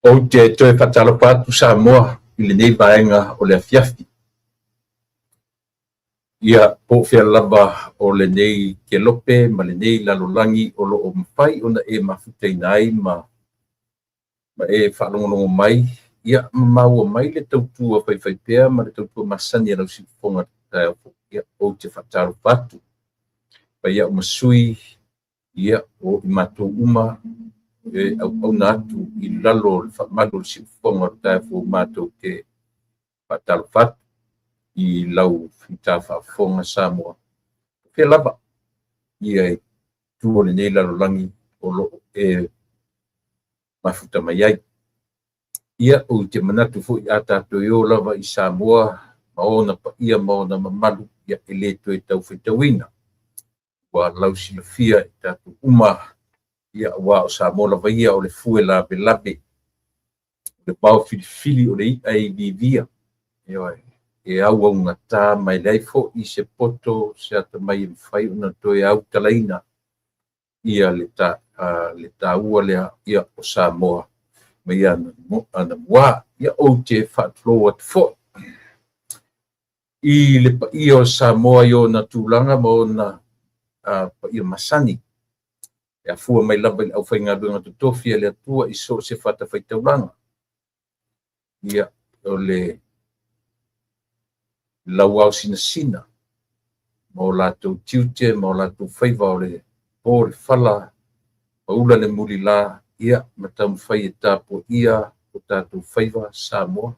Ou te toe faatalofa atu Samoa i lenei vaega o le afiafi. Ia, po o fea lava o lenei kelope ma lenei lalolagi o lo o mafai ona e mafutaina ai ma e faalogologo mai, ia, ma maua mai le tautua faifaipea ma le tautua masani a lau siufofoga i le taeao fou. Ia, ou te faatalofa atu. Fai au ma sui, ia, o i matou uma e auauna atu i lalo o le faamalu o le siufofoga o le taeao fou matou te faatalofa atu i lau fita faafofoga Samoa. O fea lava ia i itu o lenei lalolagi o lo o e mafuta mai ai. Ia, ou te manatu foi a tatou e o lava i Samoa ma ona paia ma ona mamalu, ia e le toe tau faitauina. Ua lausilafia e tatou uma, ia aua o Samoa lava ia o le fue lavelave, o le vao filifili o le i'a e iviivia, ioe, e auaugata ma e leai foi se poto se atamai e mafai ona toe autalaina ia le taua lea ia o Samoa mai anamua. Ia ou te faatulou atu foi i le paia o Samoa i ona tulaga ma ona paia masani, e afua mai lava i le aufaigaluega totofi a le Atua i so o se fatafaitaulaga. Ia, o le lauao sinasina ma o latou tiute ma o latou faiva o le po le fala, maula le mulila, ia, ma taumafai e tapuaia o tatou faiva Samoa.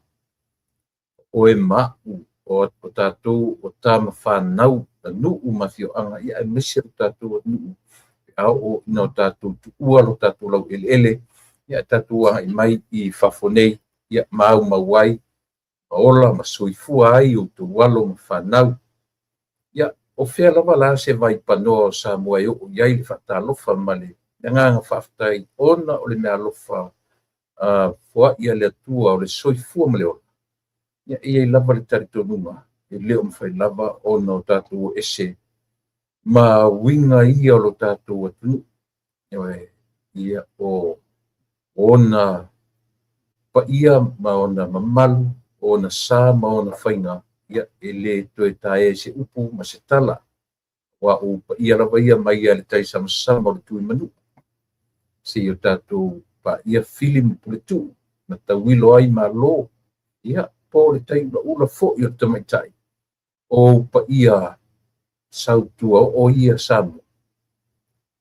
Oe ma a'u o tatou o tama fanau a nuu ma afioaga, ia aemaise o tatou atunuu pe a oo ina o tatou tuua lo tatou laueleele, ia tatou agai mai i fafo nei, ia maumau ai ma ola ma soifua ai outou alo ma fanau. Ia, o fea lava la se vaipanoa o Samoa e oo i ai le faatalofa ma le agaga faafetai ona o le meaalofa foai a le Atua o le soifua ma le ola. Ia, e i ai lava le talitonuga e le o mafai lava ona o tatou o ese ma uiga ia o lo tatou atunuu. Ia, o ona paia ma ona mamalu, ona sa ma ona faiga, ia, e le toe taea i se upu ma se tala. Aua o paia lava ia mai ia le taisamasama o le Tuimanua, seia o tatou paia fili ma puletuu na tauilo ai Malo, ia, po o le taiulaula foi o le tamaitai, o paia sautua oo ia Samoa.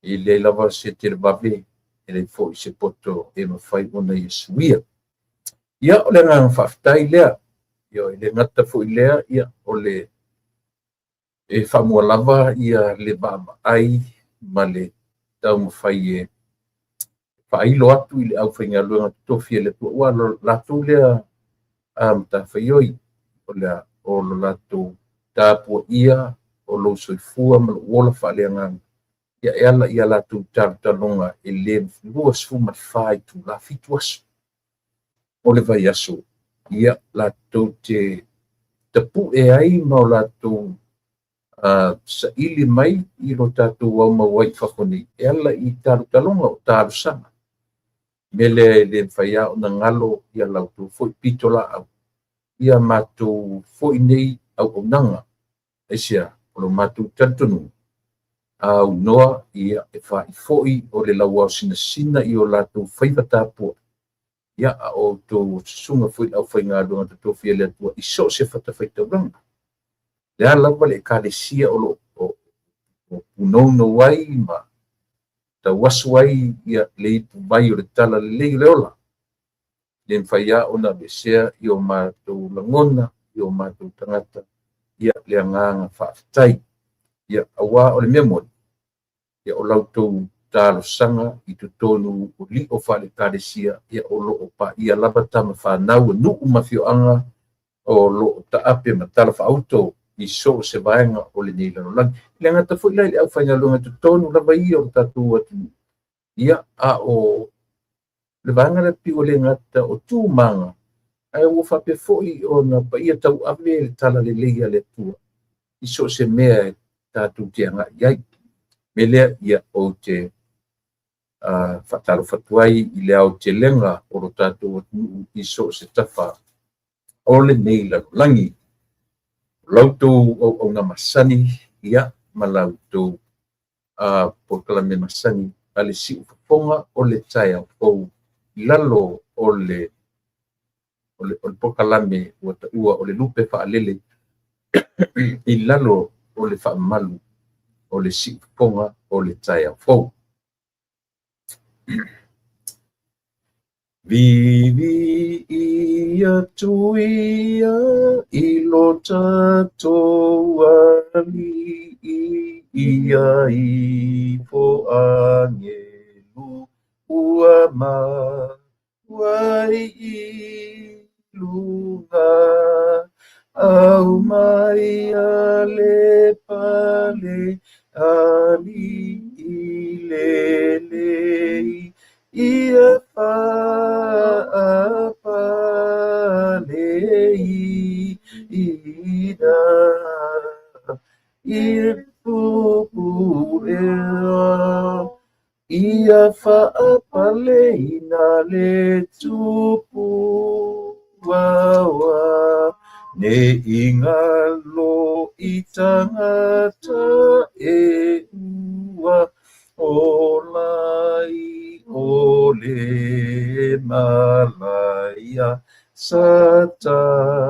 E leai lava se televave, e leai foi se poto e mafai ona ia suia. Ia, o le agaga faafetai lea. Ia, e le gata foi lea, ia, o le e faamua lava ia le vaavaai ma le taumafai e faailo atu i le aufaigaluega totofi a le Atua, ua latou lea matafaioi o le o lo latou tapuaia o lou soifua ma lou ola faaleagaga, ia e ala i a latou talotaloga e le 24 itula, 7 aso o le vaiaso, ia latou te tapue ai ma o latou saili mai i lo tatou aumau ai i fafo nei, e ala i talotaloga o talosaga. Mea lea e le mafai lava ona galo ia lautou foi pitolaau, ia matou foi nei auaunaga. Aisea? O lo matou talitonuga, aunoa ia e faifoi o le lauao sinasina i o latou faiva tapuai, ia a o outou susuga foi le aufaigaluega totofi a le Atua i so o se fatafaitaulaga. Le a lava le ekalesia o lo o punounou ai ma tauasu ai ia le ipuvai o le talalelei o le ola, le mafai lava ona aveesea i o matou lagona, i o matou tagata, ia le agaga faafetai. Ia, aua o le mea moni, ia o lautou talosaga i totonu o lio faale-ekalesia, ia o lo o paia lava tama fanau a nuu ma afioaga o lo o taape ma talafaauto i so o se vaega o lenei lalolagi. E le gata foi la i le aufaigaluega i totonu lava ia o le tatou atunuu, ia, a o le vaega lea pei ua le gata o tu ma aga, ae ua faapea foi ona paia tauave le talalelei a le Atua i so o se mea e tatou te agai i ai. Mea lea, ia, ou te Faatalofa atu ai i le aotelega o lo tatou atunuu i so o se tafa o lenei lalolagi. O la outou auauna masani, ia, ma la outou polokalame masani a le Siufofoga o le Taeao Fou i lalo o le polokalame ua taua o le Lupe Faalele i lalo o le faamalu o le Siufofoga o le Taeao Fou. Viviia Tuia i lo tatou Alii, ia ifo agelu ua maua i luga, au mai a le pale alii lelei, ia faapale ina i pupulea, ia faapaleina le tupu aoa, ne i ngalo i tangata e ua olai o le malaia sa tatou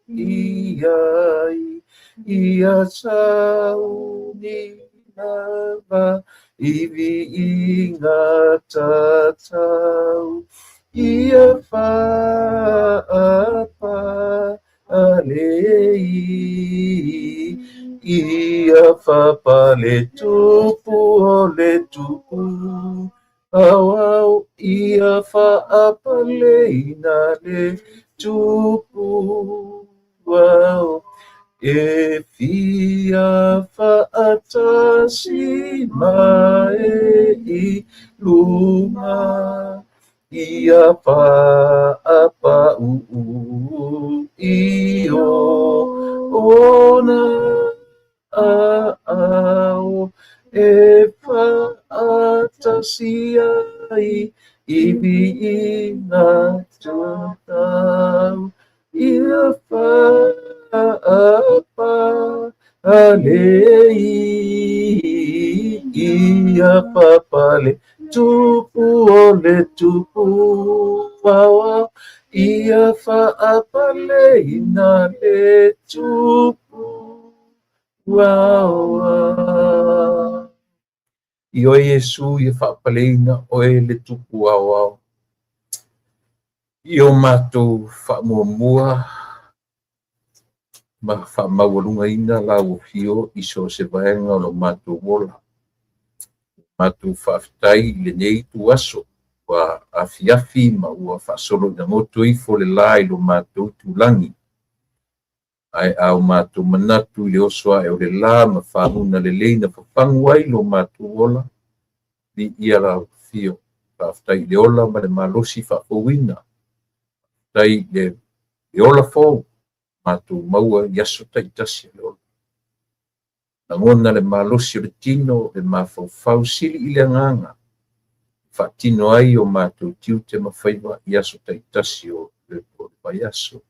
iai, ia sauni lava i viiga tatau, ia faapale ia faapale tupu o le tupu aoao, ia faapaleina le tupu ao, e fia faatasi mai i luga, ia faapau i ona ao, e faatasi ai i viiga tatau, ia faapale ia faapale tupu o le tupu aoao, ia faapaleina le tupu aoao. I oe Iesu ia faapaleina oe le tupu aoao, i o matou faamuamua ma faamaualugaina lau afio i so o se vaega o lo matou ola. Matou faafetai i lenei ituaso ua afiafi ma ua faasolo ina goto ifo le la i lo matou itulagi. Ae a o matou manatu i le oso ae o le la ma faguna lelei na fafagu ai lo matou ola, viia lau afio. Faafetai i le ola ma le malosi faafouina. Faafetai i le ola fou matou maua i aso taitasi o le ola. Lagona le malosi o le tino, le mafaufau sili i le agaga, faatino ai o matou tiute ma faiva i aso taitasi o le vaiaso.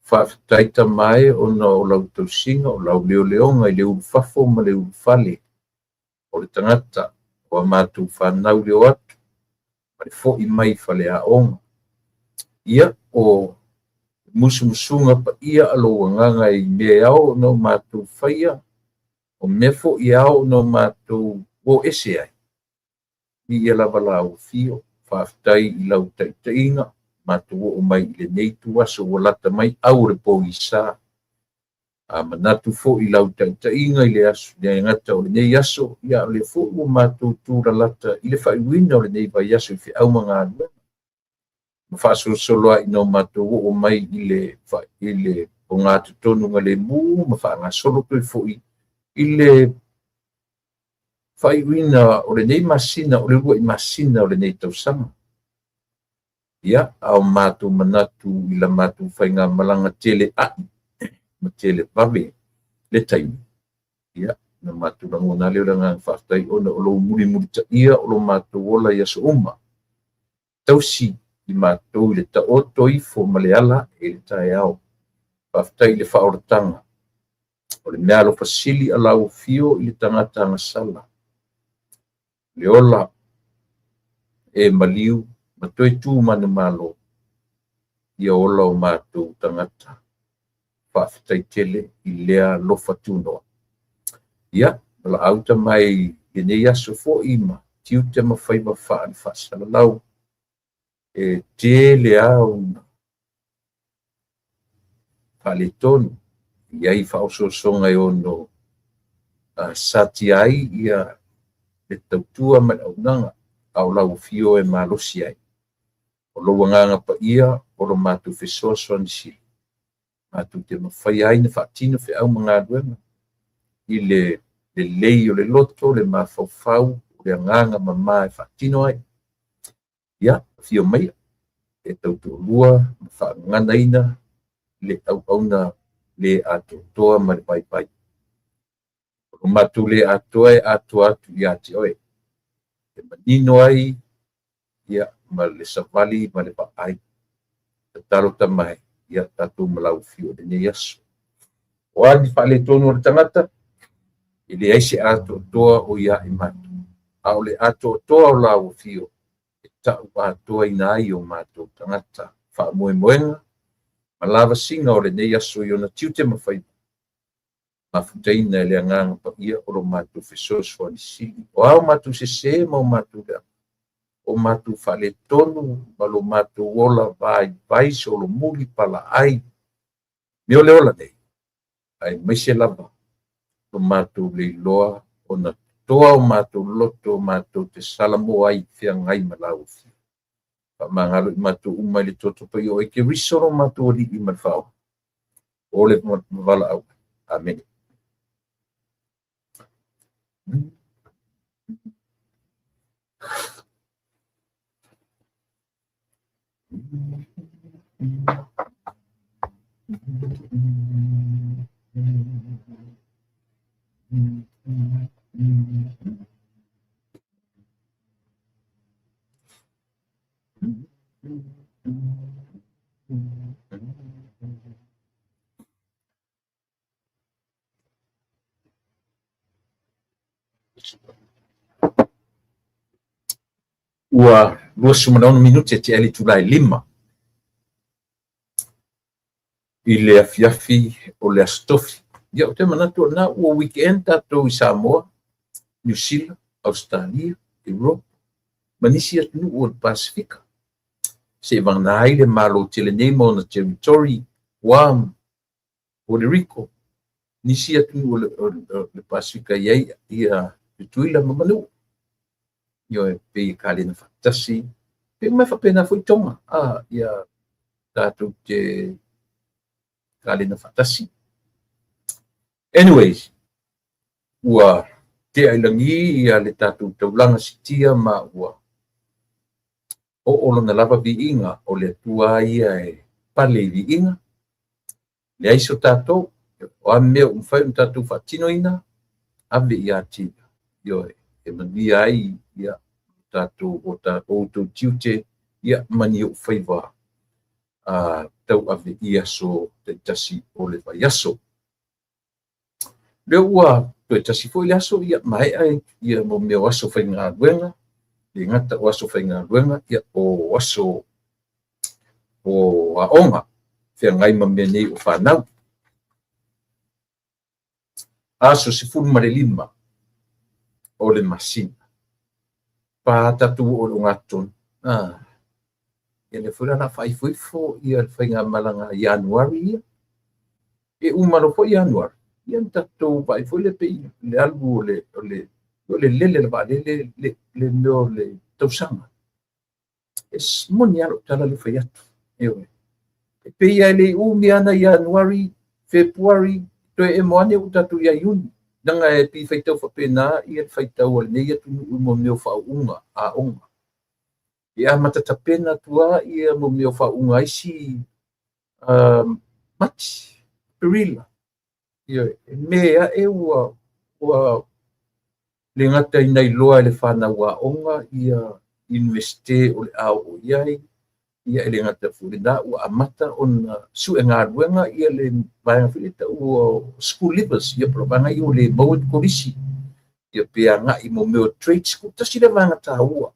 Faafetai tamae ona o lau tausiga, o lau leoleoga i le ulufafo ma le ulufale o le tagata, o a matou fanau le o atu ma le foi mai faleaoga. Ia o musumusuga paia a lou agaga i mea e ao ona o matou faia, o mea foi e ao ona o matou o ese ai. Viia lava lau afio, faafetai i lau taitaiga, matou oo mai i lenei ituaso ua lata mai au o le pogisa. A manatu foi i lau taitaiga i le aso, le gata o lenei aso, ia o lea foi ua matou tulalata i le faaiuina o lenei vaiaso i feau ma galuega. Ma faasolosolo ai ina o matou oo mai i le ogatotonu lemu ma faagasolo toe foi i le faaiuina o lenei masina, o le uluai masina o lenei tausaga. Ia, a o matou manatu i la matou faigamalaga tele ai ma tele vave le taimi. Ia, Ona matou lagona lea o le agaga faafetai ona o lou mulimulitaia o lo matou ola i aso uma. Tausi i matou i le taoto ifo ma le ala i le taeao. Faafetai i le faaolataga. O le meaalofa sili a lau afio i le tagata agasala, le ola e maliu ma toe tu manumalo, ia ola o matou tagata. Faafetai tele i lea alofa tunoa. Ia, valaau tama e i lenei aso foi ma tiute ma faiva faale-faasalalau e tele lava ona faaletonu, e i ai faaososoga e ono satia ai ia le tautua ma le auaunaga, a o lau afio e malosi ai. O lou Agaga Paia o lo matou fesoasoani sili, matou te mafaia ai ona faatino feau ma galuega i le lelei o le loto, le mafaufau, le agaga mama e faatino ai. Ia, afio maia e tautoalua ma faagaganaina le auauna le atoatoa ma le vaivai. O lo matou le atoa e atoa atu ia te oe, e manino ai ia ma le savali ma le vaai. Tatalo tama e, ia tatou ma lau afio i lenei aso. O a ni faaletonu o le tagata, e leai se atoatoa o ia i matou, a o le atoatoa o lau afio e tau atoaina ai o matou tagata. Faamoemoega ma lavasiga o lenei aso i ona tiute ma faiva, mafutaina e le Agaga Paia o lo matou fesoasoani sili. O a o matou sese ma o matou leaga, o matou faaletonu ma lo matou ola vaivai solomuli palaai, mea o le ola nei, aemaise lava lo matou leiloa ona toa o matou loto matou te salamo ai feagai ma lau afio. Faamagalo i matou uma i le toto paia o oe Keriso lo matou Alii ma le Faaola. O le valaau. Amene. Ua 26 minute tea le itula e 5 i le afiafi o le Aso Tofi. Ia, ou te manatu o lena ua weekend tatou i Samoa, Niu Sila, Ausetalia, Europa ma nisi atunuu o le Pasefika. Seivagana ai le Malo tele nei ma ona territory, Guam, Puerto Rico, nisi atunuu o le Pasefika e i ai ia Tutuila ma Manua. Ioe, pei e kalena faatasi, pei uma e faapena foi Toga, ia tatou te kalena faatasi. Anyways, ua tea i lagi ia le tatou taulaga sitia ma ua oo lona lava viiga o le Atua ia e pale i viiga. Leai so tatou, o a mea ua mafai ona tatou faatinoina, ave ia te Ia, ioe, e manuia ai ia tatou o outou tiute ia ma ni ou faiva tauave i aso taitasi o le vaiaso. Lea ua toe tasi foi le aso, ia maea ia mo mea o aso faigaluega, le gata o aso faigaluega, ia o aso o aoga, feagai ma mea nei o fanau. Aso 15 o le masina. Pa tatou oo i le ogatotonu. Ia lea foi la o le a faaifoifo ia le faigamalaga a Ianuari ia. E uma loa foi Ianuari, ia ona tatou vaai foi lea pei le alu o le, o le, o le lele o le vaalele le mea o le tausaga. E moni lava lau tala lea fai atu. Ioe. E pei lava e le i umi lava nai Ianuari, Fepuari, toe emo ane ua tatou ia Iuni. Leaga e pei e faitau faapena ia le faitau a lenei atunuu i mo mea o faauuga aoga. E amata tapena atu lava ia mo mea o faauuga a isi Mati, Aperila. Ioe, e Me ae ua Ua le gata ina iloa e le fanau aoga ia Iunivesite o le a oo i ai, ia e le gata foi i lena ua amata ona sue galuega ia le vaega foi lea e tau o school leavers, ia po o le vaega ia ua le maua ni kolisi, ia pe agai mo mea o trade school. Tasi lea vaega taua.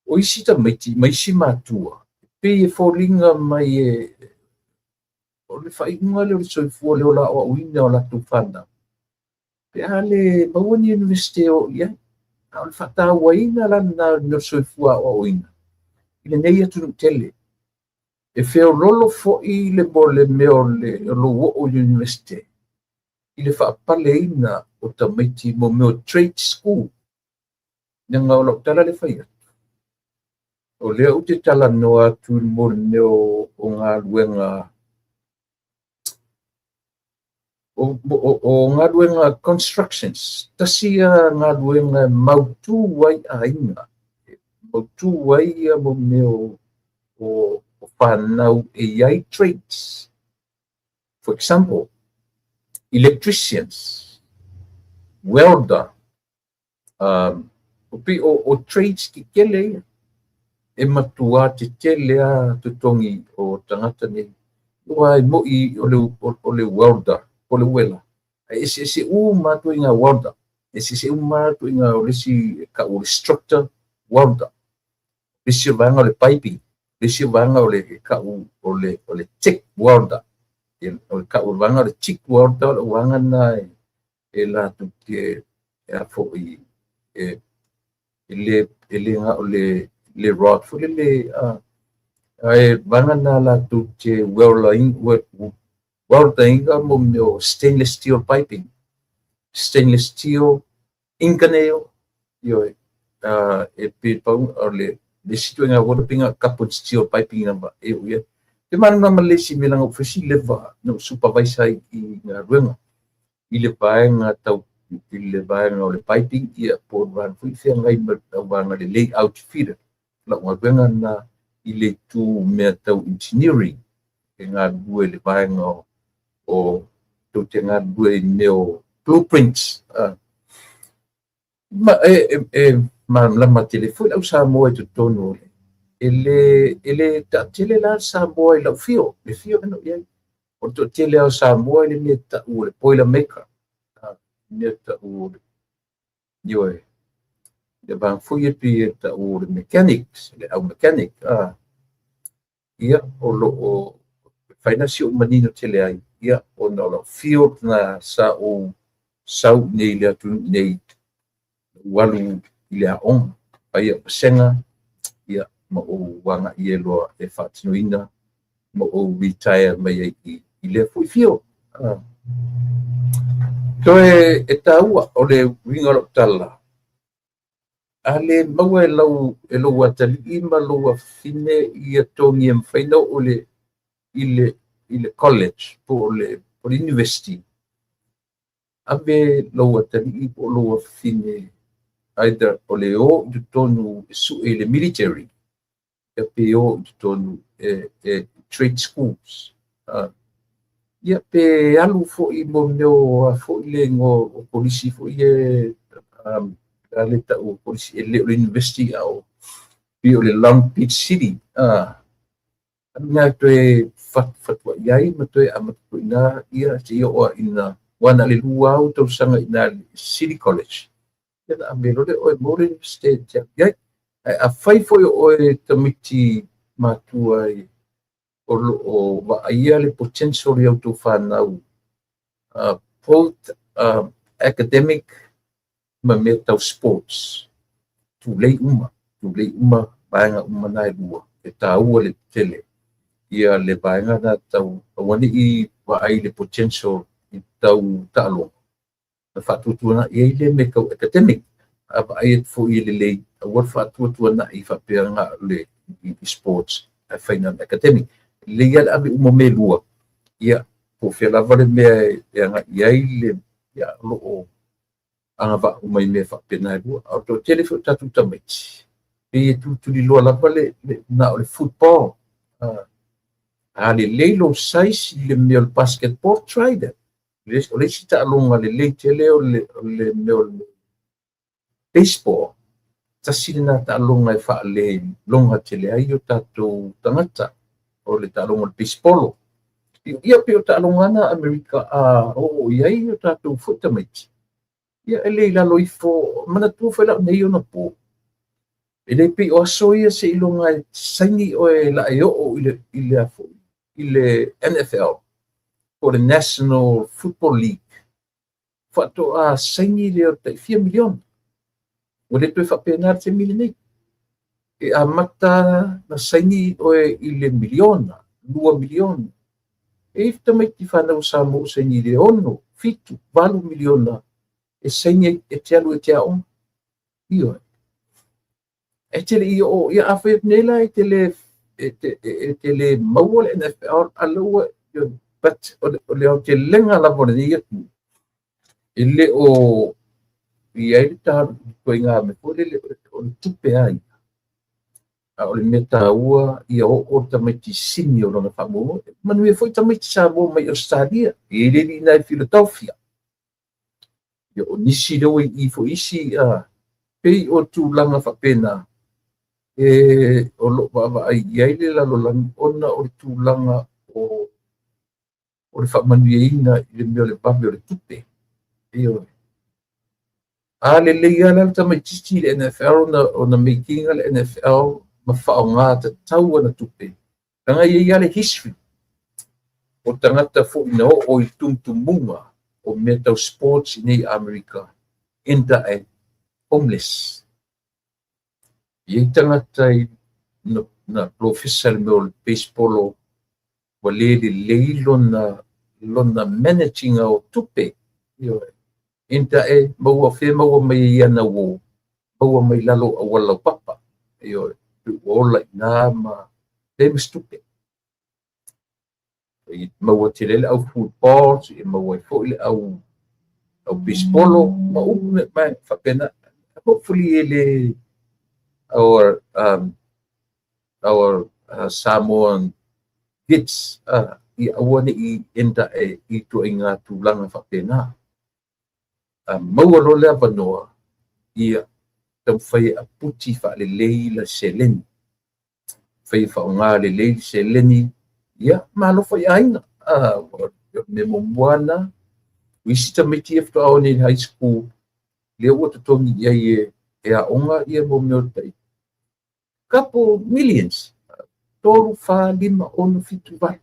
O isi tamaiti ma isi matua, e pei e foliga mai e o le faaiuga lea o le soifua o le ola aoaoina o latou fanau, pe a le maua ni Iunivesite e o i ai. A o le faatauaina la lena o le mea o le soifua aoaoina i lenei atunuu tele. E feoloolo foi le mo le mea o le lou oo i le Iunivesite i le faapaleina o tamaiti mo mea o trade school. Leaga o lau tala lea e fai atu, o lea ou te talanoa atu mo le mea o galuega o galuega constructions, tasi ia galuega e mautu ai aiga, mautu ai ia mo mea o fanau e i ai trades. For example, electricians, welder, o pei o trades tetele ia. E matua tetele lava totogi o tagata nei. Aua e moni o le welder, po o le uela, ae eseese uma lava ituaiga welder. Eseese uma lava ituaiga, o le isi e tau o le structure welder, o le isi vaega o le piping, o le isi vaega o le tau o le TIG welder. O le tau o le vaega o le TIG welder, o le vaega lena e latou te foi e le na o le rod foi lele, ae vaega lena latou te welder mo mea o stainless steel piping, stainless steel, Inconel, ioe, e pe pau o le isi ituaiga welder pei na carbon steel piping lava e oo i ai. Te malamalama lelei i si mea leaga ua fai si leva na ou supervise ai i galuega i le vaega tau i le vaega o le piping, ia po o le vaega foi feagai ma le vaega o le layout feeder. Lau galuega lena i le itu mea tau engineering e galulue i le vaega o tou te galulue i mea o blueprints. Ma e malamalama tele foi lau Samoa i totonu o le e le taatele la le Samoa i lau fio, le fio na i ai. O le toatele o Samoa i le mea tau o le boiler maker, mea tau o le ioe, le vaega foi e pei e tau o le mechanics, le au mechanic. Ia, o lo o fai na si ou manino tele ai, ia, ona o lau field na sa ou sau nei le atunuu nei, ua alu i le aoga, fai au vasega, ia, ma ou agai e loa e faatinoina, ma ou retire mai ai i lea foi field. Toe e taua o le uiga o lau tala, a le maua e lou atalii ma lou afafine ia togi e mafai ona oo i le college po o le university, ave lou atalii po o lou afafine either o le o i totonu e sue i le military, ia pe o i totonu e trade schools. Ia pe alu foi mo mea o a foi le igoa o kolisi foi e a le tau o kolisi e le o le university a o pei o le Long Beach City. Alu ina toe fatuai ai ma toe amata foi ina ia seia oo ina ua na le 2 tausaga i ina City College. Ia na ave loa lea oe mo le university e te alu i ai. Ae afai foi o oe tamaiti matua o lo o vaaia le potential i a outou fanau, both academic ma mea tau sports, tulei uma vaega uma na e lua, e taua le tele ia le vaega na tau aua ne i vaai le potential i tau taaloga, na faatuatuanai ai le mea tau academic, a vaai atu foi e lelei, aua le faatuatuanai faapea na o le i sports ae fai na academic. Lelei lava le ave uma o mea e lua, ia po o fea lava le mea e agai i ai le ia o lo o agavaa uma i mea faapena e lua. A o le toatele foi o tatou tamaiti, pei e tulituliloa lava le na o le football. A lelei lou size i le mea o le basketball, try that. O le isi taaloga lelei tele o le mea o le baseball. Tasi lena taaloga e faaleloga tele ai o tatou tagata, o le taaloga o le baseball. Ia pei o taaloga na Amerika a oo i ai o tatou foi tamaiti. Ia e le i lalo ifo, manatua foi lau nei ona po, e le pei o aso ia seiloga e saini oe la e oo i le NFL, po o le National Football League, faatoa saini lea o tai fia miliona. Ua le toe faapena le taimi lenei. E amata na saini oe i le miliona, 2 miliona. E i tamaiti fanau Samoa ua saini i le 6, 7, 8 miliona e saini e te alu e te aoga. Ioe. E te le i oo, ia a fai atu nei la e te le maua le NFL, a la ua, but o le aotelega lava o lenei atunuu, e le o i ai le ituaiga mea foi lele o le tupe ai. A o le mea taua ia oo le tamaiti sini o lona faamoemoe. Manuia foi tamaiti Samoa mai Australia, e i ai le alii i Philadelphia. Ia o nisi lea ua i foi isi, pei o tulaga faapena, e o lo vaavaai i ai le lalolagi ona o le tulaga o le faamanuiaina i le mea o le vave o le tupe. Ioe. A lelei lava le tamaitiiti i le NFL ona make ina le NFL ma faaaoga tatau ana tupe. Leaga e i ai lava le history o tagata foi na oo i tumutumuga o mea tau sports i nei Amerika, enda e homeless. E i ai tagata na polofesa le mea o le baseball ua le lelei lona managing o tupe. Ioe. Enda e maua fe maua mai ia na uo, maua mai lalo auala laupapa. Ioe. Ua ola i nā ma le ma se tupe. E maua tele le au football, e maua ai foi le au baseball, ma upu me faapena. Hopefully e le our Samoan kids ia aua ne i enda e i tuaiga tulaga faapena. Maua loa le avanoa, ia taumafai e aputi faalelei la seleni. Fai e faaaoga lelei le seleni, ia ma alofa i aiga. O le mea muamua lava lena. O isi tamaiti ia faatoa oo nei i le high school, lea ua totogi i ai e aoga ia mo mea o tai couple millions. 3, 4, 5, 6, 7, 8.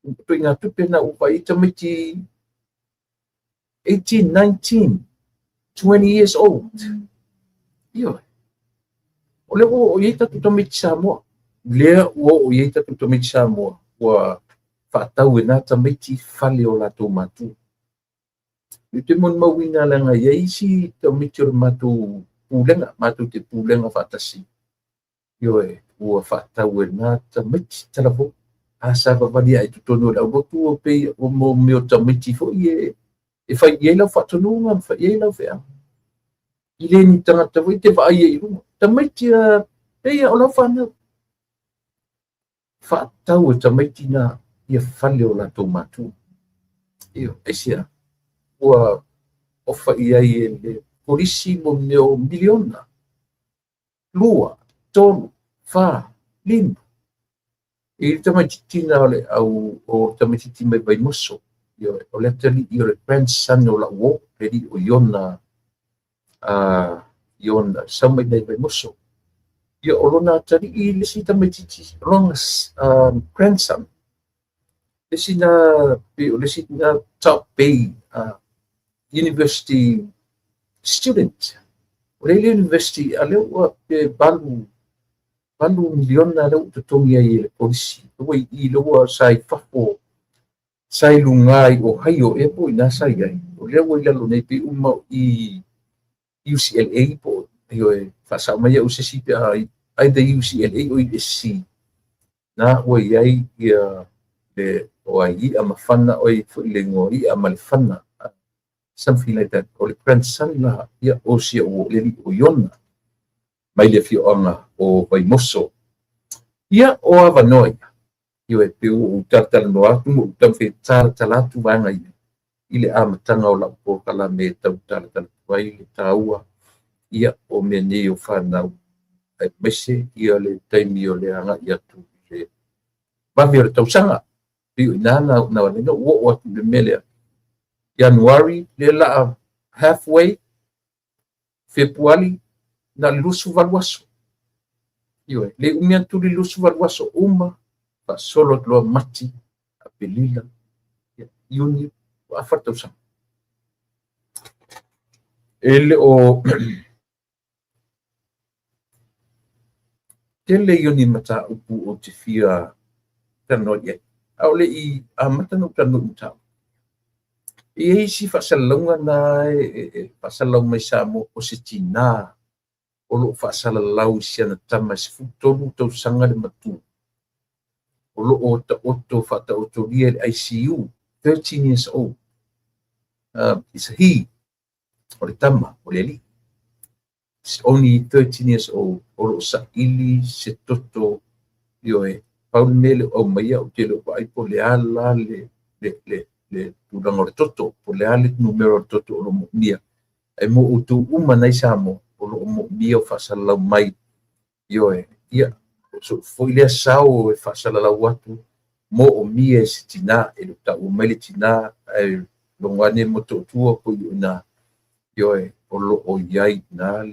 Ituaiga tupe na ua vaai tamaiti 18, 19, 20 years old. Ioe. O lea ua oo i ai tatou tamaiti Samoa. Lea ua oo i ai tatou tamaiti Samoa, ua faatau e nā tamaiti fale o latou matua. E te molimauina leaga e i ai isi tamaiti o le matou pulega, matou te pulega faatasi. Ioe, ua faatau e nā tamaiti talavou. A savavali ai totonu o le aulotu o pei o mo mea o tamaiti foi e fai i ai lau faatonuga ma fai i ai lau feaga. I le ni tagata foi te vaai ai i luga. Tamaiti a pei o lau fanau. Faatau e tamaiti na ia fale o latou matua. Ioe, aisea, ua ofa i ai e le polisi mo mea o miliona. 2, 3, 4, 5. I le tamaitiiti na o le au o tamaitiiti mai Vaimoso. Ioe, o le atalii o le grandson o lau uo, le alii o Iona, Iona sau mai nei Vaimoso. Ia o lona atalii le isi tamaitiiti, o lona grandson. Le isi na, o le isi na top pay university student. O le university, a lea ua pe 8 miliona lea ua totogi ai e le polisi. Ua i lea ua sa i fafo, sa i luga i Ohio, e po i nā sa i ai. O lea ua i lalo nei pe uma i UCLA po, ioe, faasao mai au se si pe a either UCLA o USC. Na ua i ai ia le o ai ia mafana o i foi le ingoa ia ma le fana. Something like that. O le grandson la ia o sia o le o Iona. Mai le afioaga o Vaimoso. Ia o avanoa ia. Ioe, pe ua ou talatalanoa atu ma ou taumafai e talatala atu vaega ia. i le amataga o lau polokalame e tau talatala atu ai le taua ia o mea nei o fanau, aemaise ia le taimi o le agai atu i le vave o le tausaga. Pei o i ina na na ou oo atu i le mea lea. Ianuari, lea o le a halfway, Fepuari, na o le 28 aso. Ioe, le umi atu le 28 aso uma, faasolo atu loa Mati, Aperila, Iuni, ua afa le tausaga. E le o tele ia o ni mataupu ou te fia talanoa i ai, a o le i amata ona ou talanoa i mataupu. E i ai isi faasalalauga na e faasalalau mai Samoa o se tinā o lo o faasalalau i si ana tama e 13 tausaga le matua, o lo o taoto faataotolia i le ICU, 13 years old. It's a he, o le tama, o le alii. It's only 13 years old, o lo o saili se toto, ioe, pau le mea le o aumaia ou te le o vaai po o le a la le tulaga o le toto, po o le a le numera o le toto o lo o moomia. Ae mo outou uma nei Samoa, o lo o moomia o faasalalau mai, ioe, ia, o sou foi lea sao e faasalalau atu, moomia e se tinā, e le o taua mai le tinā, ae logo ane Motootua po o ina, ioe, o lo o i ai i ina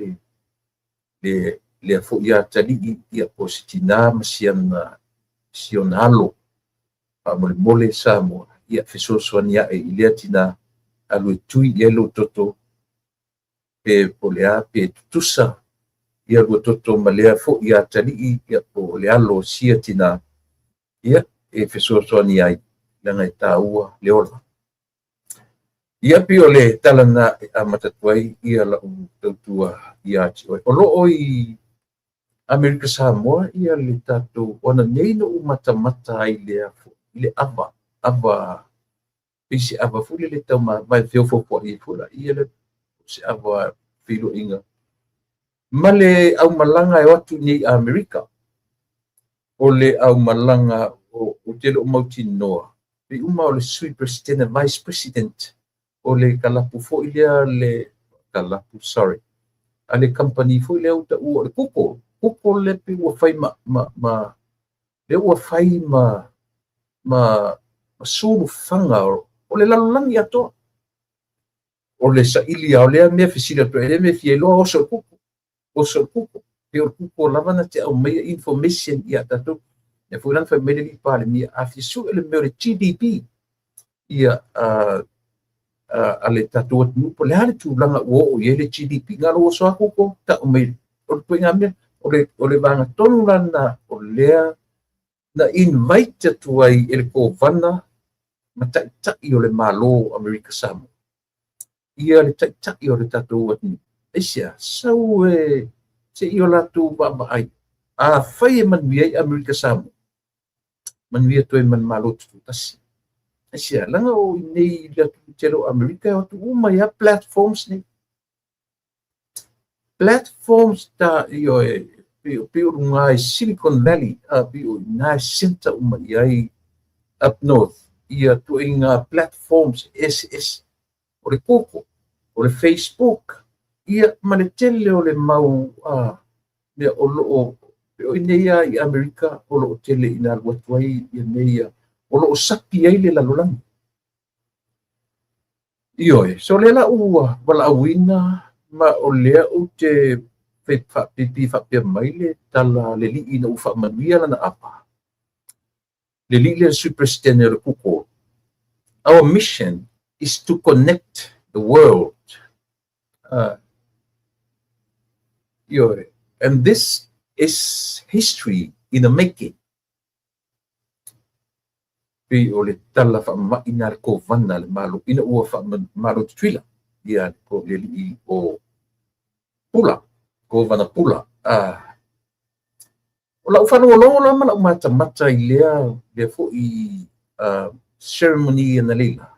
lea foi atalii, ia po o se tinā ma si ona alo. Faamolemole Samoa, ia fesoasoani ae i lea tinā, alu e tui i ai lou toto, pe po le a, pe tutusa ia lua toto ma lea foi atalii, ia po o le alo o sia tinā, ia e fesoasoani ai, leaga e taua le ola. Ia pei o le tala na e amata atu ai ia lau tautua ia te oe. O lo o i Amerika Samoa ia le tatou, ona nei na ou matamata ai lea i le ava, ava, pei se ava foi lele tau mavae feofaofoi ai foi laia le se ava feiloaiga ma le aumalaga e o atu nei i Amerika. O le aumalaga o te le o mautinoa, pei uma o le Sui President, Vice President, o le kalapu foi lea le kalapu, sorry, a le company foi lea ua taua o le Google. Google le pe ua fai ma le ua fai ma sulufaga o le lalolagi atoa. O le saili a o lea mea fesili atu ai, lea mea fia iloa oso le Google. Oso le Google. Pe o le Google lava na te aumaia information ia tatou. Ia foi lana fai mai le Palemia, a fia sue le mea o le GDP ia a le tatou atunuu, po o le a le tulaga ua oo i ai le GDP. Na o oso a Google, tau mai, o le ituaiga mea, o le vaega tonu lana o lea na invite atu ai e le Kovana ma taitai o le Malo o Amerika Samoa ia le taitai o le tatou atunuu. Aisea, sau e se i o latou vaavaai. A fai e manuia ai Amerika Samoa, manuia toe ma le Malo Tutoatasi. Aisea, leaga o i nei le atunuu tele o Amerika e o atu uma ia platforms nei. Platforms ta ioe, pei o luga i Silicon Valley, pei o ina e center uma i ai up north, ia ituaiga platforms eseese. O le Google, o le Facebook, ia ma le tele o le mau mea o lo o, o i nei i Amerika, o lo o tele ina alu atu ai ia nei, o lo o sapi ai le lalolagi. Ioe, so lea la ua valaauina ma o lea ou te faapipi faapea mai le tala le lii ina ua faamanuia lana ava. Le lii lea Sui President o le Google. Our mission is to connect the world. Ioe, and this is history in the making. Pei o le tala faamama'i na le Kovana le Malo ina ua faamalo Tutuila ia le alii o Pula, Kovana Pula. O lau faalogologo la ma lau matamata i lea foi ceremony analeila.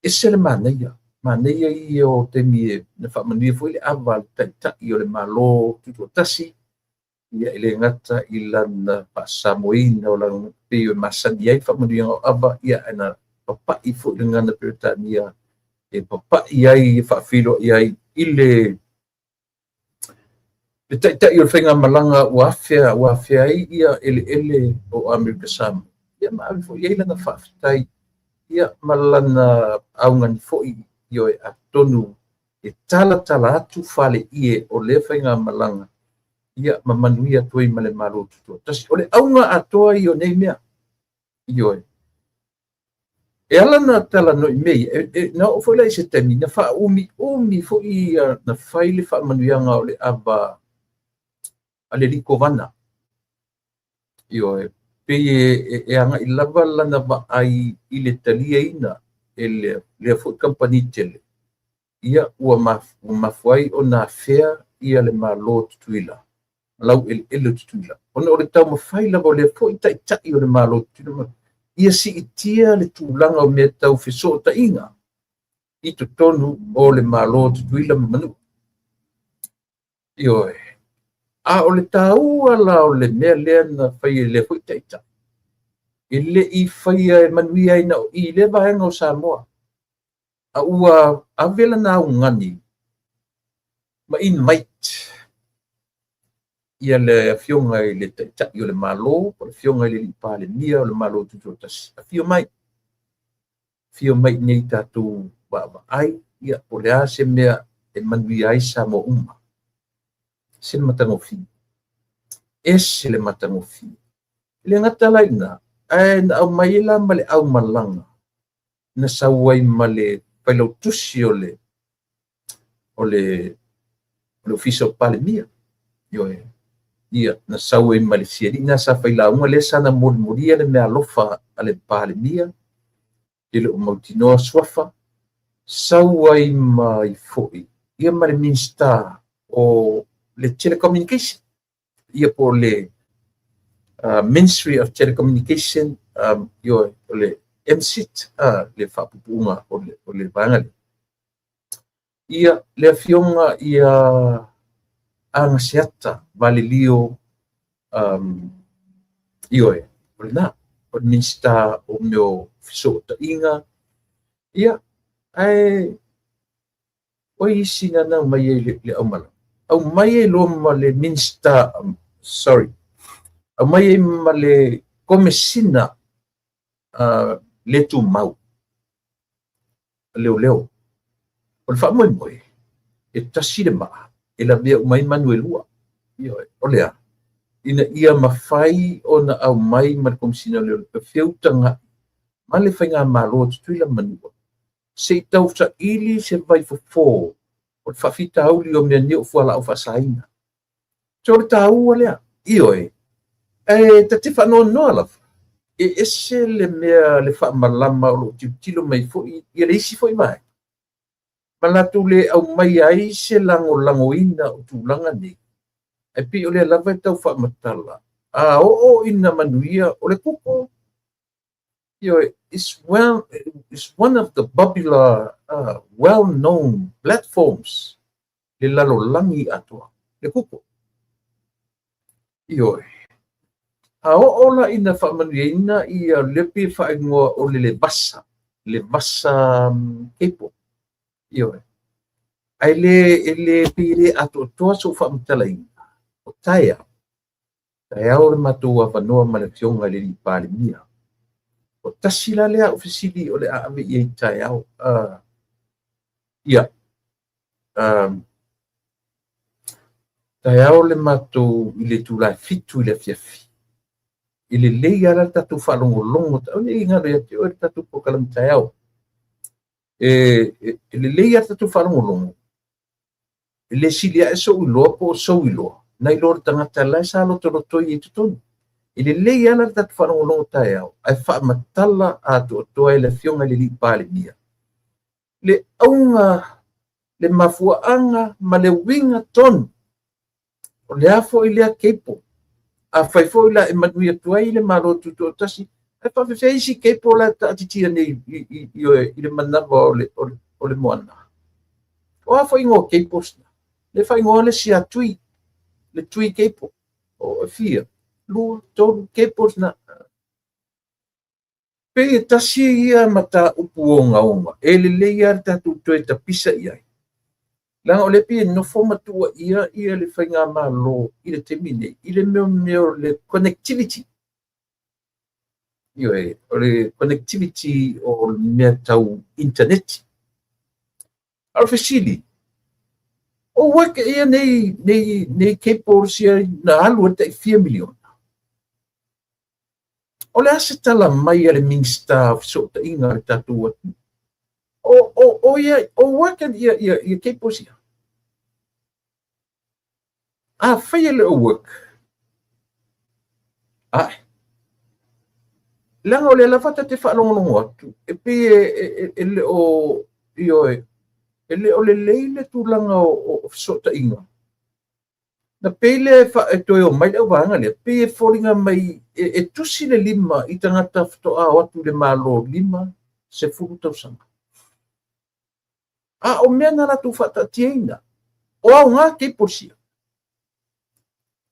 Ese le manaia, manaia ia o taimi e na faamanuia foi le ava le taitai o le Malo Tutoatasi, ia e le gata i lana faasamoina o lana pei o masani ai faamanuiaga o ava, ia na papa'i foi i le gagana Peretania e papa'i ai, e faafeiloai ai i le taitai o le faigamalaga ua afea ai eleele o Amerika Samoa, ia ma ave foi i ai lana faafetai, ia ma lana augani foi, ioe, atonu e talatala atu faleie o lea faigamalaga, ia ma manuia atu ai ma le Malo Tutoatasi. O le auga atoa ia o nei mea, ioe. E ala na talanoa i mea ia, na oo foi la i se taimi, na faaumiumi foi na fai le faamanuiaga o le ava a le alii Kovana. Ioe, pei e agai lava lana vaai i le taliaina e lea foi kamupani tele, ia ua mafua ai ona afea ia le Malo o Tutuila, lau eleele o Tutuila, ona o le taumafai lava o lea foi taitai o le Malo o Tutuila, ia siitia le tulaga o mea tau fesootaiga i totonu o le Malo o Tutuila ma Manua. Ioe. A o le taua la o le mea lea na fai e lea foi taitai, e le i faia e manuia ai na o i lea vaega o Samoa, a ua ave lana augani ma invite ia le afioga i le taitai o le Malo, o le afioga i le alii Palemia o le Malo Tutoatasi, afio mai, afio mai nei tatou vaavaai, ia po o le a se mea e manuia ai Samoa uma. Se le matagofie, ese le matagofie. E le gata la i lena, ae na aumai ai la ma le aumalaga na sau ai ma le failautusi o le Ofisa o Palemia. Ioe. Ia, na sau ai ma le sialii na sa failauga lea sa na molimolia le meaalofa a le Palemia, e le o mautinoa suafa, sau ai mai foi ia ma le Minisita o le Telecommunication, ia po o le Ministry of Telecommunication, ioe, o le MCIT, le faapupuuga o le vaega lea. Ia, le afioga ia Agaseata Valelio, ioe, o lena, o le Minisita o mea o fesootaiga, ia, ae o isi na nau mai ai le aumala. Aumai ai loa ma le Minisita, sorry, aumai ai ma le Komesina le tumau, leoleo. O le faamoemoe, e tasi le maa, e lavea umai manu e lua. Ioe, o lea, ina ia mafai ona aumai ma le Komesina o Leoleo, e feutagai ma le faigamalo o Tutuila ma Manua, se i tausaili se vaifofo o le faafitauli o mea nei o fualaau faasaina. So o le taua lea, ioe, ae ta te faanoanoa lava, e ese le mea le faamalama o loo tilotilo mai foi ia le isi foi vaega, ma latou le aumai ai se lagolagoina o tulaga nei, ae pei o lea lava e tau faamatala, a oo ina manuia o le kuko, ioe, is one of the popular well-known platforms le lalolagi atoa, le kuko. Ioe. A oo la ina faamanuiaina ia le pei faaigoa o le Levasa, Levasa cable. Ioe. Ae le pei le atoatoa sou faamatalaina, o taeao, taeao le matou avanoa ma le afioga i le alii Palemia. O tasi la lea au fesili o le a ave i ai taeao. Ia, taeao le matou i le itula e 7 i le afiafi. E lelei lava le tatou faalogologo, aua ne i galo ia te oe le tatou polokalame taeao. E lelei lava le tatou faalogologo, e le sili ae sou iloa po o sou iloa, nai lo le tagata la e sa lotolotoi i totonu. E lelei lava le tatou faalogologo taeao, ae faamatala atoatoa e le afioga i le alii Palemia le auga, le mafuaaga ma le uiga tonu o le a foi lea cable. A fai foi la e manuia atu ai le Malo Tutoatasi, ae faafefea isi cable la e taatitia nei i le manava o le moana. O a foi igoa cables na, le faaigoa le sia tui, le tui cable. O e fia, 2, 3 cables na. Pei e tasi ia mataupu ogaoga e lelei lava le tatou toe tapisa i ai, leaga o lea e pei e nofo ma tuuaia le faigamalo i le taimi lenei i le mea o le connectivity. Ioe, o le connectivity o le mea tau initaneti. A o le fesili, o work ia nei cables ia na alu ai le tai fia miliona? O le a se tala mai a le Minisita o Fesootaiga a le tatou atunuu? O ia, o work ia cables ia? Afai e le o work, ae, leaga o lea lava ta te faalogologo atu, e pei e le o, ioe, e le o lelei le tulaga o fesootaiga. Na pei lea e toe omai le auvaega lea, pei e foliga mai e tusi le lima i tagata faatoa o atu i le Malo 50 tausaga. A o mea na latou faataatiaina, o aoga cables ia.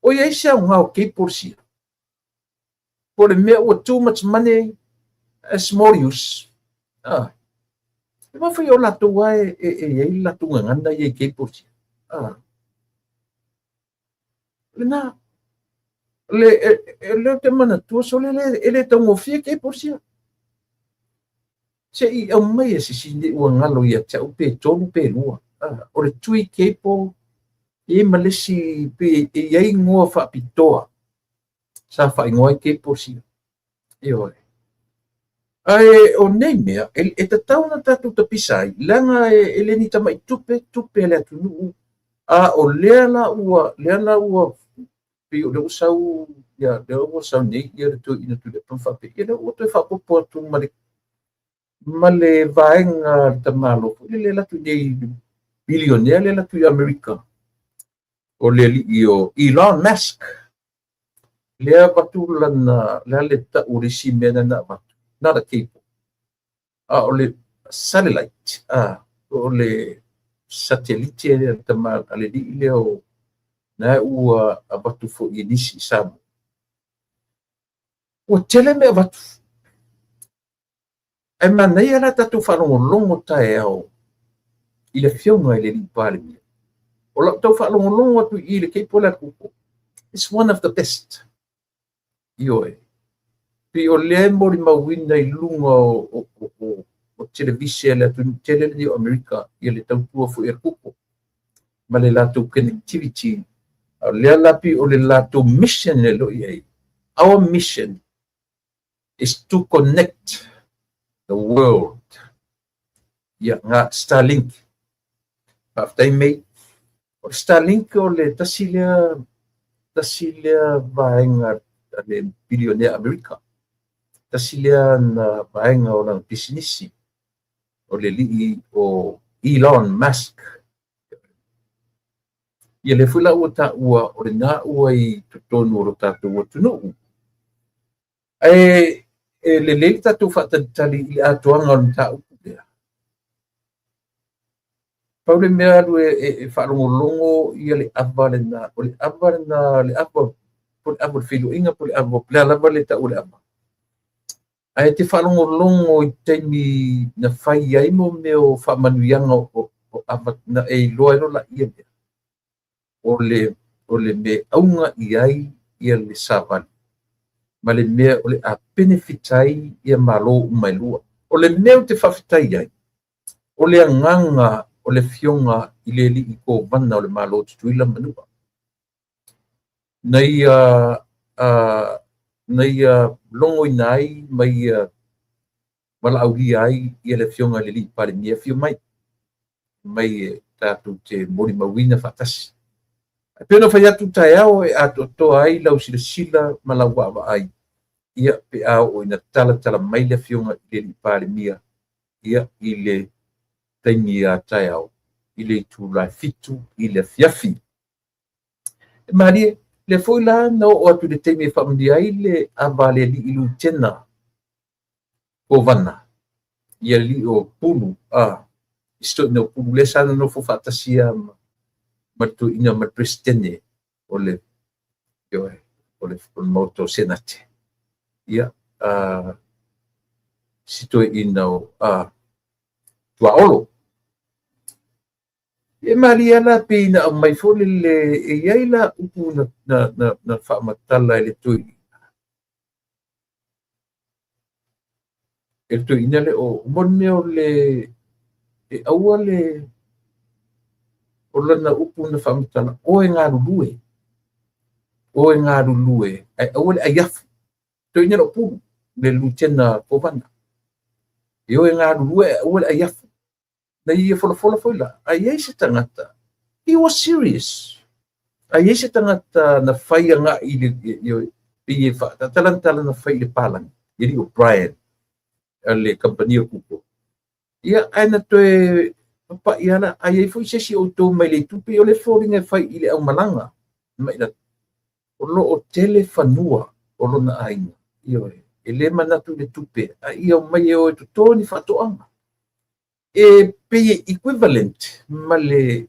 O i ai se aoga o cables ia? Po o le mea ua too much money, a small use. Ah. E mafai o latou lava e i ai le latou gagana ia i cables ia. Ah. Lena, le ou te manatua, sole e le taugofie cables ia. Se i aumai e sisi nei ua galo ia te au pe 3 pe 2. Ah, o le tui cable, e i ai ma le isi, pe e i ai igoa faapitoa sa faaigoa ai cables ia. Ioe. Ae o nei mea, e tatau ona tatou tapisa ai, leaga e le ni tamai tupe, tupe a le atunuu, a o lea la ua, lea la ua, pei o lea ua sau, ia, lea ua sau nei, ia le toeaina Tuilaepa ma faapea, ia lea ua toe faaopoopo atu ma le vaega a le tamaloa foi lele alu atu nei, bilionea lea alu atu i Amerika, o le alii o Elon Musk, lea avatu lana, lea le tau o le isi mea na avatu, not a cable, a o le satellite, o le satelite lea a le alii lea o, na ua avatu foi i nisi i Samoa. Ua tele mea avatu. Ae manaia la tatou faalogologo taeao i le afioga i le alii Palemia. O lau tau faalogologo atu i le cable lea a le Google, it's one of the best. Ioe. Pei o lea e molimauina i luga o televise a le atunuu tele lenei o Amerika, ia le tautua foi a le Google ma le latou connectivity. O lea la pei o le latou mission le lo i ai. Our mission is to connect the world. Ia, nga Starlink. Faafetai mei. O le Starlink o le tasi lea vaega a le bilionea Amerika. Tasi lea na vaega o lana pisinisi o le alii o Elon Musk. Ia lea foi la ua taua o lena ua i totonu o lo tatou atunuu. Ae e lelei le tatou faatalitali i le atoaga o le mataupu lea. Pau le mea alu e faalogologo ia le ava lena, o le ava lena, le ava, po le ava o le feiloaiga, po le ava, po le a lava le tau o le ava. Ae te faalogologo i taimi na fai ai mo mea o faamanuiaga o ava na e iloa ai loa ia mea. O le mea auga i ai ia le savali. Ma le mea o le a benefit ai ia malo uma e lua. O le mea o te faafetai ai, o le agaga o le afioga i le alii kovana o le Malo Tutuila Manua. Na ia logoina ai ma ia valaaulia ai ia le afioga i le alii Palemia afio mai, mai e tatou te molimauina faatasi. E pei ona fai atu taeao e atoatoa ai lau silasila ma lau vaavaai, ia pe a oo ina talatala mai le afioga i le alii Palemia, ia i le taimi a taeao, i le itula 7 i le afiafi. E malie, lea foi la na oo atu i le taimi e faamanuia ai le ava a le alii Lutena Kovana, ia le alii o Pulu, isi toeaina o Pulu, lea sa nonofo faatasia ma le toeaina ma le Presidente o le Maota o Senate. Ia, si toeaina o Tuaolo. E malie lava la pei na aumai foi lele e i ai la upu na faamatala e le toeaina. E le toeaina lea o mo le mea o le e aua le o lana upu na faamatala, o e galulue. O e galulue ae aua le aiafu. Toeaina lea o Pulu, le Lutena Kovana. E o e galulue ae aua le aiafu. Na ia folafola foi la, a i ai se tagata, he was serious. A i ai se tagata na fai agai i le, pei e faatatala tala na fai i le palagi, le alii o Brian, a le kamupani o Google. Ia, ae na toe papai lava la, a i ai foi se isi o outou mai le itu, pei o le foliga e fai i le aumalaga. Mai la, o lo o tele fanua o lona aiga. Ioe, e le manatu i le tupe, a ia omai e o e toto ni faatoaga. E pei e equivalent ma le,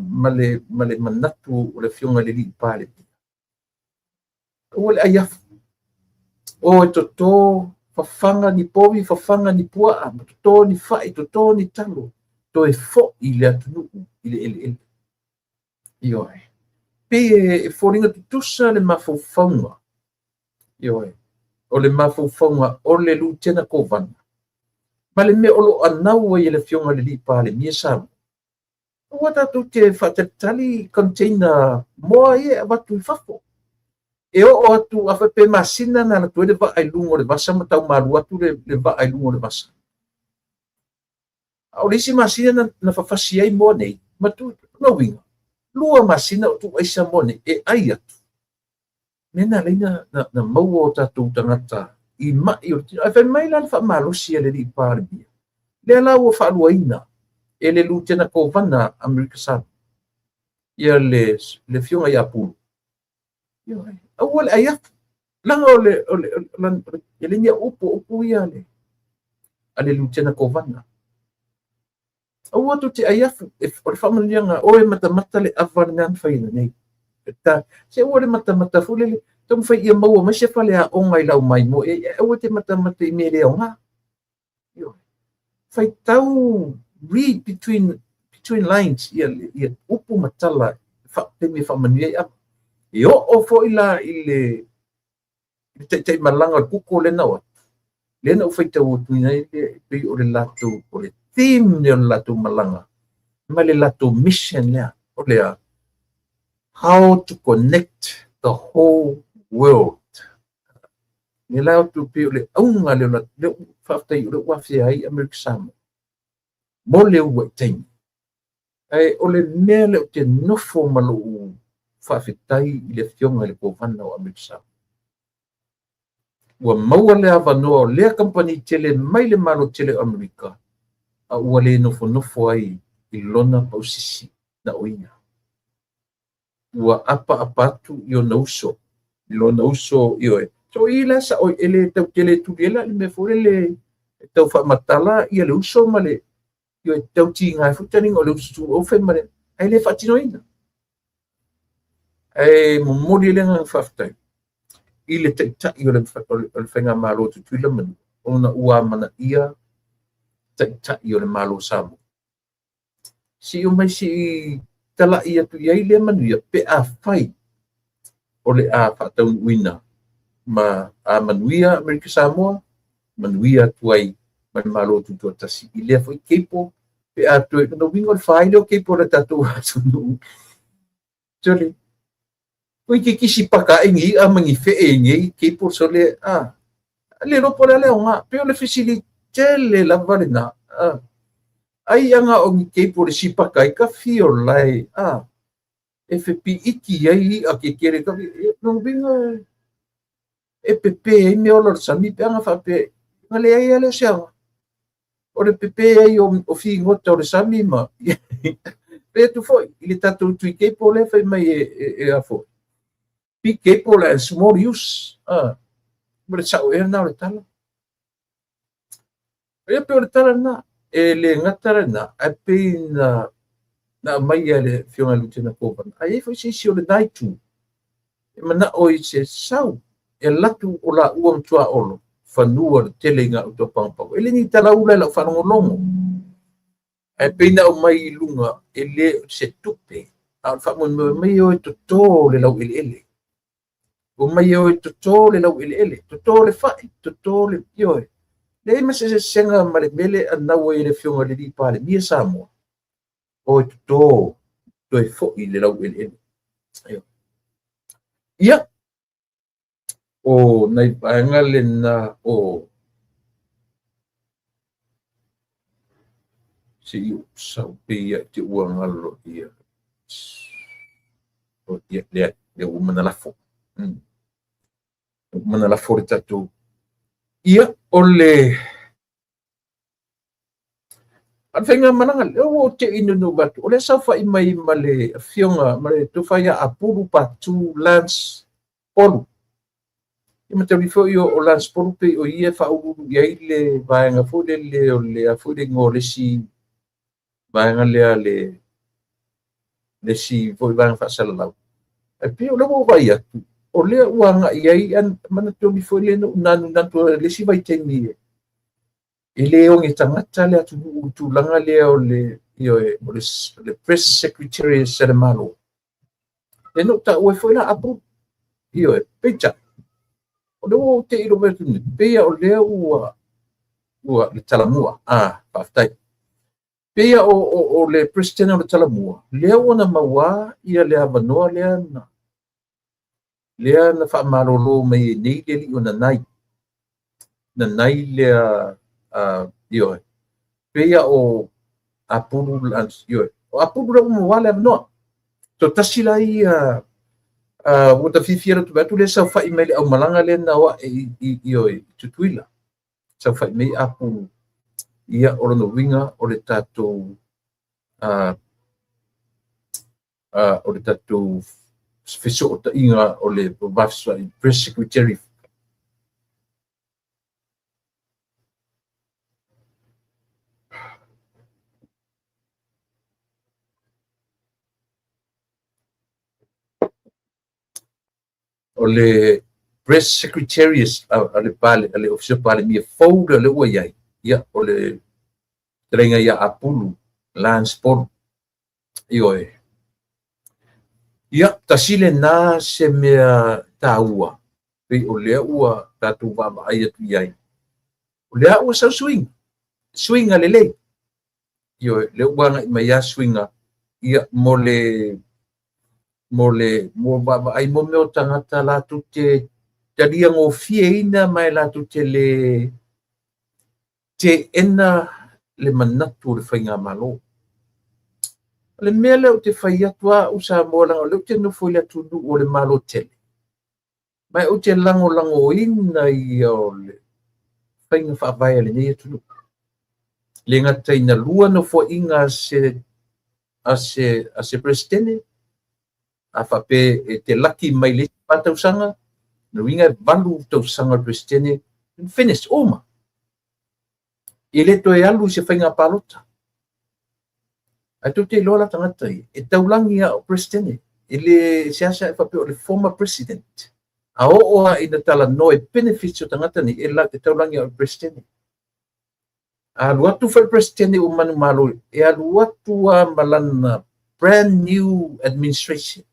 ma le manatu o le afioga i le alii Palemia. Aua le aiafu. O e toto fafaga ni povi, fafaga ni puaa, toto ni fai, toto ni talo, toe foi le atunuu i le eleele. Ioe. Pei e foliga tutusa le mafaufauga. Ioe. O le mafaufauga o le Lutena Kovana ma le mea o lo o anau ai e le afioga i le alii Palemia Samoa. Aua tatou te faatalitali container moa ia e avatu i fafo. E oo atu a pe masina na alu atu ai le vaa i luga o le vasa ma taumalu atu le vaa i luga o le vasa. A o le isi masina na fafasi ai moa nei, ma tu na uiga, 2 masina o tuuaisa moa nei, e ai atu. Mea na alai na maua o tatou tagata i mai o le tino. Ae fai mai la le faamalosi a le alii Palemia. Lea la ua faaluaina e le Lutena Kovana Amerika Samoa. Ia le afioga ia Pulu. Aua le aiafu. Leaga o le e le ni upu, upu ia a le Lutena Kovana. Aua tou te aiafu. O le faamanuiaga, o e matamata le ava le mea na fai nei. Se aua le matamata foi lele, taumafai ia maua mai se faleaoga i lau maimoa, aua te matamata i mea le aoga. Faitau, read between lines, ia upu ma tala taimi e faamanuia ai ava. E oo foi la i le taitai malaga o le kuko lea na o atu, lea na ou faitau atu ai pei o le latou, o le theme lea o le latou malaga, ma le latou mission lea, o lea, how to connect the whole world. Le la atu pei o le auga lea, lea faafetai o lea ua afea ai Amerika Samoa mo le uluai taimi. Ae o le mea lea ou te nofo ma lou faafetai i le afioga i le Kovana o Amerika Samoa. Ua maua le avanoa o lea kamupani tele mai le Malo tele o Amerika, a ua le nofonofo ai i lona pausisi na o ia. Ua apaapa atu i ona uso, i lona uso ioe. So i la sa oi ele tau tele tuli ela le mea foi lele tau faamatala ia le uso ma le ioe tau tiga ai foi taliga o le uso o fai ma le ae le faatinoina. Ae momoli le agaga faafetai i le taitai o le faigamalo Tutuila ma Manua, ona ua amanaia taitai o le Malo Samoa. Si o mai si talai atu i ai lea manuia pe a fai o le a faataunuuina ma a manuia Amerika Samoa, manuia atu ai ma le Malo Tutoatasi i lea foi cable pe a toe ona uiga o le fai lea o cable le tatou atunuu. Sole, oi ke kisi paka e ngi a mangi fe e ngi cable sole a le lopo le le onga pe o le fisili tele lava le na ai anga o ngi cable le si paka i ka fio lai a e fe pi iki ai a ke kere ka no vinga e pepe ai me ola sami pe anga fa pe ngale ai le se o le pepe ai o fi ngota o le sami ma pe tu foi i le tatou tui cable le fai mai e a foi big cable and small use ma le sao e na o le tala e pe o le tala na e le ngata le na a pe na mai e le fionga Lutena Kovana ai foi se isi o le naitu e mana o i se sau e latu o la ua mtua olo fanua le tele i gauta o Pagopago. E le ni talaula i lau faalogologo, ae pei na aumai i luga e le o se tupe, a o le faamoemoe mai e o e toto le laueleele. Omai e o e toto le laueleele, toto le fai, toto le ioe. Leai ma se sesega ma le mea lea e anau ai e le Afioga i le alii Palemia Samoa, o e toto toe foi le laueleele. Ia, o nai vaega lena o se i ou sau pei ia te ua galo ia. Ia, lea, lea ua mana lafo. Ua mana lafo le tatou. Ia, o le A o le faigamalaga lea ua ou te inu nu atu, o lea saofai mai ma le afioga ma le tofa ia Apulu Patu Lance Polu. Ia matauli foi o Lance Polu pei o ia e faauluulu i ai le vaega foi lele o le a foi le igoa o le isi vaega lea le isi foi vaega faasalalau. Ae pei o lea ua ou vaai atu, o lea ua agai i ai, manatua foi lea na ou nanunatu ai le isi vaitaimi e le oge tagata le atunuu i tulaga lea o le, ioe, o le press secretary a le Malo. Lea na ou taua ai foi la Apulu. Ioe, peitai, o lea ua ou te i lou atu nei, pei o lea ua le talamua. Ah, faafetai. Pei o le President o le talamua, lea ua na maua ia le avanoa lea na lea na faamalolo mai ai nei le alii o Nanai. Nanai lea, ioe, pei o Apulu, ioe, o Apulu lea ua maua le avanoa. Toatasi la ia, ua ta fiafia atu atu lea saofai mai le aumalaga lea na o ae ioe, i Tutuila. Saofai mai Apulu, ia o lona uiga o le tatou o le tatou fesootaiga o le press secretary. O le press secretary a le pale a le Ofisa Palemia fou lea lea ua i ai, ia o le fetalaiga ia Apulu Lance Polu. Ioe. Ia, tasi lena se mea taua, pei o lea ua tatou vaavaai atu i ai. O lea ua sau suiga, suiga lelei. Ioe, lea ua agai mai a suiga, ia, mo le mo vaavaai mo mea o tagata latou te talia gofieina ma e latou te le teena le manatu o le faigamalo. O le mea lea ou te fai atu a au Samoa, leaga o lea ou te nofo i le atunuu o le Malo tele, ma ou te lagolagoina ia o le faiga faavae a lenei atunuu. Le gata ina lua nofoaiga a se Peresetene, a faapea e te laki mai le isi 4 tausaga, lona uiga e 8 tausaga o le Peresetene, finish, uma. E le toe alu i se faiga palota. Ae tou te iloa la tagata ia, e taulagi a o Peresetene, e le seasea e faapea o le former president. A oo lava ina talanoa i benefits o tagata nei, e taulagi a o le Peresetene. A alu atu foi le Peresetene ua manumalo, e alu atu lava ma lana brand new administration.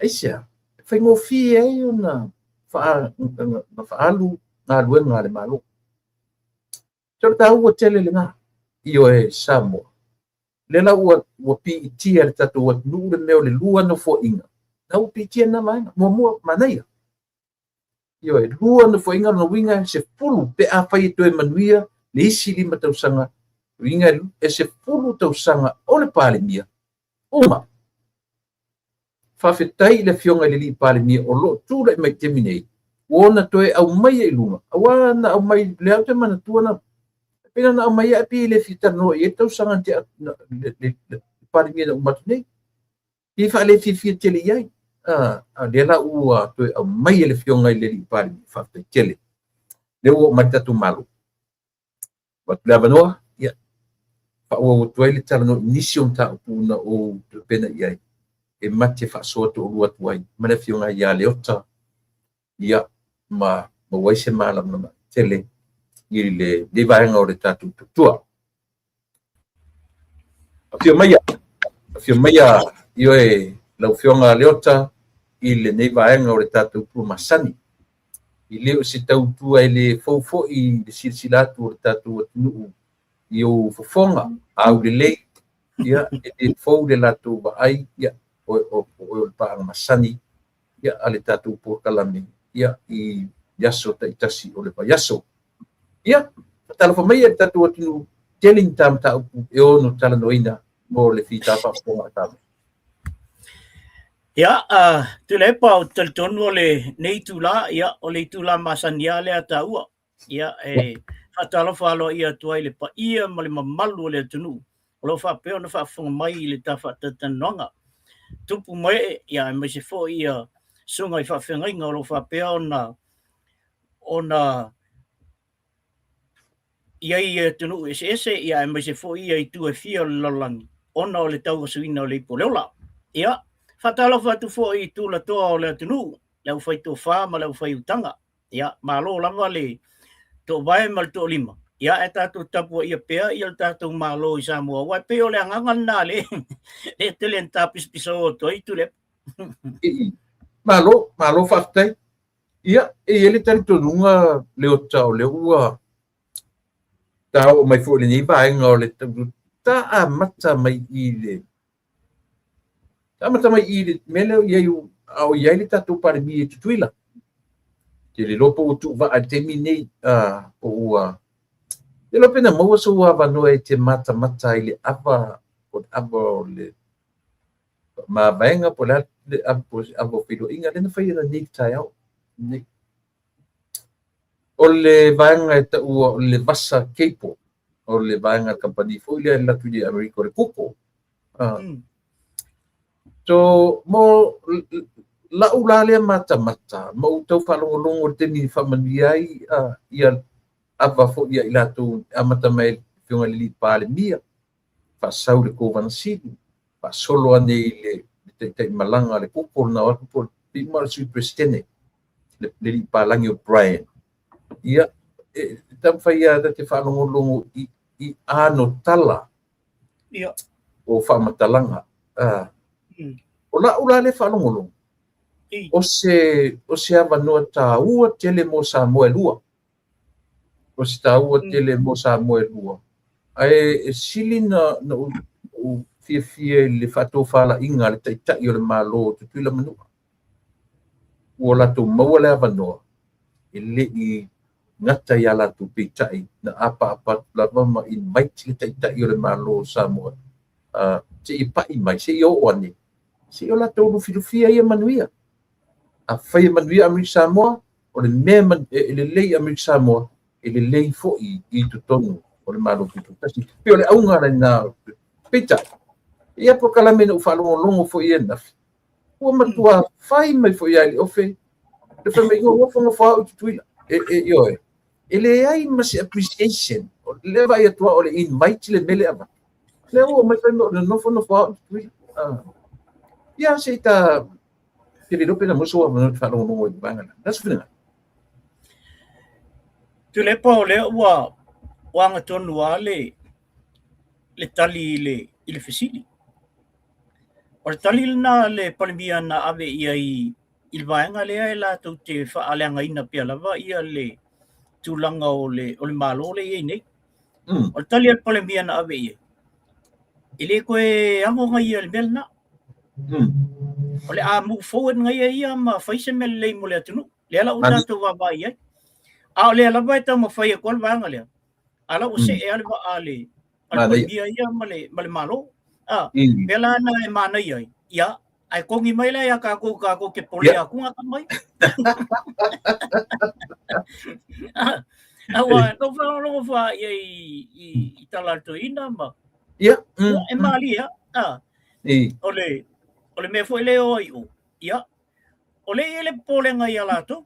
Aisea, e faigofie ai ona faaalu galuega a le Malo. So le taua tele lena, ioe Samoa. Lea la ua piitia le tatou atunuu le mea o le lua nofoaiga. Na ua piitia lena vaega. Muamua, manaia. Ioe, lua nofoaiga, lona uiga e 10 pe afai e toe manuia le isi 5 tausaga. Uiga e 10 tausaga o le Palemia. Uma. Faafetai i le afioga i le alii Palemia o loo tulai mai taimi nei, ua ona toe aumai i luga. Aua na aumai, lea ou te manatua na, pei na aumai ae pei e le fia talanoa i ai tausaga le Palemia na uma atu nei. Pei faale fiafia tele i ai. A lea la ua toe aumai e le afioga i le alii Palemia, faafetai tele. Lea ua oo mai le tatou Malo. Atu le avanoa, ia, faaauau atu ai le talanoa i nisi o mataupu na ou tapena i ai, e mate faasoa toalua atu ai ma le afioga ia Leota, ia, ma maua ai se malamalama. tele i lenei vaega o le tatou tautua. Afio maia, afio maia ioe lau Afioga Leota i lenei vaega o le tatou tua masani. E le o se tautua e le fou foi i le silasila atu o le tatou atunuu i ou fofoga aulelei, ia, e le fou le latou vaai, ia, o le paaga masani, ia, a le tatou polokalame, ia, i aso taitasi o le vaiaso. Ia, faatalofa mai e le tatou atunuu, tele ni ta mataupu e ono talanoaina mo le fita faafofoga a Samoa. Ia, Tuilaepa, ou te talitonu o lenei itula, ia, o le itula masani lava lea a taua. Ia, e faatalofa aloaia atu ai i le paia ma le mamalu o le atunuu o lo o faapea ona faafofoga mai i le ta faatalatalanoaga. Tupu ma ee, ia, aemaise foi ia susuga i faafeagaiga o lo o faapea ona i ai i atunuu eseese, ia, aemaise foi ia itu e fia o le lalolagi ona o le tauasuina o le ipu o le ola. Ia, faatalofa atu foi i tulatoa o le atunuu, le aufaitofa ma le aufaiutaga. Ia, malo lava le toovae ma le toolima. Ia, ae tatou tapuaia pea ia le tatou Malo i Samoa, aua e pei o le agaga lena le le tele na tapisapisao atu ai Tuilaepa. Malo, malo faafetai. Ia, e i ai le talitonuga Leota o lea ua ta oo mai foi i lenei vaega o le ta amata mai i le amata mai i le mea lea i ai, a o i ai le tatou Palemia i Tutuila. Te le iloa po ua tuuvaa i le taimi lenei, po ua le iloa pe na maua sou avanoa e te matamata ai i le ava, o le ava o le mavaega, po o le a le ava, po o se ava o feiloaiga lea na fai e nei taeao nei. O le vaega e taua o le Vasa Cable, o le vaega kamupani foi lea e alu atu i Amerika o le Google. So, mo lau la lea matamata, ma ou tau faalogologo i le taimi i faamanuia ai ia ava foi ia i latou amata mai le Afioga i le alii Palemia, faasau le Kovana Sili, faasolo ane i le taitai malaga a le Google na o atu po o le Sui Peresetene, le alii Palangi o Brian. Ia, e taumafai lava ta te faalogologo i ano tala o faamatalaga. O lau la le faalogologo, o se avanoa taua tele mo Samoa e lua. O se taua tele mo Samoa e lua. Ae e sili na ou fiafia i le faatofalaiga a le taitai o le Malo o Tutuila ma Manua. Ua latou maua le avanoa e le i gata ia latou peitai na apaapa atu lava ma invite le taitai o le Malo o Samoa se i pai mai, se i oo ane, se i o latou lufilufia ia manuia. A fai e manuia Amerika Samoa, o le mea e lelei Amerika Samoa, e lelei foi i totonu o le Malo Tutoatasi. Pei o le auga lena peitai. Ia polokalame na ou faalogologo foi ia nafi, ua matua fai mai foi ia i le ofe, le fai mai, ua nofo au i Tutuila. E e leai ma se appreciation. O le vaai atu o le invite le mele avatu. Lea ua mai fai mai o le nofo au i Tutuila. Ia se i ta te le iloa pe na maua sou avanoa e te faalogologo i le vaega lena. Na se finagalo. Tuilaepa, o lea ua agatonu lava le tali i le fesili. O le tali lena a le Palemia na ave i ai i le vaega lea e latou te faaleagaina pea lava ia le tulaga o le Malo le i ai nei. O le tali a le Palemia na ave i ai, e le toe ago ia le mea lena. O le a move forward ngai ia ma fai se mea lelei mo le atunuu. Lea la ua tatou vaavaai ai. A o lea lava e taumafai atu le vaega lea. A la ua see lava le vaa a le Palemia ia ma le Malo. Mea la na e manaia ai. Ia, ae kogi mai la ia tatou te pole atu ngā mai. Aua, no whalongo wha ia i tala le toeaina ma. Ia. E malie a. O le mea foi lea o ai o. Ia, o le ia le popolega ia latou.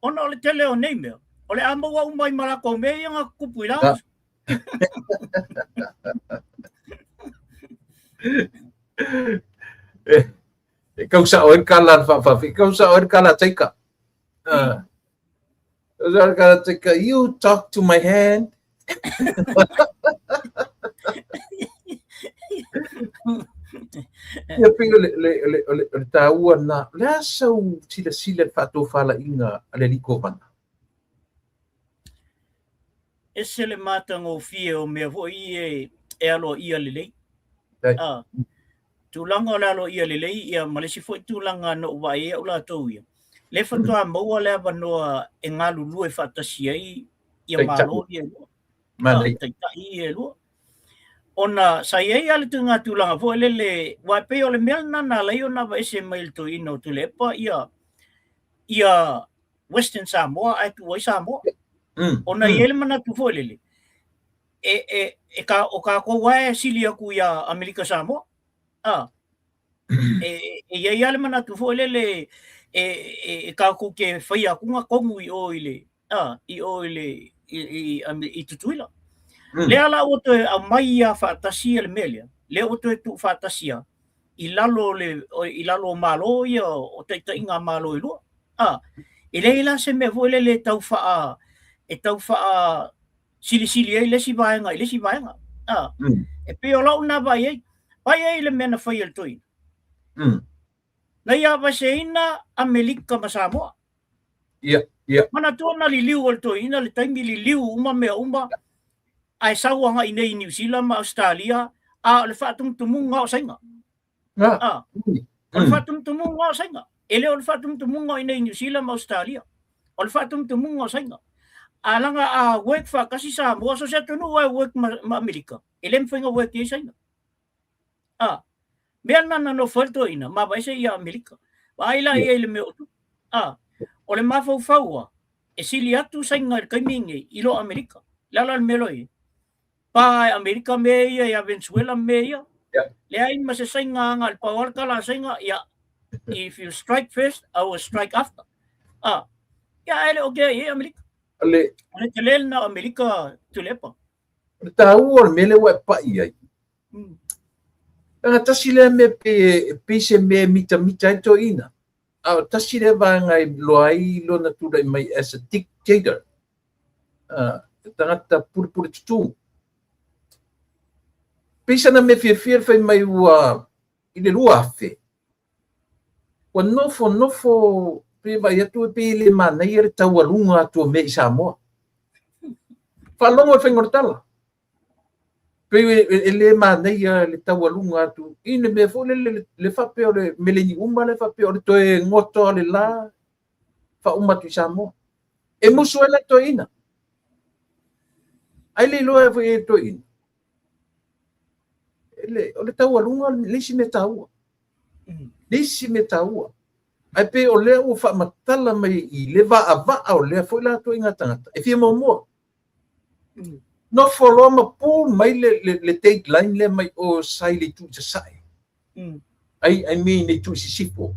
Ona o le tele o nei mea. O le a maua uma i ma latou mea ia ngā kupu i la. E kau sao e kala whawhawhi, kau sao e kala teika. You talk to my hand. Ia pei o le, le, le, o le, o le taua na, o le a sau silasila i le faatofalaiga a le alii Kovana? Ese le matagofie o mea foi ia e aloaia lelei. Ah, tulaga o le aloaia lelei ia ma le isi foi tulaga na ou vaai ai au latou ia, lea faatoa maua le avanoa e galulue faatasi ai ia Malo ia e lua. Taitai ia e lua. Ona sa i ai lava le ituaiga tulaga foi lele, aua e pei o le mea lena na ala ai ona aveese mai e le toeaina o Tuilaepa ia ia Western Samoa ae tuu ai Samoa. Ona e i ai le manatu foi lele, e, e, e ka, o kākou lava e sili atu iā Amerika Samoa. A, e, e i ai lava le manatu foi lele e, e, e kākou te faia atu tonu i o i le, a, i o i le, i, i, i, i Tutuila. Lea la ua toe aumai ia faatasi le mea lea, lea ua toe tuu faatasi ia i lalo o le, i lalo o Malo ia o taitaiga a Malo e lua. A, e leai la se mea foi lele e tau faa, e tau faa silisili ai le isi vaega i le isi vaega. A, e pei o lau lena vaai ai. Vaai ai i le mea na fai e le toeaina. Na ia aveeseina Amerika ma Samoa. Ia, ia. Manatua na liliu e le toeaina le taimi liliu uma mea uma, ae sau agai nei i Niu Sila ma Ausetalia, a o le faatumutumuga o Saina. Ah, o le faatumutumuga o Saina. E le o le faatumutumuga o i inei i Niu Sila ma Ausetalia. O le faatumutumuga o Saina. A laga a work faatasi Samoa, so o se atunuu e work ma, ma Amerika, e le mafai ona work i ai Saina. Ah, mea lena na nofo ai le toeaina, ma aveese ia Amerika. Vaai la i ai i le mea o tupu. Ah, o le mafaufau a, e sili atu Saina i le taimi lenei i lo Amerika. Le a la le mea lo i ai? Pa e Amerika mea ia ia Venezuela mea ia. Yeah. Leai ma se Saina aga i le pau lava le tala a Saina, ia, if you strike first, I will strike after. Ah, ia ae le o kea i ai Amerika. Le, O le tele lena o Amerika Tuilaepa. O le taua o le mea lea ua e pai ai. Leaga tasi lea mea pe, pei se mea e mitamita ai le toeaina. A o tasi lea vaega e iloa ai lona tulai mai as a dictator, tagata pulepule tutū. Pei sana mea fiafia le fai mai ua i le 2000, ua nofonofo pe vaai atu e pei e le manaia le taualuga atu o mea i Samoa. Faalogo i le faiga o le tala. Pei e le manaia le taualuga atu i le mea foi lele le faapea o le meleniuma le faapea o le toe goto o le la faauma atu i Samoa. E musu ai la toeaina. Ai le iloa foi e toeaina. O le taualuga le isi mea taua. Le isi mea taua. Ae pei o lea ua faamatala mai i le vaavaa o lea foi la ituaiga tagata e fia muamua. Nofo loa ma pu mai le date line lea mai o sa i le itu i sasae. I mean le itu i sisifo.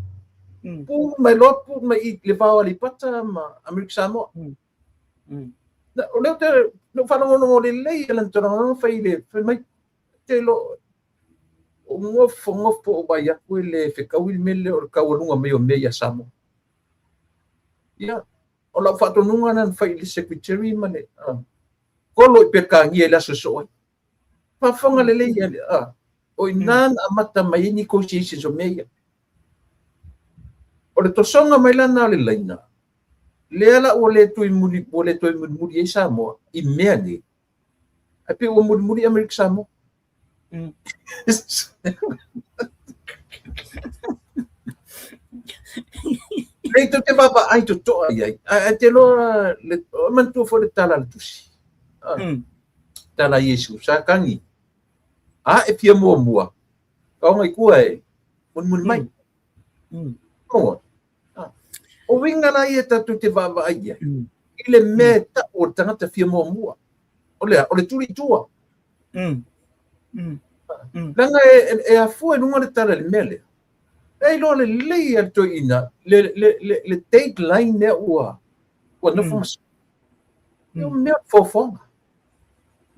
Pu mai loa pu mai i le va o Aleipata ma Amerika Samoa. O lea ou te na ou faalogologo lelei i lana tulaga fai le fai mai te lo o nofo nofo o vaai atu e le fetaui le mea lea o le taualuga mai o mea ia Samoa. Ia, o lau faatonuga lena na fai i le secretary ma le kolo i Peretania i le aso e soo ai. Faafofoga lelei ia le, o i ina na amata mai ai negotiations o mea ia. O le tosoga mai la na o le laina, lea la ua le toe muli, ua le toe mulimuli ai Samoa i mea nei. Ae pei ua mulimuli Amerika Samoa. Nei tou te vaavaai totoa i ai. Ae te loa, le, o manatua foi le tala a le tusi. Tala a Iesu, sa kagi. A e fia muamua, kaoga i tua e mulimuli mai. Oh. O uiga la ia tatou te vaavaai i ai, i le mea e tau o le tagata fia muamua. O le a? O le tuli i tua. Leaga e afua i luga le tala i le mea lea. E iloa lelei e le toeaina le date line lea ua nofo ma sui. O mea o le foafoaga.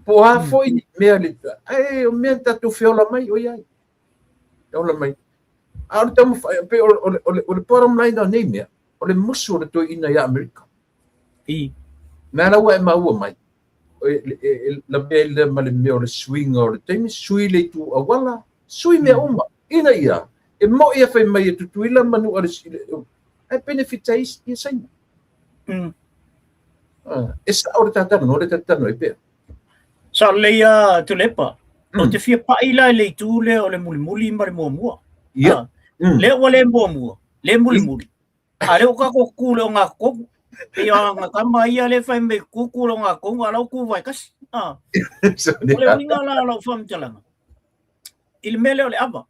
Po o a foi ni mea le, ae o mea tatou feola mai o i ai. Feola mai. A o le taumafai, pei o le bottom line o nei mea, o le musu o le toeaina ia Amerika. I. Na la ua e maua mai. E lavea ai lea ma le mea o le suiga o le taimi, sui le itu auala, sui mea uma, ina ia e mo'i e fai mai e Tutuila ma Nu'a le, ae benefit ai ia Saina. E sa'o le ta talanoa lea ta te talanoa ai pea. Sao lelei a Tuilaepa. Ou te fia pa'i la i le itu lea o le mulimuli ma le muamua. Ia. Lea ua le muamua, le mulimuli. A lea ua tatou tutu i le ogatotonu. Pei o aga tama ia lea e fai mai tutu le ogatotonu, a o la ua tu vaetasi. O le uiga la o lau faamatalaga, i le mea lea o le ava.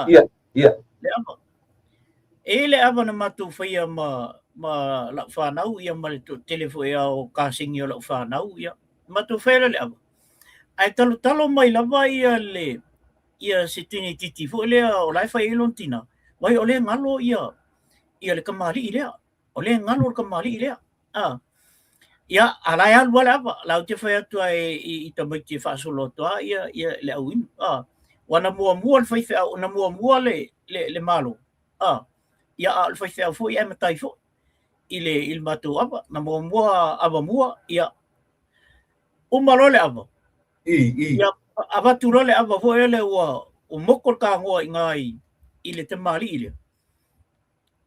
Ia, ia. Le ava. E i ai le ava na matou faia ma ma lau fanau ia ma le toatele foi a o kasegi o lau fanau ia. Matou faia lea o le ava. Ae talotalo mai lava ia le ia se teineitiiti foi lea o la e fai ai lona tina, vaai o lea e galo ia ia le kamalii lea. O lea e galo le kamalii lea. A. Ia, a la e alu lava le ava. La ou te fai atu ai i tamaiti e faasolo atu lava ia, ia le auinu. A. Ua na muamua le faifeau, na muamua le, le, le Malo. A. Ia, a o le faifeau foi ae matai foi i le, i le matou ava. Na muamua ava mua, ia, uma loa le ava. I, i. Ia, avatu loa le ava foi lele ua, ua moko le tanoa i ina i, i le tamalii lea.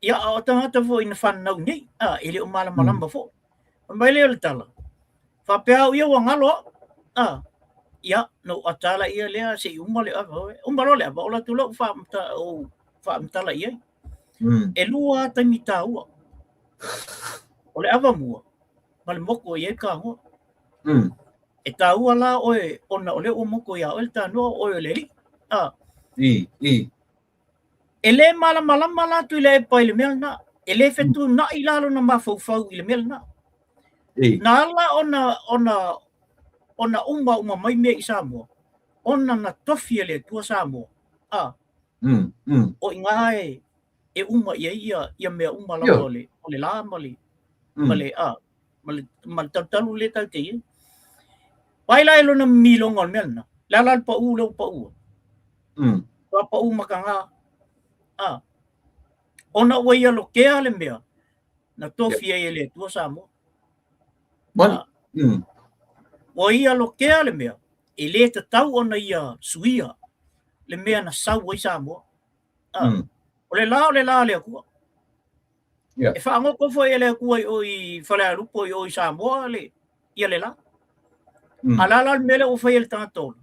Ia, a o tagata foi na fananau nei, a, e le o malamalama foi. Fai mai lea o le tala, faapea au ia ua galo au, a, ia, na ou ata laia lea se i uma le ava. Uma loa le ava, ou alu atu loa ou faamatala, ou faamatala i ai. E lua lava taimi taua. O le ava mua, ma le moko e i ai le tanoa. E taua la oe ona o lea ua moko iā oe le tanoa, o oe o le alii. A. I, i. E le malamalama la Tuilaepa i le mea lena. E le fetuunai la lona mafaufau i le mea lena. Na ala ona, ona, ona uma uma mai mea i Samoa, ona na tofi e le Atua Samoa. A. O i ina e, e uma i ai ia, ia mea uma lava o le, o le la ma le, ma le, a, ma le, ma le talutalu lea tatou te i ai. Vaai la i lona mimiloga o le mea lena. Le a la le pau lea ua pau ai? Ua pau mataga. A. Ona ua ia lokea le mea na tofi ai e le Atua Samoa. Moni. Ua ia lokea le mea e le tatau ona ia suia le mea na sau ai Samoa. O le la o le la a le Atua. Yeah. E faagoto foi e le Atua i o i Falealupo i o i Samoa le, ia le la. A la la le mea lea ua fai e le tagata ola,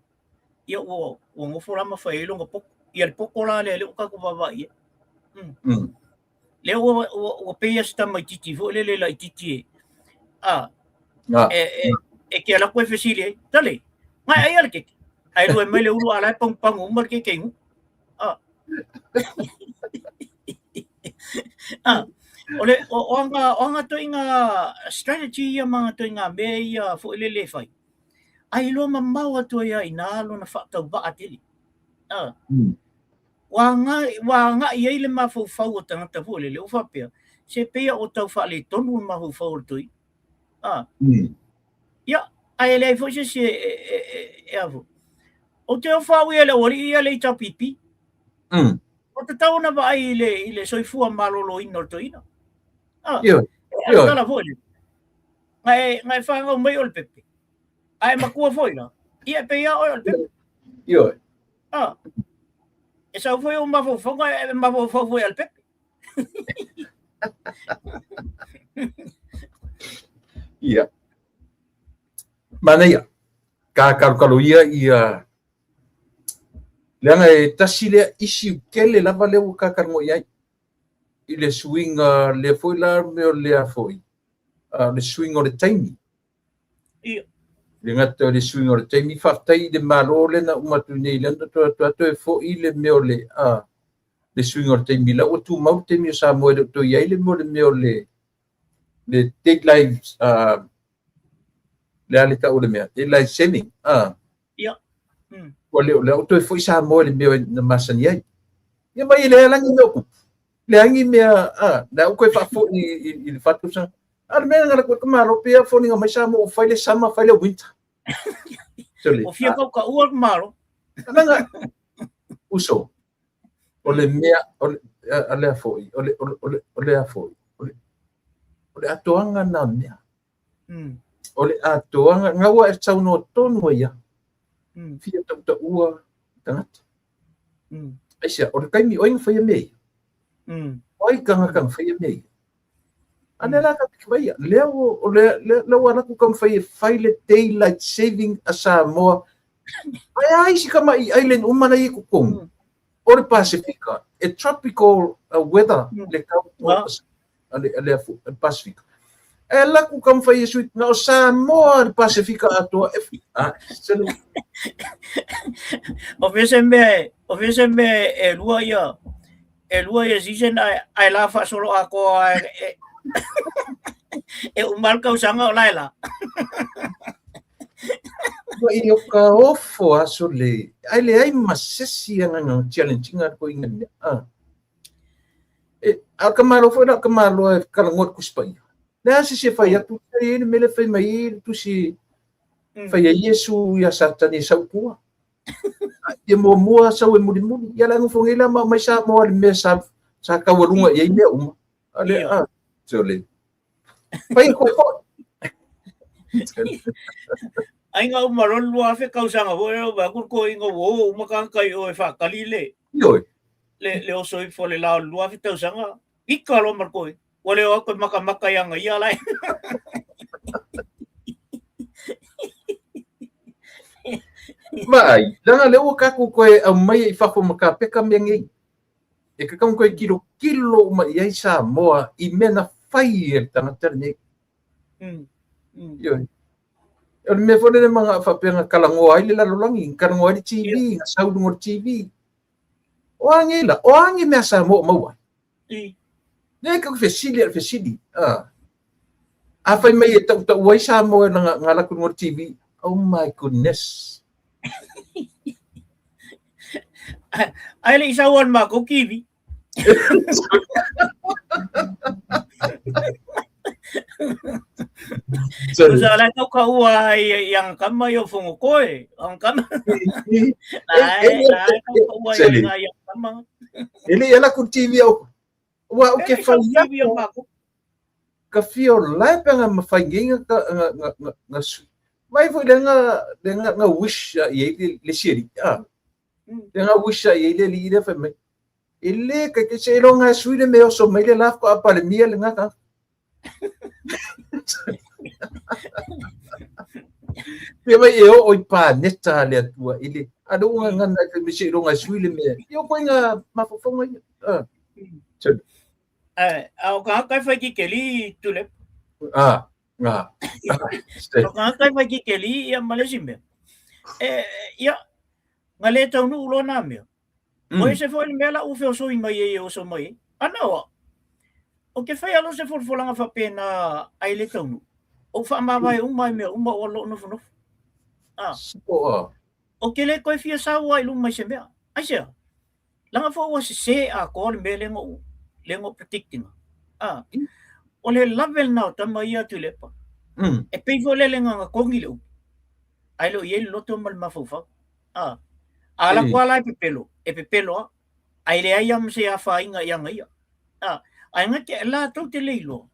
ia ua, ua nofo la ma fai ai lona poto. Ia le poto la lea lea ua tatou vaavaai i ai. Lea ua, ua, ua pei lava se tamaitiiti foi lele laitiiti e, a, e, e, e te alu atu e fesili ai, tale, ngai ai le keke. Ae lue mai le ulu a la e pagupagu uma le keke i nuku. A. A, o le, o, o aga, o aga toiga strategy ia ma aga toiga mea ia foi lele e fai. Ai iloa mamao atu ai lava i ina lona faatauvaa tele. A. Ua agai, ua agai ai le mafaufau o tagata foi lele, ua faapea, se pei ua tau faaletonu le mafaufau o le toeaina. A. Ia, ae e leai foi se isi e, e, e, e, e a foi. Ou te ofa au ia i le aualii ia le HRPP. Ua tatau ona vaai i le, i le soifua maloloina o le toeaina. A. Ioe, E ioe. tala foi lele. Na e, na e fanau mai o le pepe. A e matua foi la, ia e pei lava oe o le pepe. Ioe. A. E sau foi ou mafaufauga, e mafaufau foi a le pepe. Ia. Manaia. Ka kalokalo ia ia leaga e tasi lea issue tele lava lea ua kakalongo i ai i le suiga lea foi la mea o lea foi le suiga o le taimi. Ia. Le gata o le suiga o le taimi, faafetai i le Malo lea na uma atu nei lea na toe atu toe foi le mea o le le suiga o le taimi la ua tumau le taimi o Samoa e le o toe i ai le mea o le mea o le le daylight le a le tau o le mea daylight saving Ia. Ua le o lea ua toe foi Samoa i le mea na masani ai. Ia mai e leai ni mea o tupu. Leai ni mea, lea ua toe faafoi i le fatu sa. A le mea na ka Malo pei e foliga mai Samoa ua fai le summer fai le winter. Sole. Ua fia kaukaua le Malo. Leaga, uso, o le mea, o le, a lea foi, o le, o le, o le, o lea foi, o le, O le atoaga na o le mea. O le atoaga, gaua e saunoa tonu ai ia. Fia tautaua tagata. Aisea, o le taimi o ai na faia mea ia? O ai tagata na faia mea ia? A lea la ka piki mai ia. Lea o lea lea ua alu atu taumafai e fai le daylight saving a Samoa. Ae a isi tama'i island uma la e i totonu o le Pasefika, e tropical weather le tau a le Pasefika. Ae alu atu taumafai e sui, na o Samoa le Pasefika atoa e a selu. O fea se mea, o fea se mea e lua ia, e lua ia season ae, ae la faasolo atoa e, e, e uma le tausaga o la e la. Ua i o ka ofo aso le, ai leai ma se isi agaga challenge ina ko ina mea. Ah. E, a ka malo foi la ka malo e kala ngot ku spai. Le a se se fai atu e le mele fai mai le tusi fai a Iesu ia Satani sau tua. Ia muamua sau e mulimuli. Ia la ngofo ngela ma mai sa moa le mea sa sa kaualuga i ai mea uma. A le a sole. Fai koe foi. Ai nga uma loa le 2000 tausaga foi lea ua vaai atu le toeaina ua o uma tagata i o e faatali le Ioe. le oso ifo o le la o le 2000 tausaga. Ika loa ma le toeaina. Ua le o atu e makamaka i aga ia la e. Vaai, leaga lea ua tatou toe aumaia i fafo ma kapeka mea nei. E tatau ona toe tilotilo uma i ai Samoa i mea na fai e le tagata lenei. Ioe. O le mea foi lele ma na faapea na talanoa ai le lalolagi, na talanoa ai le TV, na sau i luga o le TV. O a nei la? O a ni mea Samoa o maua ai? Nei ka fesili a le fesili. Ah. A fai mai e tautau ai Samoa na na alu atu i luga o le TV. Oh my goodness. Ai le i sau al makou TV. Sa la tau ka ua ai i anga kama i o fongo koe. Anga kama. Ai, ai tau ka ua i anga i anga kama. E le i ala ku TV au. Ua o ke fai atu. Ka fia o lae pe nga mawhai ngei nga nga nga nga nga sui. Mai foi le nga le nga nga wish a i le le sieri. Ah. Le nga wish a i le li le fai mai. E le ka ke se lo nga sui le me oso mai le la ko apa le mia le nga ka. Pe mai e o i pa neta le atua i le. A lo nga nga na fai mai se lo nga sui le me. Io koe nga mafaufauga ia. Ah. Eh, a o ka kai whai ki keli tulep. Ah, ah. O ka kai whai ki keli ia malesi mea. E, ia, nga le taunu ulo nā mea. O ese foi le mea la ufe o soi mai e o so mai e. Ana oa, o ke whai alo se folafolanga whapena ai le taunu. O wha mavae uma i mea uma o lo nofu nofu. Ah. O, O ke le koe fia saua i luma i se mea. Ai sea, Leaga foi ua sesē atoa le mea lea na ou lea na ou predict ina. A, o le lave lena o tama ia Tuilaepa. E pei foi lele na na kogi le upu. Ae le o i ai le loto ma le mafaufau. A, a alu atu lava la e pepelo, e pepelo lava. Ae leai lava ma se afaina i aga ia. A, ae na te, latou te le iloa,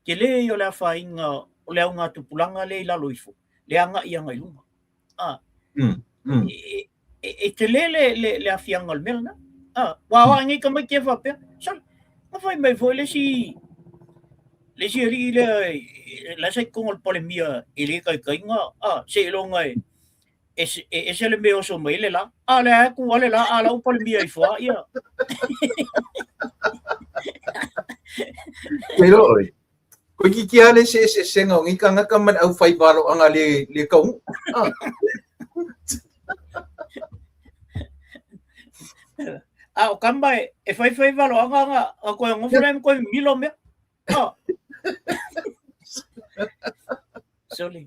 tele ia o le afaina o le augatupulaga lea i lalo ifo, le agai agai i luga. A, e, e, e tele le, le, le afiaga o le mea lena. A, ua o nei tamaiti e faapea, sole, na fai mai foi le isi, le isi alii lea, la sa i totonu o le Palemia e le taitaiga, a, seiloga e, e, e ese le mea oso mai le la. A, lea e tu ale la, a la u Palemia ifo a, ia. Pero oi, Koe ki ki ale se se senga o ngi kangaka ma le au whai valoanga le le kaungu. Ah. A o kamba e, e whai whai valoanga nga a koe ngofo le koe milo mea. Ah. Sorry.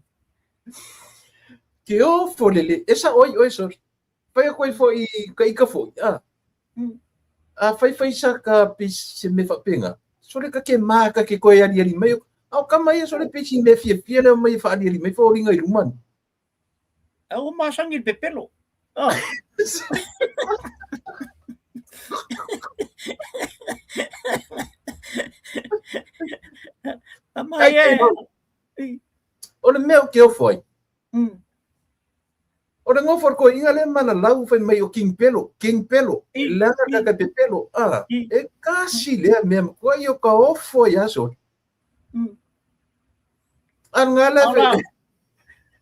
Ke o folele, e sa oi oi sorry. Whai a koe foi ka ika foi. Ah. A whai whai sa ka pe se me whapenga. Sore ka ke mā ka ke koe ali ali mai. A o kama ia sore pe si me fia fia leo mai wha ali ali mai wha oringa i lumani. A o masangi le pepelo. Ah. Ama ia e. O le mea o ke ofo ai. O le gofo o le toeaina lea ma lalau fai mai o King Pelo, King Pelo, leaga ka ka pepelo, a, e kasi lea mea matua i o ka ofo ai aso. A nga le fe.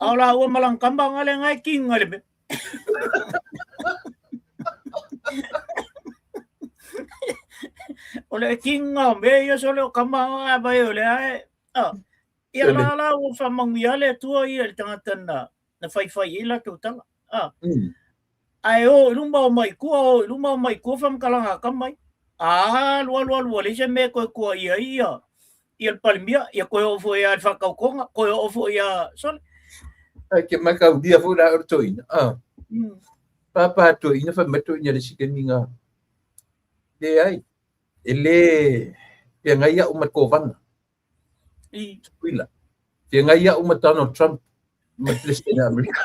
A la ua malang kamba nga le ngai king nga le me. O le king nga me ia so le o kamba nga vai o le ae. A, ia la la ua whamanuia le Atua ia le tangata na na whaiwhai i latou tala. A. Ae o i luma o mai kua, o i luma o mai kua whamkalanga ka mai. A, lua lua lua, le se me koe kua ia ia, ia le palemia, ia koe o fo ia le whakaukonga, koe o fo ia, sole. Ai ke mai kau dia fo la o toina. A. Papa toina fa mai toina le sikemi nga. Le ai. E le pe ngai au ma kovana. I. Tutuila. Feagai au ma Donald Trump ma President Amerika.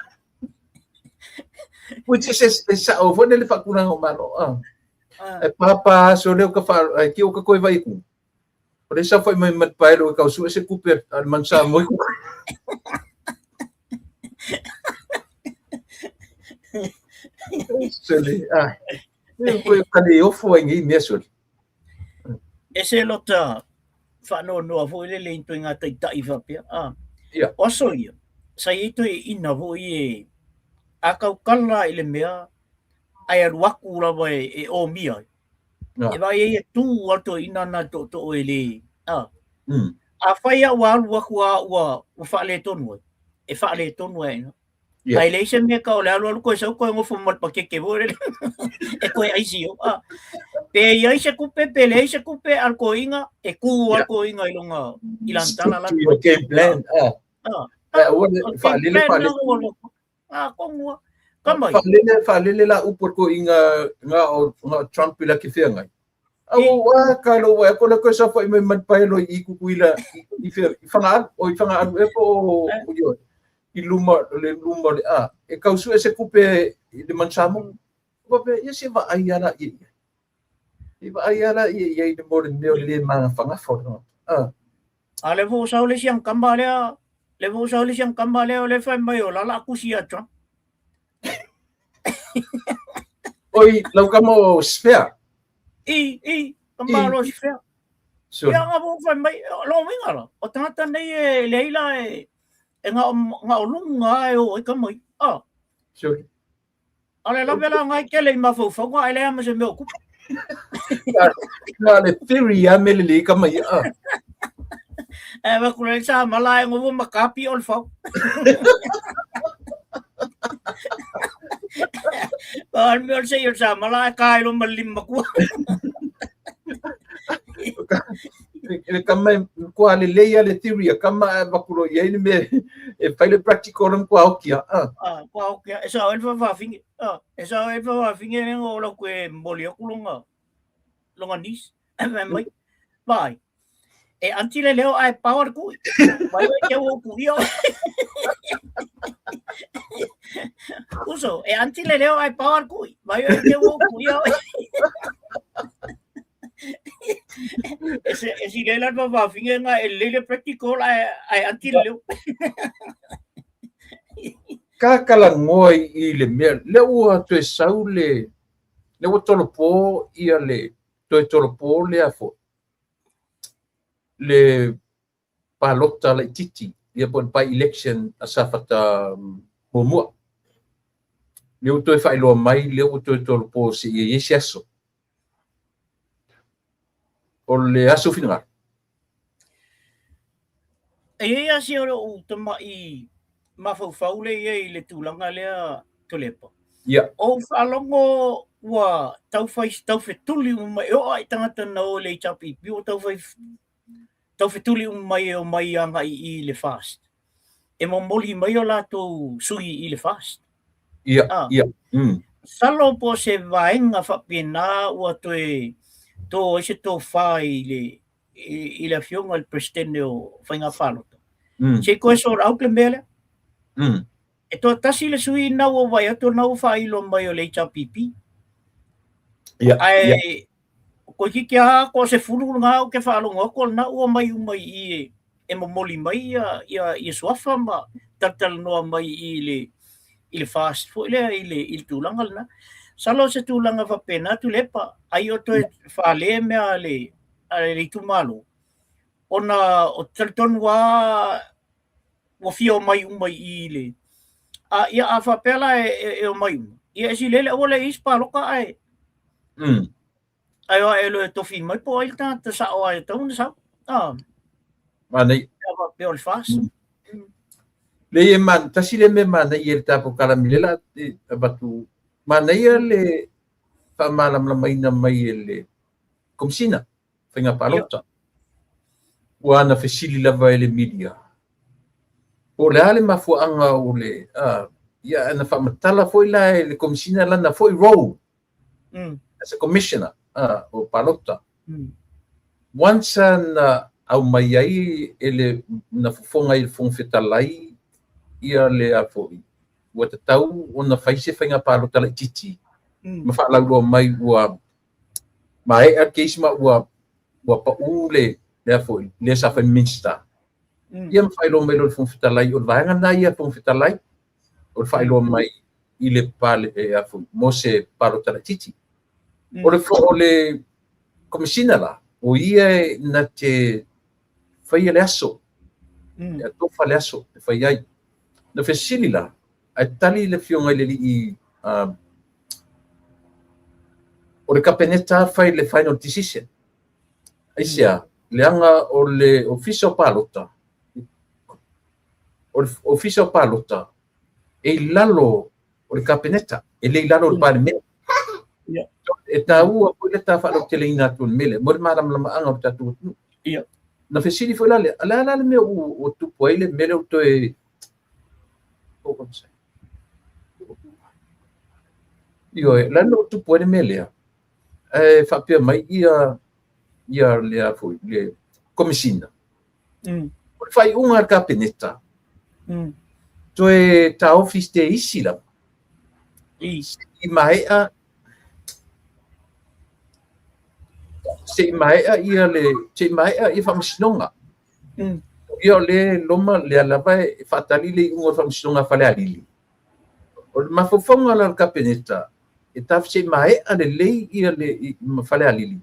Which is e sao foi nele faatulaga o Malo. Ah. E papa aso leo ka fa e ki o ka koe vai ku. O le sa foi mai mat pae lo ka su se kupe al man sa moi ku. Sole, ah. E koe ka le ofo ai ngi mea sole. E se lota whaanoanoa foi le le into i ngā taitai whapea. Ah. Yeah. O aso ia, sa i toe ina foi e a kau kala i le mea, ai alu aku lava e, e o mia. No. E vai e ia tū ato ina nā to to e le. Ah. A whai a ua alu aku a ua, ua whaale tonu ai. E whaale tonu ai. No? Yeah. Ai leai se mea ka o le alualu koe sau koe ngofo ma le pakeke foi lele. E koe aisi o. Ah. Pe i ai se kupe, pe leai se kupe, a le koiga, e kū a le koiga i luga i lana tala la. Stick to your game plan. Ah. Ah. Eh, ua le faalele, faalele. Ah, kongua. Ka mai. Faalele, faalele la upu a le koiga nga o nga o Trump i la ke feagai. A ua ka lo ua ko le koe sa foi mai man pae lo i Kukuila i i i Whangaalu o i Whangaalu e po o yo i luma le luma le a e kau sue se kupe i le man Samoa. Ua pe ia se va ai ala i ia. I va ai ala i ia i le mo le mea o le magafagafa o le tagata. A. A le vo sau le siang kamba lea, le vo sau le siang kamba lea o le fai mai o lala akusi ia Trump. Oi, lau kama o Sphere. I, i, kama lo Sphere. Sure. Ia nga vo fai mai, lo winga la. O tangata nei e leai la e, e nga nga o lunga e o e kama i. Ah. Sure. A le lawe la ngai kele i mafaufauga ai lea ma se mea o kupu. Na le theory a mele le kama i a. E wa kure sa mala e ngovo makapi o le fau. Ba al mea se i sa mala e kai lo malim makua. Le kama kua le leia le theory a kama e vakulo i ai le mea e fai le practical le kua okia. Ah, kua okia. E sa o elfa whafinge. Ah, e sa o elfa whafinge le ngo lau koe moli aku longa longa nis. E mai. Vai. E anti le leo ai power kui. Vai vai ke o kui o. Uso, e anti le leo ai power kui. Vai vai ke o kui o. E se e si le la pa finge nga e le le practical ai ai anti le leo. Ka kala ngoa i le mea, le ua toe sau le, le ua tolopo ia le, toe tolopo lea foi, le palota laitiiti, ia po o le by-election a Safata muamua. Lea ua toe faailoa mai, lea ua toe tolopo seia i ai se aso. O le aso finagalo. E i ai lava si ou tama'i mafaufau lea i ai i le tulaga lea Tuilaepa. Ia. O ou faalogo ua taufai taufetuli uma mai, e oo lava i tagata na o i le HRPP ua taufai taufetuli uma mai e omai agai i le FAST. E momoli mai o latou sui i le FAST. Ia, ia. Masalo po o se vaega faapena ua toe to ai se tofa i le i le afioga i le Peresetene o Faiga Palota. Se i koe sort out le mea lea. E toatasi le sui na ua vaai atu na ua faailo mai o le HRPP. Ia, Ae ia. koe ki kia ko se fulu ngā o ke whaalogo atu o lena ua mai uma i e. e momoli mai ia suafa ma talatalanoa mai i le FAST foi lea i le tulaga lena. Masalo o se tulaga faapena Tuilaepa, ai o toe fale mea a le itumalo, ona o te talitonu lava ua fia omai uma i le a ia a faapea la e omai uma, ia e sili ai le aua le i ai se palota ae ae o ae loa e tofi mai po o ai le tagata sao e tatau ona sau. Ah, Manaia. Pe a faapea o le FAST. Le ia man, tasi le mea manaia i le tatou kalami le la e avatu, manaia le faamalamalamaina mai e le Komesina Faiga Palota. Ua ana fesili lava e le media, po o le a le mafuaaga o le, ia ana faamatala foi la e le Komesina lana foi role as a commissioner o palota. Once na aumai ai e le na fofoga i le Fofoga Fetalai ia le a foi, ua tatau ona fai se faiga palota laitiiti ma faalauiloa mai ua maea le case ma ua pau le a foi, le sa fai Minister. Ia ma faailoa mai loa e le Fofoga Fetalai, o le vaega lena ia a le Fofoga Fetalai, o le faailoa mai i le pale e a foi, mo se palota laitiiti. O le Komesina la, o ia e na te faia le aso, e atofa le aso e fai ai. Na fesili la, ae tali le afioga i le alii, o le Kapeneta fai le final decision. Aisea, leaga o le Ofisa o Palota, o le Ofisa o Palota, e i lalo o le Kapeneta, e le i lalo o le Palemene. E taua foi le ta faalauteleina atu o le mea lea, mo le malamalamaaga o le tatou atunuu. Na fesili foi la lea, o le a la le mea ua tupu ai le mea lea ua toe. Ioe, la le mea ua tupu ai le mea lea, ae faapea mai ia le a foi, le Komesina. O le faaiuga a le Kapeneta, toe taofi te isi lava. Se i maea ia faamasinoga. Ia o le loma lea lava e faatali le iuga o le faamasinoga a Falealili. O le mafaufauga la o le Kapeneta, e taofi se i maea lelei ia le ma Falealili,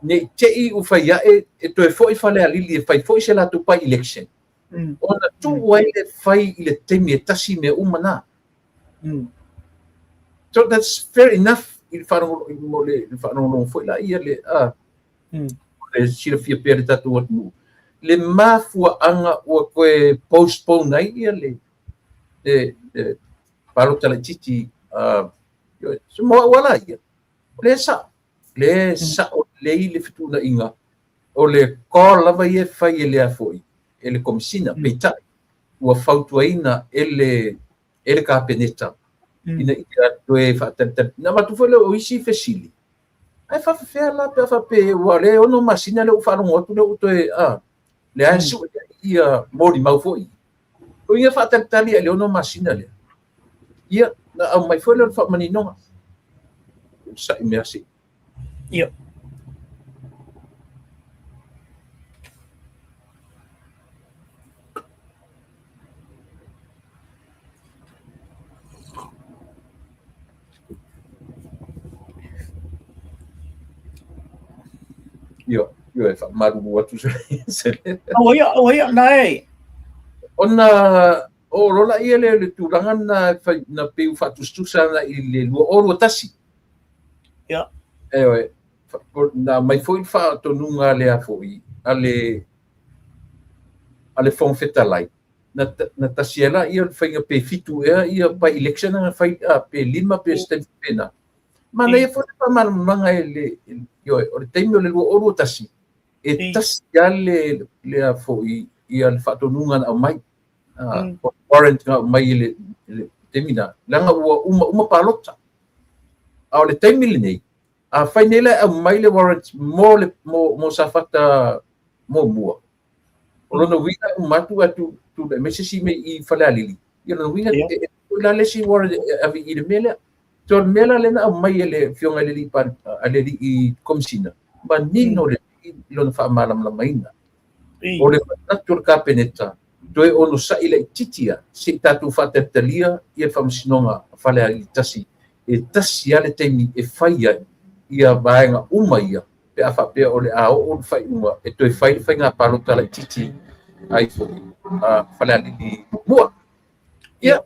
ne i te i ua fai ae e toe foi Falealili e fai foi se latou by election. Ona tuu ai le fai i le taimi e tasi mea uma na. So that's fair enough i le faalogologo foi la ia le le silafia pea le tatou atunuu. Le mafuaaga ua toe postpone ai ia le palota laitiiti, so mo au ala ia. O le sao, le sao lelei le fetuunaiga o le call lava ia e fai e le a foi, e le Komesina, peitai ua fautuaina e le Kapeneta ina ia toe faatalitali. Na avatu foi lea o isi fesili, ae faafefea la pe a faapea ua le 6 masina lea ua faalogo atu lea ua toe lea e sue ia molimau foi. O ia faatalitali i le 6 masina lea. Ia, na aumai foi lea o le faamaninoga. Sa'i mea se. Io, io e faamalulu atu se. Aua ia, aua ia, na e. Ona o lola ia le tulaga na fai na pei ua faatusatusa ana i le 2021. E oe, na mai foi le faatonuga lea foi a le Fofoga Fetalai, na tasi ai la ia le faiga pe 7 ea ia by election na fai pe 5 pe se taimi faapena. Manaia foi le faamalamalamaga e le ioe, o le taimi o le 2021 e tasi lava le a foi ia le faatonuga na aumai. Warrant na aumai i le taimi na, leaga ua uma uma palota. A o le taimi lenei, a fai nei la e aumai le warrant mo Safata muamua, o lona uiga e uma atu ae tulai mai se isi mea i Falealili. Ia lona uiga e foi la le isi warrant e ave i le mea lea. So o le mea la lea na aumai e le afioga i le alii Komesina, manino le i lona faamalamalamaina. O le manatu o le Kapeneta, toe onosa'i laitiiti lava se i tatou faatalitalia ia le Faamasinoga a Falealili 1, e tasi lava le taimi e fai ai ia vaega uma ia pe a faapea o le a oo le faaiuga e toe fai le faiga palota laitiiti ai foi a Falealili 1. Ia,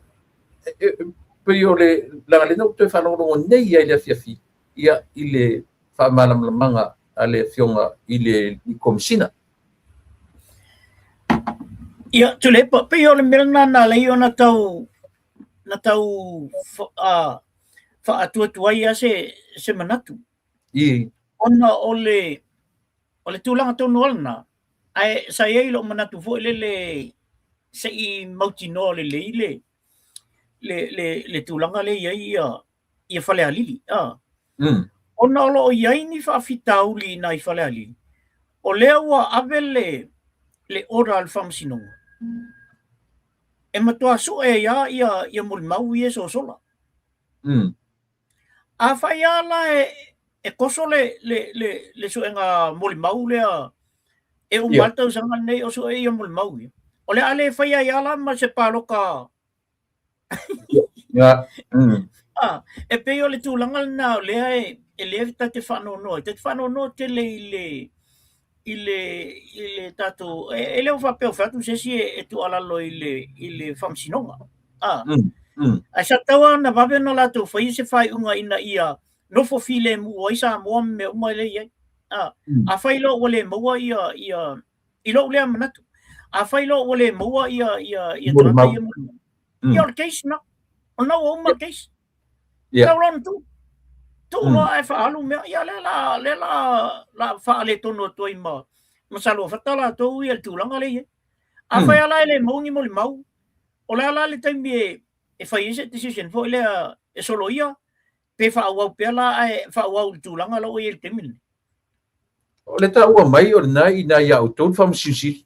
pei o le leaga lena ua toe faalogologo nei ai i le afiafi ia i le faamalamalamaga a le afioga i le Komesina. Ia, Tuilaepa, pei o le mea lena na ala ai ona tau na tau faatuatu ai lava se manatu. Ona o le tulaga tonu lava lena, ae sa i ai lou manatu foi lele se i mautinoa lelei le tulaga lea e i ai ia Falealili. Ona o lo o i ai ni faafitauli i nai Falealili, o lea ua ave le order a le Faamasinoga e matua sue ai lava ia molimau ia e sosola. Afai lava la e koso le suega molimau lea e uma le tausaga lenei o sue ia molimau ia, o le a le faia ai lava la ma se palota. E pei o le tulaga lena o lea e lea ta te faanoanoa ai. Ta te faanoanoa tele i le tatou, e le o faapea o fai atu se isi e tuualalo i le Faamasinoga. Ae sa tatau lava ona vave ona latou faia se faaiuga ina ia nofo filemu ai Samoa ma mea uma lea e i ai. Afai loa ua le maua ia i lou lea manatu, afai loa ua le maua ia tagata ia molimau, ia o le case lena. O lena ua uma le case. Tau loa ona tuu. Tuu loa ae faaalu mea. Ia lea la lea la la faaletonu atu ai ma Saluafata latou ia le tulaga lea e i ai. Afai lava la e le maua ni molimau, o le a la le taimi e fai ai se decision foi lea e soloia pe faaauau pea la ae faaauau i le tulaga la ua i ai i le taimi lenei. O le taua mai o lena i ina ia outou le Faamasino Sili.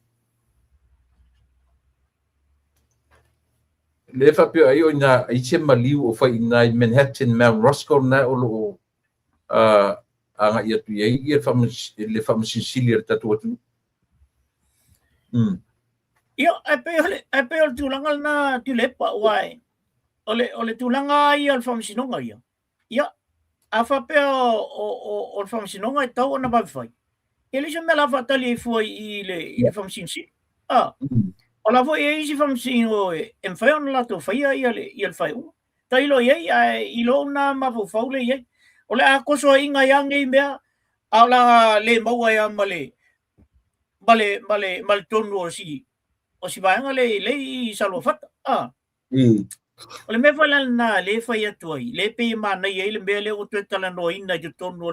Le faapea ai o ina ai se maliu o fai i ina i Manhattan, Mount Roskill lena o lo o agai atu i ai ia le Faamasino Sili a le tatou atunuu. Ia, ae pei o le tulaga lena Tuilaepa, aua o le tulaga ia o le Faamasinoga ia, ia, a faapea o le Faamasinoga e tatau ona vave fai, e leai se mea o le a faatali ai fua i le Faamasino Sili. O la foi e i ai isi Faamasino e mafai ona latou faia ia le faaiuga. Tailo i ai, ae i lou na mafaufau lea i ai. O le a kosoaiga ai lava nei mea, a o le a le maua ai lava ma le tonu o si vaega lea i Saluafata. O le mea foi la lena lea e fai atu ai, lea e pei e manaia ai le mea lea ua toe talanoaina i totonu o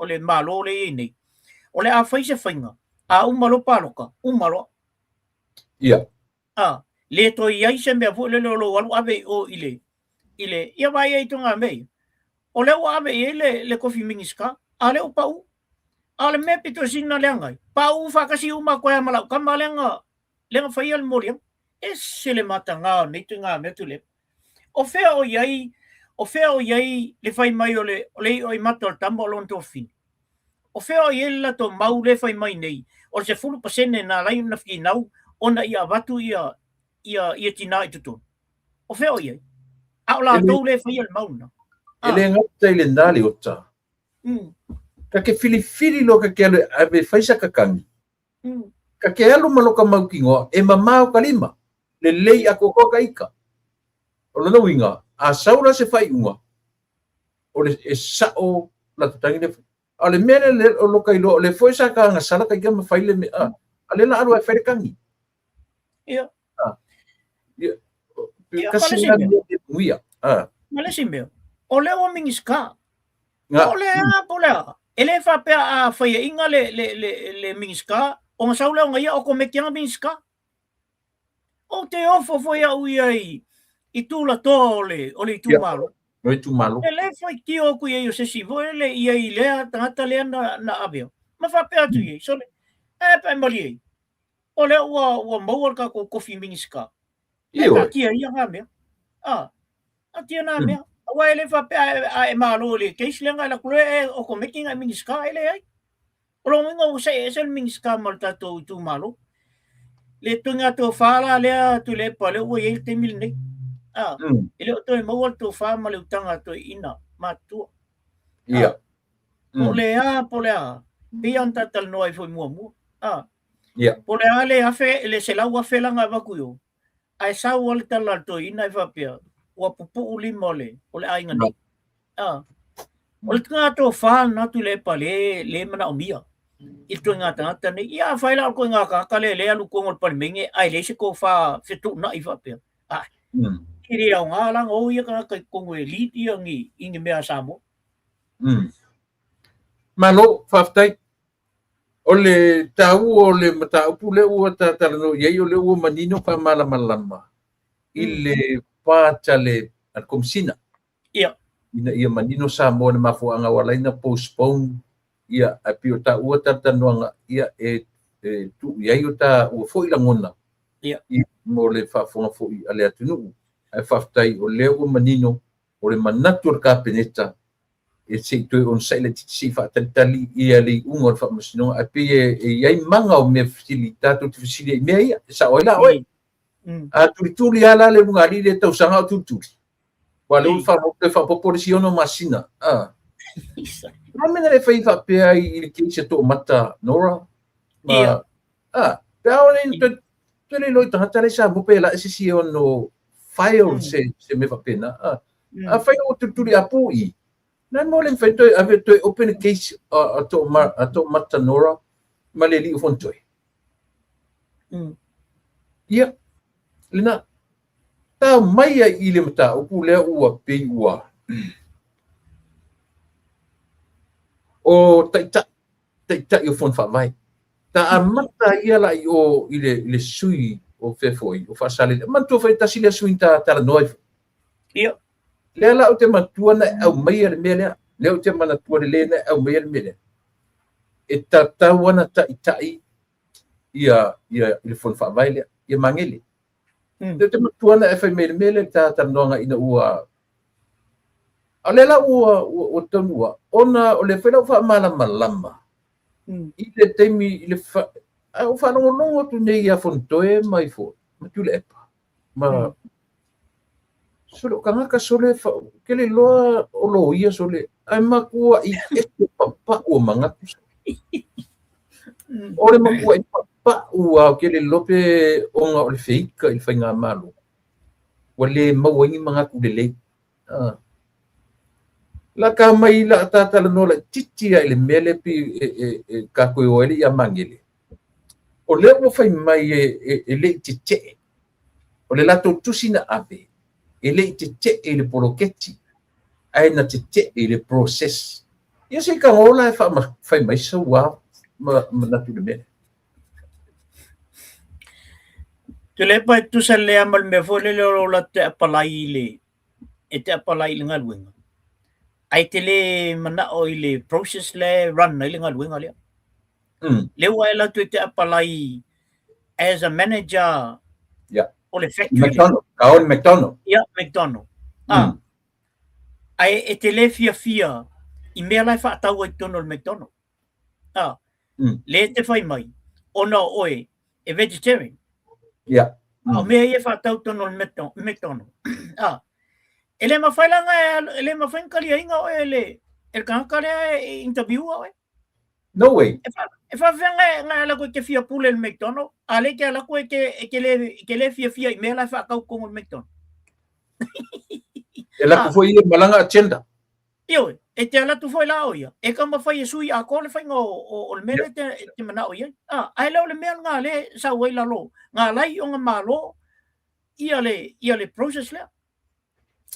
le Malo lea e i ai nei. O le a fai se faiga, a uma loa palota, uma loa. Le toe i ai se mea foi lele o lou alu ave i o i le, ia vaai ai i ituaiga mea ia. O lea ua ave i ai le tofi Minisita, a o lea ua pau. A o le mea pito sili ona leaga ai, pau faatasi uma atu ai lava ma lau tama lea na faia le moliaga. Ese le mataga o nei ituaiga mea Tuilaepa. O fea o i ai, o fea o i ai le fai mai o le iʻoimata o le tama o lona tuafafine? O fea o i ai le latou mau lea e fai mai nei, o le 10% na ala ai ona finau ona ia avatu ia tinā i totonu? O fea o i ai? A o latou lea e faia le mau lena. E le gata i lena Leota. Ta te filifili loa ta te alu e ave e fai sa tatagi. Ta te alu ma loka mautinoa e mamao ka lima, lelei atoatoa ka ita. O lona uiga, a sau la se faaiuga, o le e sa'o la tatagi le. A o le mea lea o loka iloa, o le foi sa ka gasala ka ika ma fai le mea, a le la alu ai fai le tagi. Ia. Ia. Ia, Kasi ma le na isi mea. mea muia. Ma le isi mea, o lea ua Minisita. O le a, po o le a, e le faapea a faiaina le Minisita, ona sau lea ona ia okometi lava Minisita. Ou te ofo foi au ia i tulatoa o le itumalo. O le itumalo. E le faitio atu i ai o se isi foi lele i ai i lea tagata lea na avea. Ma faapea atu i ai, sole, e pe malie ai. O lea ua maua le tatou tofi Minisita. E taatia ia ngā mea. Taatia nā mea. Aua e le faapea a e malo i le case lea na e alu atu loa e okometi na e Minisita, e leai. O lona uiga ua see ese le Minisita ma le tatou itumalo. Le ituaiga tofa la lea Tuilaepa lea ua i ai le taimi lenei. A, e le o toe maua le tofa ma le utaga a toeaiina matutua. Ia. Po o le a, po o le a, pei ona ta talanoa ai foi muamua. A, Ia. Po o le a le afe, le 100,000 la na avatu i o, ae sau lava le tala a le toeaina e faapea, ua pupuu lima o le, o le aiga nei. A, o le ituaiga tofa lena Tuilaepa le, le manaomia i le ituaiga tagata nei. Ia afai la o le ituaiga tagata lea lea e alu i totonu o le Palemene ae leai se tofa fetuunai faapea, a, e le aoga la ona o ia tagata i totonu e lead ia ni, i ni mea a Samoa. Malo, faafetai. O le taua o le mataupu lea ua ta talanoa i ai, o lea ua manino faamalamalama i le part a le Komesina. Ina ia manino Samoa i le mafuaaga ua ala ai ona postpone, ia, ae pei o taua talatalanoaga, ia, e tuu i ai o taua foi lagona mo le faafofoga foi a le atunuu. Ae faafetai o lea ua manino o le manatu o le Kapeneta e se i toe onosai laitiiti se i faatalitali ia le iuga o le faamasinoga, ae pei e i ai maga o mea fesili tatou te fesili ai i mea ia, e sao ai la oe. A tulituli lava la le ulugalii lea tausaga o tulituli. Aua o lea ua faaopoopo faaopoopo le isi 6 masina. A. O le a le mea na le fai faapea ai i le case a Toomata Nora? Ma, a, pe a ole toe le iloa i tagata la i Samoa pe la e se isi e ono file se mea faapena. A, afai ua tulituli a pui, na mo le mafai toe ave toe open a case a Toomata Nora ma le alii o Fonotoe. Ia, lena. Tau mai ai i le mataupu lea ua pei ua o taitai, taitai o Fono Faavae. Ta amata ia la i o i le, i le sui o fea foi, o Faasaleleaga. Manatua foi tasi lea sui ta talanoa ai foi. Ia. Lea la ou te manatua na e aumaia le mea lea. Lea ou te manatua lelei na e aumaia le mea lea. E tatau ona taitai ia, ia, i le Fono Faavae lea, ia Magele. Lea ou te manatua na e fai mai le mea lea i le ta talanoaga ina ua a o lea la ua, ua, ua taunuu ona o lea foi la ua faamalamalama i le taimi i le fa, a ua faalogologo atu nei ia Fonotoe mai foi ma Tuilaepa ma sole o tagata sole fa, ke le iloa o loia sole ae matuai ese papau o manatu. O le matuai papau lava ke le iloa pe ona o le feika i le faigamalo ua le maua ai ni manatu lelei. La ka mai la ta talanoa laitiiti lava i le mea lea pei e tatou e o ai le ia Magele. O lea ua fai mai e le i tetee. O le latou tusi na ave e le i tetee i le poloketi ae na tetee i le process. Ia se i tago la e fai mai sau lava manatu i le mea lea. Tuilaepa e tutusa lelei lava ma le mea foi lele o lou latou te apalai i le e te apalai i le galuega, ae te le manao i le process lea e run ai le galuega lea. Lea ua e alu atu e te apalai as a manager o le factory. McDonald, o le McDonald. Ia, McDonald. Ah. Ae e te le fiafia i mea la e faatau ai i totonu o le McDonald. Ah. Le e te fai mai, ona o oe e vegetarian. A o mea ia e faatau totonu o le McDonald. Ah. E le mafai la e le mafai ona taliaina oe e le e le tagata lea e interview oe. No way. E faafefea na alu atu e te fia pule i le McDonald, a lea e te alu atu e te le fiafia i mea la e faatau totonu o le McDonald. E alu atu foi ia ma lana agenda. Ioe, e te alu atu foi la o ia, e taumafai e sui atoa le faiga o le mea lea e te manao i ai. Ae le o le mea lena lea e sau ai lalo, na ala ai ona malo ia le, ia le process lea.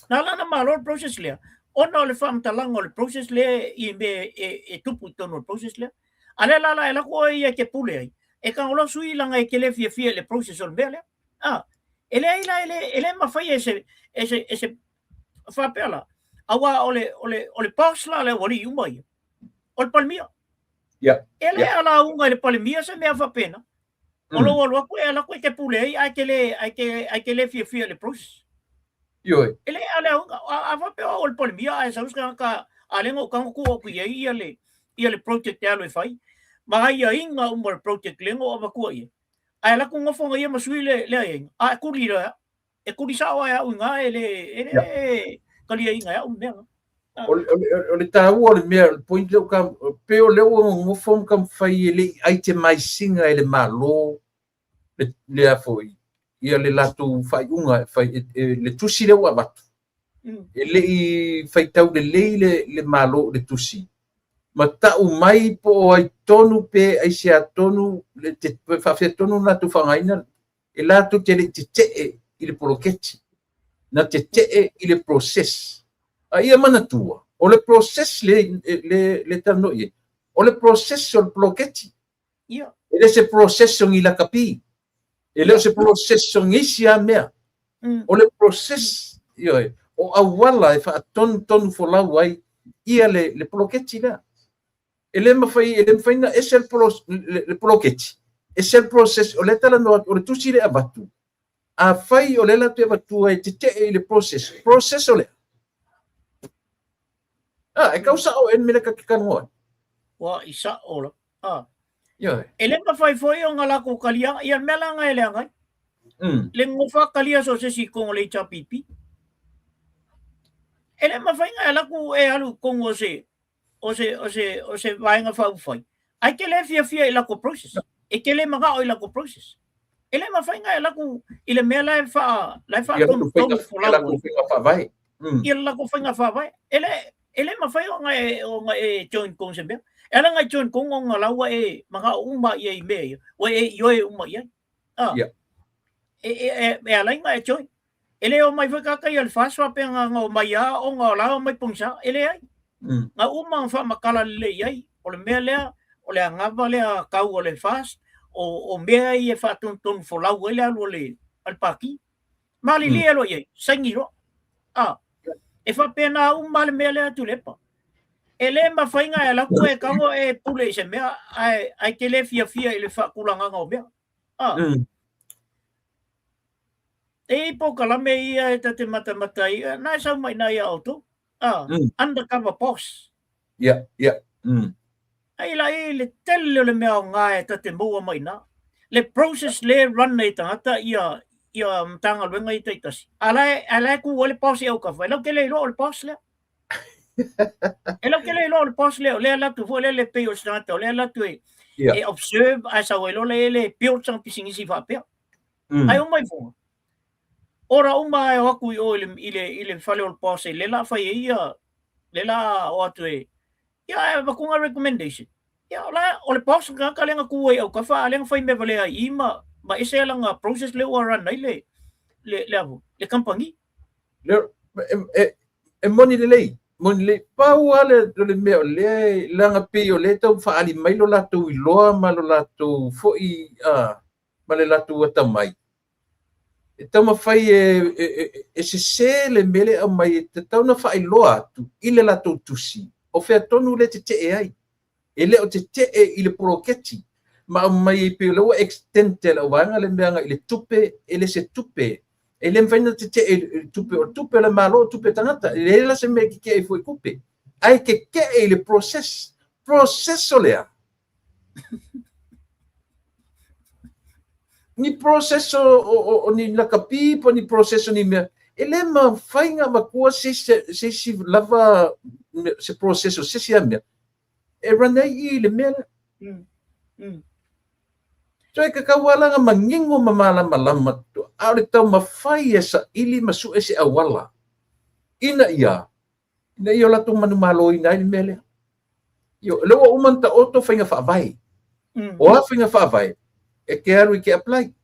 Na ala ona malo le process lea, ona o le faamatalaga o le process lea i mea e tupu i totonu o le process lea. A lea la la e alu atu oe ia e te pule ai, e tago loa sui leaga e te le fiafia i le process o le mea lea. E leai la, e le mafai e se, e se, e se faapea la, aua o le, o le, o le boss la le aualii uma ia, o le Palemia. E le a lauga i le Palemia se mea faapena. O lou alu atu e alu atu e te pule ai, ae te le, ae te, ae te le fiafia i le process. Ioe. E le a le auga, a faapea o au o le Palemia, ae sau se tagata, a lea na ou tago tuu atu i ai ia le, ia le project e alu e fai, ma aiaiga uma o le project lea na ou avatua i ai. Ae alu atu gofo ia ma sui le aiaiga, a e kuli loa, e kuli sao ai au i ina e le e le taliaina e au mea. O le taua o le mea, o le point lea ua pei o lea ua gogofo ma taumafai e le i itemize ina e le Malo le a foi ia le latou faaiuga e fai le tusi lea ua avatu. E le i faitau lelei le Malo i le tusi ma tau mai po o ai tonu pe aisea tonu pe faafefea tonu ona latou faaaogaina e latou te le i tetee i le poloketi, na tetee i le process. A ia manatua, o le process le talanoa i ai, o le process o le poloketi. E le se process o ni lakapi, e le o se process o nisi lava mea. O le process, ioe, o auala e faatonutonu folau ai ia le poloketi lea. E le mafai, e le mafai ona ese le poloketi, ese le process. O lea talanoa atu, o le tusi lea e avatu, afai o lea latou te avatua e tetee i le process, process o lea. Ah, e kau sao e le mea lea ta te talanoa ai. Ua i sao la. Ah. Ioe. E le mafai foi ona latou talia, ia le mea la na e leaga ai. Le gofa talia so o se isi i totonu o le HRPP. E le mafai ona e alu atu e alu i totonu o se o se o se o se vaega faaupufai, ae te le fiafia i latou process. E te le manao i latou process. E le mafai ona e alu atu i le mea la e faa la e faatonutonu folau ai. Faiga faavae. Ia le latou faiga faavae. E le mafai ona e join tonu se mea. E ala ona e join tonu ona la ua e manao uma ia i mea ia. Ua e ioe uma i ai. Ah. E ala ai ona e join. E le o mai foi tagata ia le FAST faapea na omai lava ona o la omai pogisa. E leai. Na uma ona faamatala lelei ai. O le mea lea, o le anava lea tau o le FAST, o mea ia e faatonutonu folau ai le alu a le pati. Malilie loa i ai, saini loa. Ah. E faapena uma le mea lea Tuilaepa. E le mafai ona e alu atu e tago e pule i se mea ae te le fiafia i le faatulagaga o mea. Ah. E i ai polokalame ia e ta te matamata ai, na e sau mai i ina ia outou. Ah, undercover boss. Yeah. Ai la i le tele o le mea aoga e ta te maua mai ina. Le process le run nei tagata ia Matagaluega ia taitasi. A la e ku ai le boss i autafa. E lau te le iloa o le boss lea. E lau te le iloa o le boss lea. O lea alu atu foi lea le pei o se tagata. O lea alu atu e observe ae sau ai loa le le build sana pisinisi faapea. Ae uma ifoga. Ora uma e o atu i o i le fale o le boss e le la fai e ia le la o atu e ia e vakunga recommendation. Ia o la o le boss ka lenga ku ai au kafa a lenga fai me vale ai i ma ese langa process le ua run ai le avu le company. E moni lelei, moni lelei. Pau lava le mea o lea e leaga pei o lea e tau faaali mai lo latou iloa ma lo latou foi ma le latou atamai. E taumafai e sese le mea lea e aumai e tatau ona faailoa atu i le latou tusi o fea tonu le tetee ai. E le o tetee i le poloketi ma aumai ai pei o lea ua extend e le auvaega le mea agai i le tupe, e le se tupe. E le mafai ona tetee i le tupe, o le tupe o le Malo, o tupe tagata. E leai la se mea e tetee ai foi i tupe. Ae tetee i le process. Process o lea. Ni process o ni lakapi po ni process o ni mea. E le mafai ona avatua se isi lava se process o se isi lava mea. E run ai i le mea lea. So e tatau lava la ona manino ma malamalama, a o le taumafai e saili ma sue se auala ina ia o latou manumaloina ai le mea lea. Io, lea ua uma ona taoto faiga faavae. O a faiga faavae, e te alu i te apply.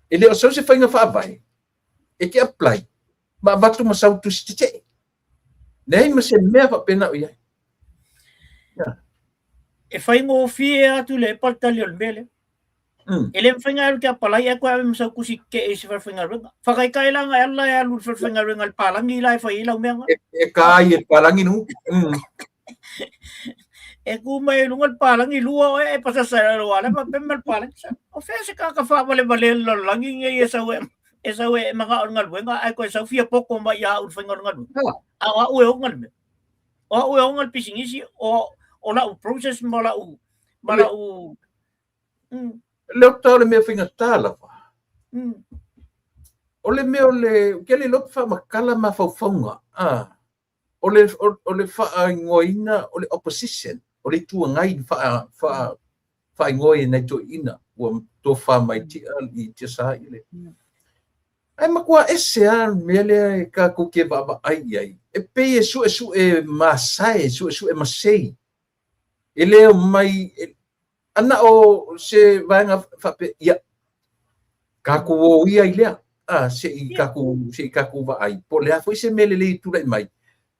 E le o sau se faiga faavae, e te apply, ma avatu ma sau tusi tetee. Leai ma se mea faapena o i ai. E faigofie atu le epa le tali o le mea lea. E le mafai ona alu te apalai ae koe ave ma sau tusi tetee i se falefaigaluega. Whakaitai la nga e ala e alu i le falefaigaluega le palangi la e fai ai lau mea nga. E ka ai e palangi nu. E ku mai i lunga le palangi lua oe e pasasa e lalo ala ma pema le palangi. O fea se kaka whaawalewale le lalolagi ngai e sau e manga o le galuega ae koe sau fia poko mai ia au le faiga o le galuega. A o au e ona le mea. O au e ona le pisinisi o lau process ma lau. Leota o le mea faigata lava. O le mea o le, ou te le iloa pe faamatala mafaufauga, o le, o le faaigoaina o le opposition, o le Itu Agai na faaigoa e nai toeaiina ua tofa mai tia i tiasa i le. Ae matua ese lava le mea lea e tatou te vaavaai i ai, e pei e suesue masae, suesue masei. E le omai, ana o se vaega faapea, ia, tatou o ia i lea, a, se i tatou, se i tatou vaai, po o le a foi se mea lelei e tulai mai,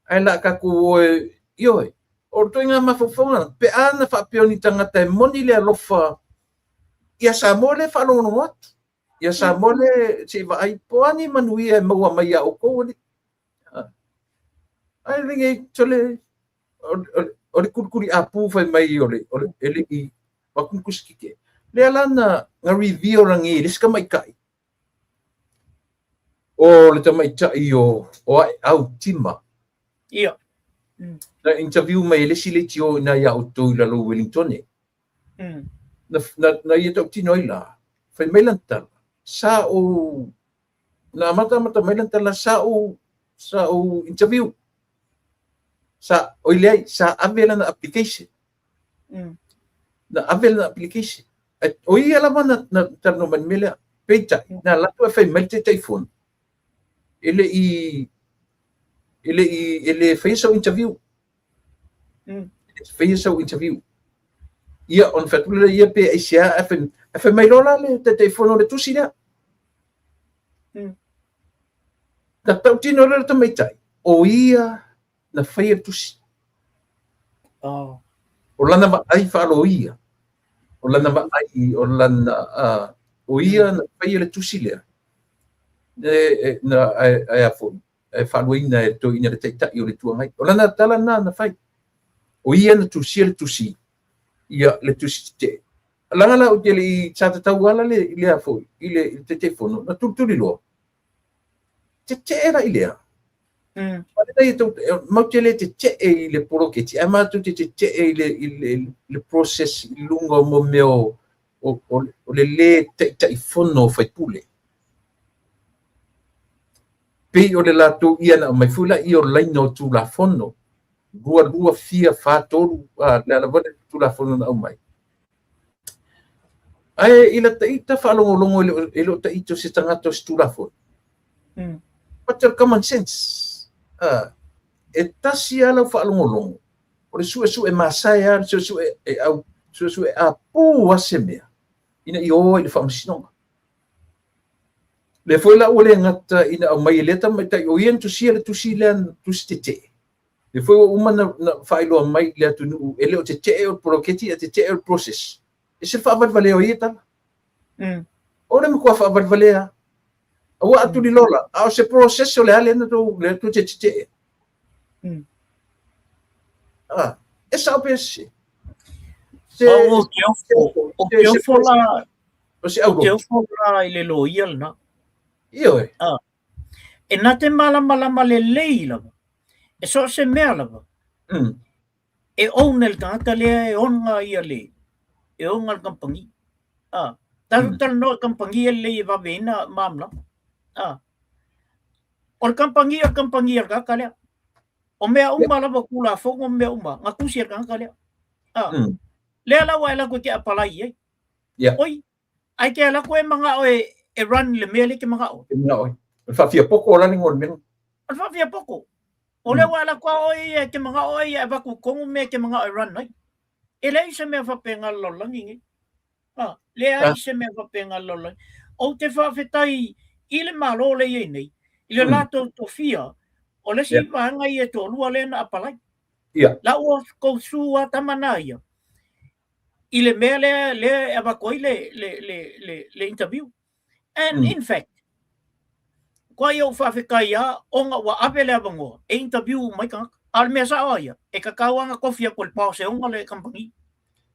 ae o le a tatou o e, ioe, o le ituaiga mafaufauga, pe a na faapea o ni tagata e moni le alofa ia Samoa lea e faalogologo atu, ia Samoa lea se i vaai, po o a ni manuia e maua mai ia outou, alii. Ae lenei, sole, o le kulikuli apu fai mai o le, o le, e le i, wakunkusikite. Lea la na, na reveal rangi i le isi tamaitai. O le tamaitai o, o Aeau Tima. Ia. Na interview mai e le isi leitio ina ia outou i lalo o Wellingtone. Na, na, na ia tautino ai la, fai mai lana tala, sa ou na amata amata mai lana tala sa ou sa ou interview. Sa oi leai, sa ave lana application. Na ave lana application. Ai, o ia lava na, na talanoa mai i le mea lea. Peitai, na alu atu ae fai mai le Taitaifono, e le i e le i e le faia sau interview. Faia sau interview. Ia, ona fai atu lea ia pe aisea, ae fai, ae fai mai loa la le Taitaifono o le tusi lea. Na tautino lea le tamaitai, o ia na faia le tusi. Oh. O lana vaai faaloia, o lana vaai, o lana, o ia na faia le tusi lea. E, na, ae, ae a foi, ae faaluaina e toeaiina le Taitai o le Itu Agai. O lana tala lena na fai. O ia na tusia le tusi, ia le tusi tetee. Leaga la ou te le i, sa tatau lava la le, lea foi, i le, i le Taitaifono, na tulituli loa. Tetee la i lea. Matou te le tetee i le poloketi, ae matou te tetee i le, i le, i le process i luga o mo mea o, o, o, o le lē Taitaifono o faipule. Pei o le latou ia na aumai foi laia o laina o Tulafono, 2, 2, fia, 4, 3, a, le a lava le Tulafono na aumai. Ae i la ita faalogologo e le o ita o se tagata o se Tulafono. But the common sense, a, e tasi lava lau faalogologo, o le suesue masae lava, le suesue e au, suesue apū lava se mea, ina ia o ai i le Faamasinoga. Lea foi la ua le gata ina aumai e lea tamaitai o ia na tusia le tusi lea, tusi tetee. Lea foi ua uma na, na faailoa mai i le atunuu e le o tetee o le poloketi, a tetee o le process. E se faavalevalea o ia tala. O le matua faavalevalea. Aua a tulilola, a o se process o le a lea na tou, lea tou te tetee. Ah, e sao pe se. Se, o te ofo, o te ofo la, o se o te ofo la i le loia lena. Ioe. Ah. E na te malamalama lelei lava. E so o se mea lava. E own e le tagata lea e ona ia le, e ona le kamupani. Ah. Tatou talanoa i kamupani e lelei e vave ai ona malamalama. Ah. O le kamupani o le kamupani a le tagata lea. O mea uma lava o Tulafono ma mea uma, na tusi e le tagata lea. Ah. Lea la ua e alu atu e te apalai i ai. Oi, ae te alu atu e manao e, e run le mea lea e te manao. E manao ai. O le faafiapoko la le igoa o le mea. O le faafiapoko. O lea ua e alu atu lava oe ia e te manao oe ia e avatu i totonu mea e te manao e run ai. E leai se mea faapena i le lalolagi nei. Ah, leai se mea faapena i le lalolagi. Ou te faafetai i le Malo lea e i ai nei, i le latou tofia, o le isi vaega ia e toalua lea na apalai. La ua tou su lava tama na ia, i le mea lea lea e avatu ai le, le, le, le, le interview. And in fact, koa ia ou faafetai lava ona ua ave le avanoa e interview uma ai tagata. A o le mea sao lava ia, e tatau lava ona tofi atu e le boss e ona le kamupani.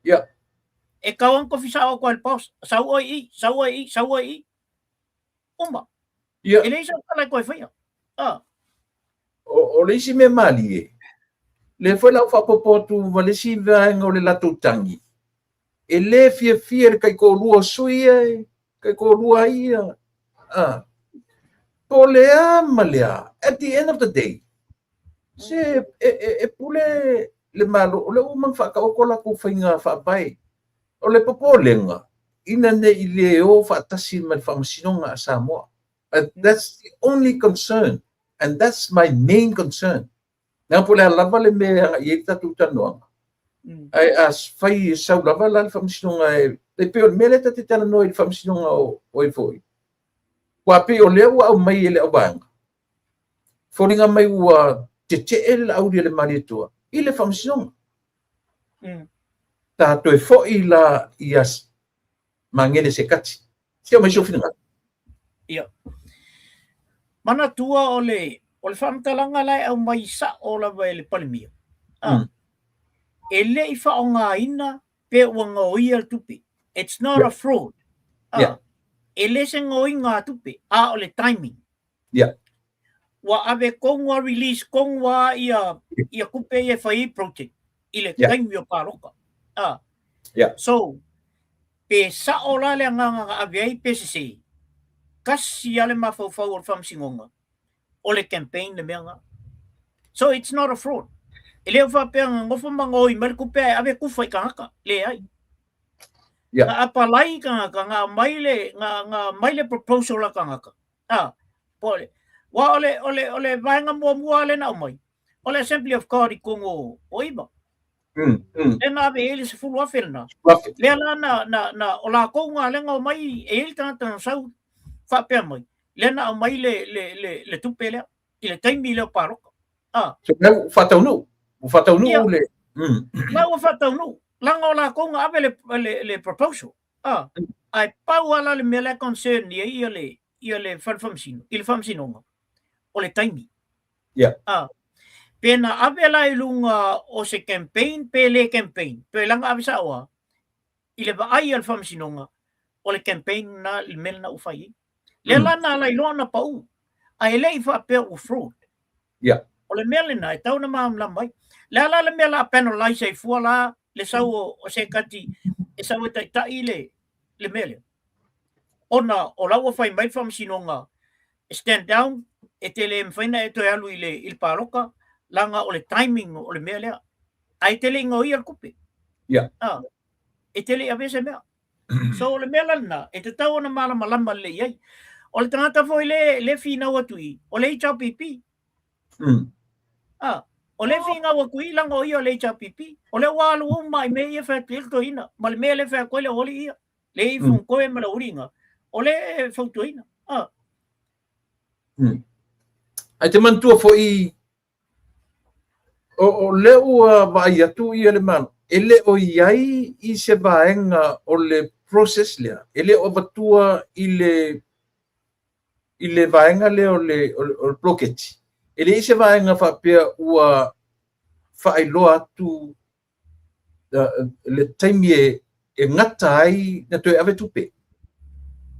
E tatau lava ona tofi sao atu e le boss, sau oe i i, sau oe i i, sau oe i i. Uma. E leai sau tala e toe faia. Ah. O, o le isi mea malie, lea foi la ua faaopoopo atu ma le isi vaega o le latou tagi. E lē fiafia le taitoalua o sui ia e taitoalua ai ia. A. Po o le a ma le a, at the end of the day, se e, e, e pule le Malo, o lea ua uma ona faataoto latou faiga faavae. O le popolega, ina ne i le o faatasi ma le Faamasinoga a Samoa. That's the only concern, and that's my main concern. Leaga po o le a lava le mea e agai i ai le tatou talanoaga, ae a fai e sau lava la le Faamasinoga e, e pei o le mea lea ta te talanoa i le Faamasinoga o ai foi, aua pei o lea ua aumai e le auvaega, foliga mai ua tetee le Laaulialemalietoa i le Faamasinoga. Ta toe foi la ia Magele Sekati. Se i aumai sou finagalo. Ia. Manatua o le o le faamatalaga la e aumai sa'o lava e le Palemia, e le i faaaogaina pe ua gaoia le tupe. It's not a fraud. E le se gaoiga a tupe, a o le timing. Ua ave tonu a release tonu a ia ia tupe ia e fai ai project i le taimi o paloka. So, pe sa'o la le agaga na ave ai pe sesē, tasi a le mafaufau o le Faamasinoga, o le campaign le mea na. So it's not a fraud. E le o faapea na nofo ma gaoi mai le tupe ae ave tufa i tagata. Leai. Na apalai tagata, na aumai le, na, na aumai le proposal a tagata. Po o le, aua o le, o le, o le vaega muamua lea na aumai, o le Assembly of God i totonu o, o Iva. Lea na ave i ai le 10,000 lena. Lea la na, na, na, o latou na lea na omai, e i ai le tagata na sau faapea mai, lea na aumai le, le, le, le tupe lea, i le taimi lea o palota. So, lea ua faataunuu, ua faataunuu Ia. le... La ua faataunuu, leaga o latou na ave le, le, le proposal. Ae pau lava la le mea la e concern i ai ia le, ia le fale faamasino, i le faamasinoga, o le taimi. Pe na ave la i luga o se campaign pe le campaign, pe leaga ave sa'o lava, i le vaai a le faamasinoga, o le campaign na le mea lena ua fai ai. Lea la na ala ai loa ona pau, ae le i faapea ua fraud. O le mea lena e tatau ona malamalama ai. Le a la le mea o le a penalize ai fua la le sau o Sekati e sau e taitai le, le mea lea? Ona o la ua fai mai le faamasinoga e stand down, e te le mafai ona e toe alu i le, i le palota, leaga o le timing o le mea lea. Ae e te le i gaoia le tupe. E te le i avea se mea. So o le mea la lena, e tatau ona malamalama lelei i ai. O le tagata foi le, le finau atu i, o le HRPP. O le finau atu i, leaga o ia o le HRPP. O lea ua alu uma i mea ia e fai atu i ai le toeaina, ma le mea lea e fai atu ai le aualii ia, le i Fonotoe ma le aualii ina, o lea e fautuaina. Ae te manatua foi O lea ua vaai atu ia le Malo, e le o i ai i se vaega o le process lea, e le o avatua i le i le vaega lea o le, o le, o le poloketi. E leai se vaega faapea ua faailoa atu le taimi e gata ai na toe ave tupe.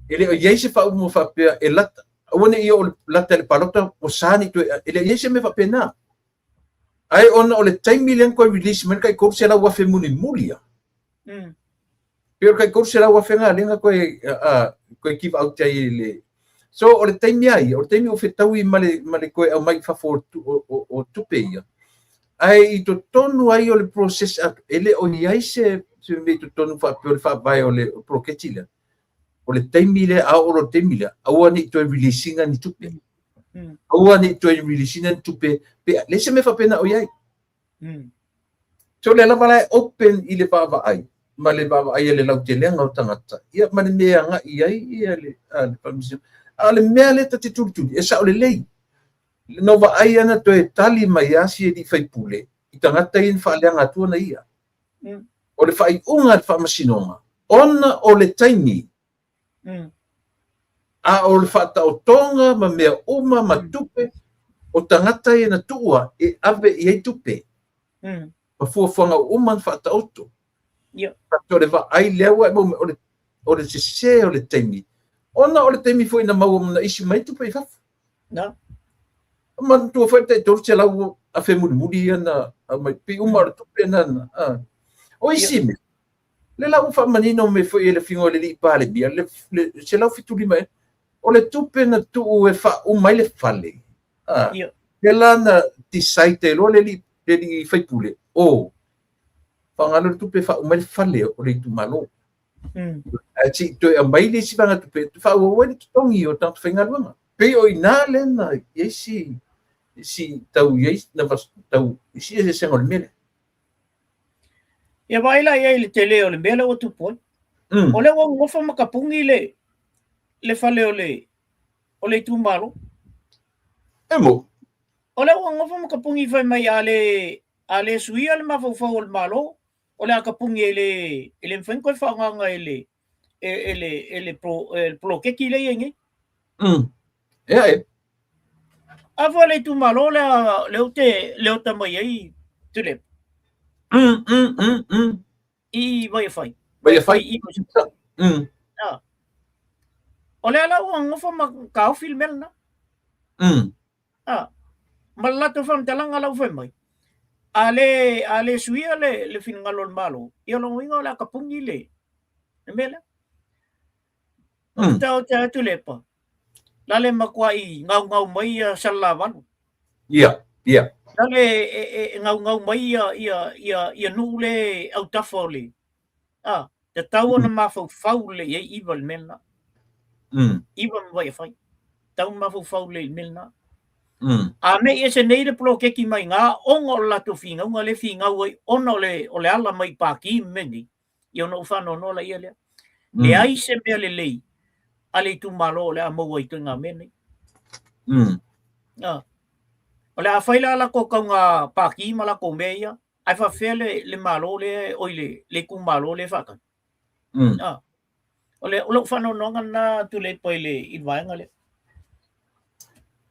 E le o i ai se faaupuga faapea e lata, aua ne i oo lata i le palota ua sa ne i toe, e le o i ai se mea faapena. Ae ona o le taimi lea na toe release mai le tai 300,000 mulimuli a. Pei o le tai 300,000 na lea na toe, toe give out ai i le... So o le taimi a ia, o le taimi ua fetaui ma le, ma le toe aumai i fafo o, o, o, o tupe ia. Ae i totonu ai o le process atu, e le o i ai se, se mea i totonu faapea o le faavae o le poloketi lea. O le taimi lea, a oo loa i le taimi lea, aua ne i toe release ina ni tupe. Aua ne i toe release ina ni tupe, pe leai se mea faapena o i ai. So o lea lava la e open i le vaavaai ma le vaavaai a le lautelega o tagata, ia ma le mea e agai i ai ia le, a, le Faamasinoga. A o le mea lea ta te tulituli, e sao lelei. Na ou vaai lava na toe tali mai lava si alii faipule i tagata ia na faaleaga atu ona ia. O le faaiuga a le Faamasinoga, ona o le taimi A o le faataotoga ma mea uma ma tupe, o tagata ia na tuua e ave i ai tupe. Ma fuafuaga uma na faataoto. O le vaai lea ua e maua mai, o le, o le sese o le taimi. Ona o le taimi foi na maua na issue mai tupe i fafo. Manatua foi le tai 300,000 mulimuli ia na aumai, pei uma o le tupe na, na. O isi mea. Lea la ua faamanino mai foi e le Afioga i le Alii Palemia le 175 ea, o le tupe na tuu e faauma ai le fale, a, lea la na decide ai loa le alii le alii faipule, o, faaaoga loa le tupe e faauma ai le fale o le itumalo. Ae se i toe aumai le isi vaegatupe e faaauau ai le totogi o tagata faigaluega. Pei o i ina lea na i ai si, si tau i ai na tau i si eseesega o le mea lea. Ia vaai la i ai i le tele o le mea lea ua tupu ai. O lea ua nonofo ma tapuni le le fale o le o le itumalo. E mo. O lea ua nonofo ma tapuni fai mai a le a le suia le mafaufau o le Malo, o le a tapuni e le e le mafai ona toe faaaogaina e le e, e le e le pro, e le poloketi lea e i ai nei. Ea e. A foi le itumalo lea lea ou te leota mai ai Tuilaepa. I Vaiafai. Vaiafai. I Ah. O lea la ua nonofo ma taofi le mea lena. Ah. Ma le latou faamatalaga la ua fai mai, a le, a le suia le, le finagalo o le Malo, ia o lona uiga o le a tapuni le, le mea lea. Tau te atu Tuilaepa, la le matuai gaugau mai ia Salelavalu. Ia, ia. La le e, e, e gaugau mai ia, ia, ia, ia nuu le autafa o le, a, tatau ona mafaufau lelei i ai Iva i le mea lena. Iva ma Vaiafai. Tatau ona mafaufau lelei i le mea lena. A mei ese nei le poloketi mai ina ona o le latou finauga lea e finau ai ona o le, o le ala mai i Paki ma mea nei, ia ona ou faanoanoa laia lea. Leai se mea lelei a le itumalo o le a maua i ituaiga mea nei. O le a fai la latou tauga Paki ma latou mea ia, ae faapefea le, le Malo lea, oi le, le itumalo lea e faatali. O le, o lou faanoanoaga lena Tuilaepa i le, i le vaega lea.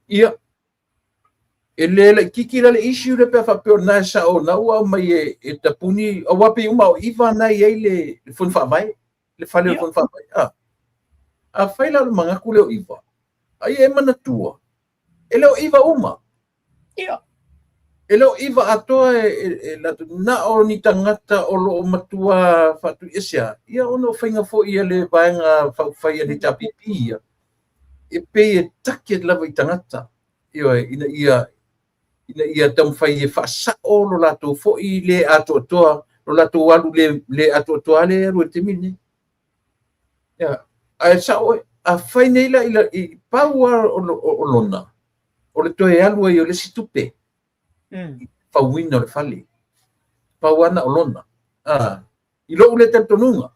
Ia, e le laitiiti la le issue lea pe a faapea o lena e sao o lena ua aumai e, e tapuni, aua pei uma o Iva na e i ai le, le fono faavae, le fale o le fono faavae. A, afai la o le manatu lea o Iva, a ia e manatua, e le o Iva uma. Ia. E le o Iva atoa e, e, e latou, na o ni tagata o lo o matua faatuiese ia ona o faiga foi a le vaega faaupufai a le HRPP ia, e pei e target lava i tagata, ioe, ina ia ina ia taumafai e faasao lo latou foi le atoatoa, lo latou alu le, le atoatoa le alu i le taimi lenei. Ia, ae sao oe, afai nei la i, i pau lava o, o, o lona, o le toe alu ai o le isi tupe, i fauina o le fale. Pau lava na o lona. Ah, i lou lea talitonuga,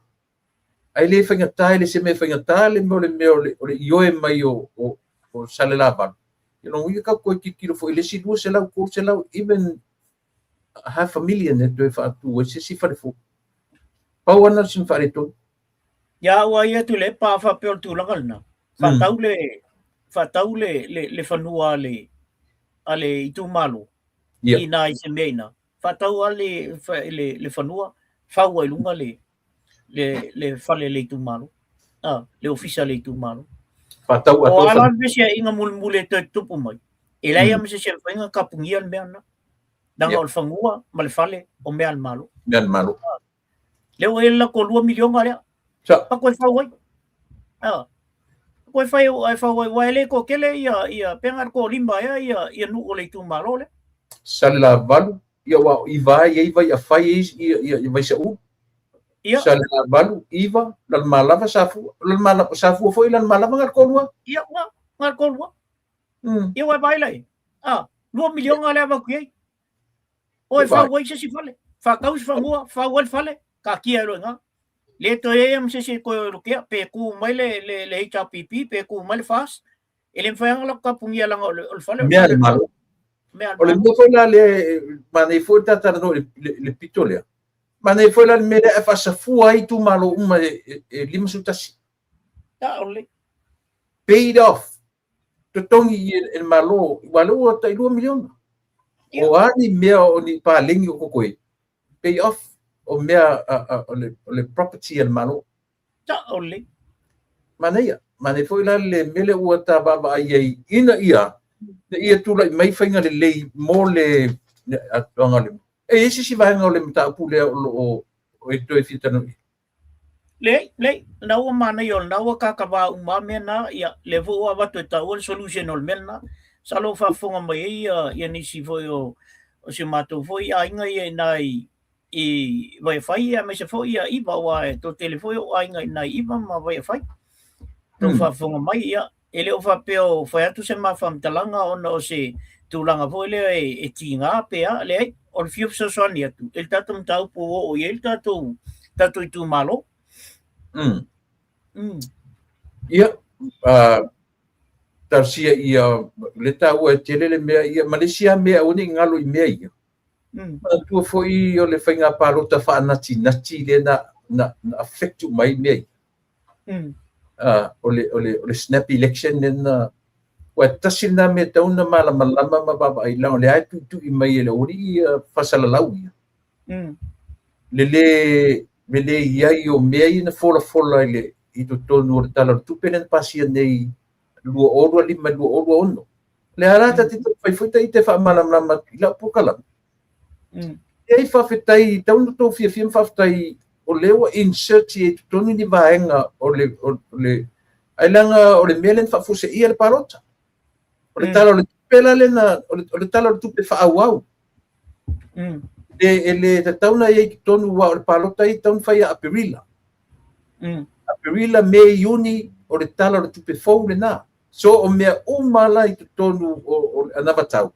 ae le faigata, e le se mea faigata le mea o le mea o le, o le ioe mai o, o, o Salelavalu. Ia lona uiga tatou toe tilotilo foi i le isi 200, 300, even half a million e toe faatu ai se isi fale fou. Pau lava na o sina faaletonu. Ia ua ia Tuilaepa a faapea o le tulaga lena. Faatau le faatau le le, le fanua a le a le itumalo. Ia. Ina i se mea ina. Faatau a le le, le fanua fau ai luga le le le fale le itumalo. Ah, le ofisa le itumalo. Faatau O atoa a la fanua. le fesiaiga mulimuli e toe tutupu mai. E leai lava ma se isi e mafai ona tapunia le mea lena. Leaga o le fanua ma le fale o mea a le Malo. Mea a le Malo. Lea ua i ai le latou 2 miliona lea. Sa. Pa koe fau ai. Ah. Koe fai ai fau ai aua e le toatele ia ia pe na o le toalima ea ia ia nuu o le itumalo lea. Salelavalu, ia aua o Iva e i ai Vaiafai e i ai ia, ia Vaisaulu. Ia. Salelavalu, Iva, Lalomalava, Safua. Lalomalava, Safua foi Lalomalava na o le toalua. Ia, na, na o le toalua. Ia ua e vaai la i ai. Ah, 2 miliona lea avatu i ai. O e fau ai se isi fale. Faatau se fanua, fau ai le fale, taatia ai loa i ina. Le toe i ai lava ma se isi e toe lokea, pe tu mai le, le, le HRPP, pe tu mai le FAST, e le mafai lava ona latou tapunia leaga o le, o le fale o le Mea a fale le Malo. Mea a le O le Malo. mea foi la lea e manaia foi le ta talanoa i le, le pito lea, manaia foi la le mea lea ae faasafua ai itumalo uma e, e, e 51. A, o le. Paid off. Totogi i e le Malo, aua o lea ua tai 2 miliona. Ia. O a ni mea o ni paleni o totoe, pay off o mea a, a, o, le, o le property a le Malo. Sao lelei. Manaia, manaia foi la le mea lea ua ta vaavaai ai ina ia, ina ia tulai mai faiga lelei mo le, le atoaga o le. E i ai se isi vaega o le mataupu lea o lo o e toe fia talanoa i ai? Leai, leai, lena ua manaia o lena ua kakavā uma lava mea na, ia, lea foi ua avatu e taua le solution o le mea lena. Masalo ua faafofoga mai ai ia, ia nisi foi o, o si o matou foi aiga ia i ina i, i Vaiafai ia, aemaise foi ia 'Iva, aua e toatele foi ou aiga i ina i 'Iva ma Vaiafai. Tou faafofoga mai, ia, e le o faapea o fai atu se ma faamatalaga ona o se tulaga foi lea e tiga pe a, leai, o le fia fesoasoani atu i le tatou mataupu ua oo i ai le tatou tatou itumalo. Ia, talosia ia le taua e tele le mea ia, ma le isi lava mea aua ne i galo i mea ia. Manatua foi o le faiga palota faanatinati lea na affect uma ai mea ia. O le snap election lea na ua tasi lena mea e tatau ona malamalama ma vaavaai, leaga o lea e tuitui mai e le aualii ia faasalalau ia. Le le i ai o mea ia na folafola i totonu o le Tala o le Tupe lea na pasia nei 2025 2026. Lea la ta te taumafai foi ta ite faamalamalama atu i lau polokalame. E ai faafetai, tau na tou fiafia ma faafetai o lea ua insert i totonu ni vaega o le ai leaga o le mea lea na faafuaseia le palota. O le Tala o le Tupe la lena, o le Tala o le Tupe faaauau. E le tatau na i ai totonu aua o le palota ia tatau na fai ia Aperila. Aperila, Me, Iuni, o le Tala o le Tupe fou lena. So o mea uma la i totonu o le anavatau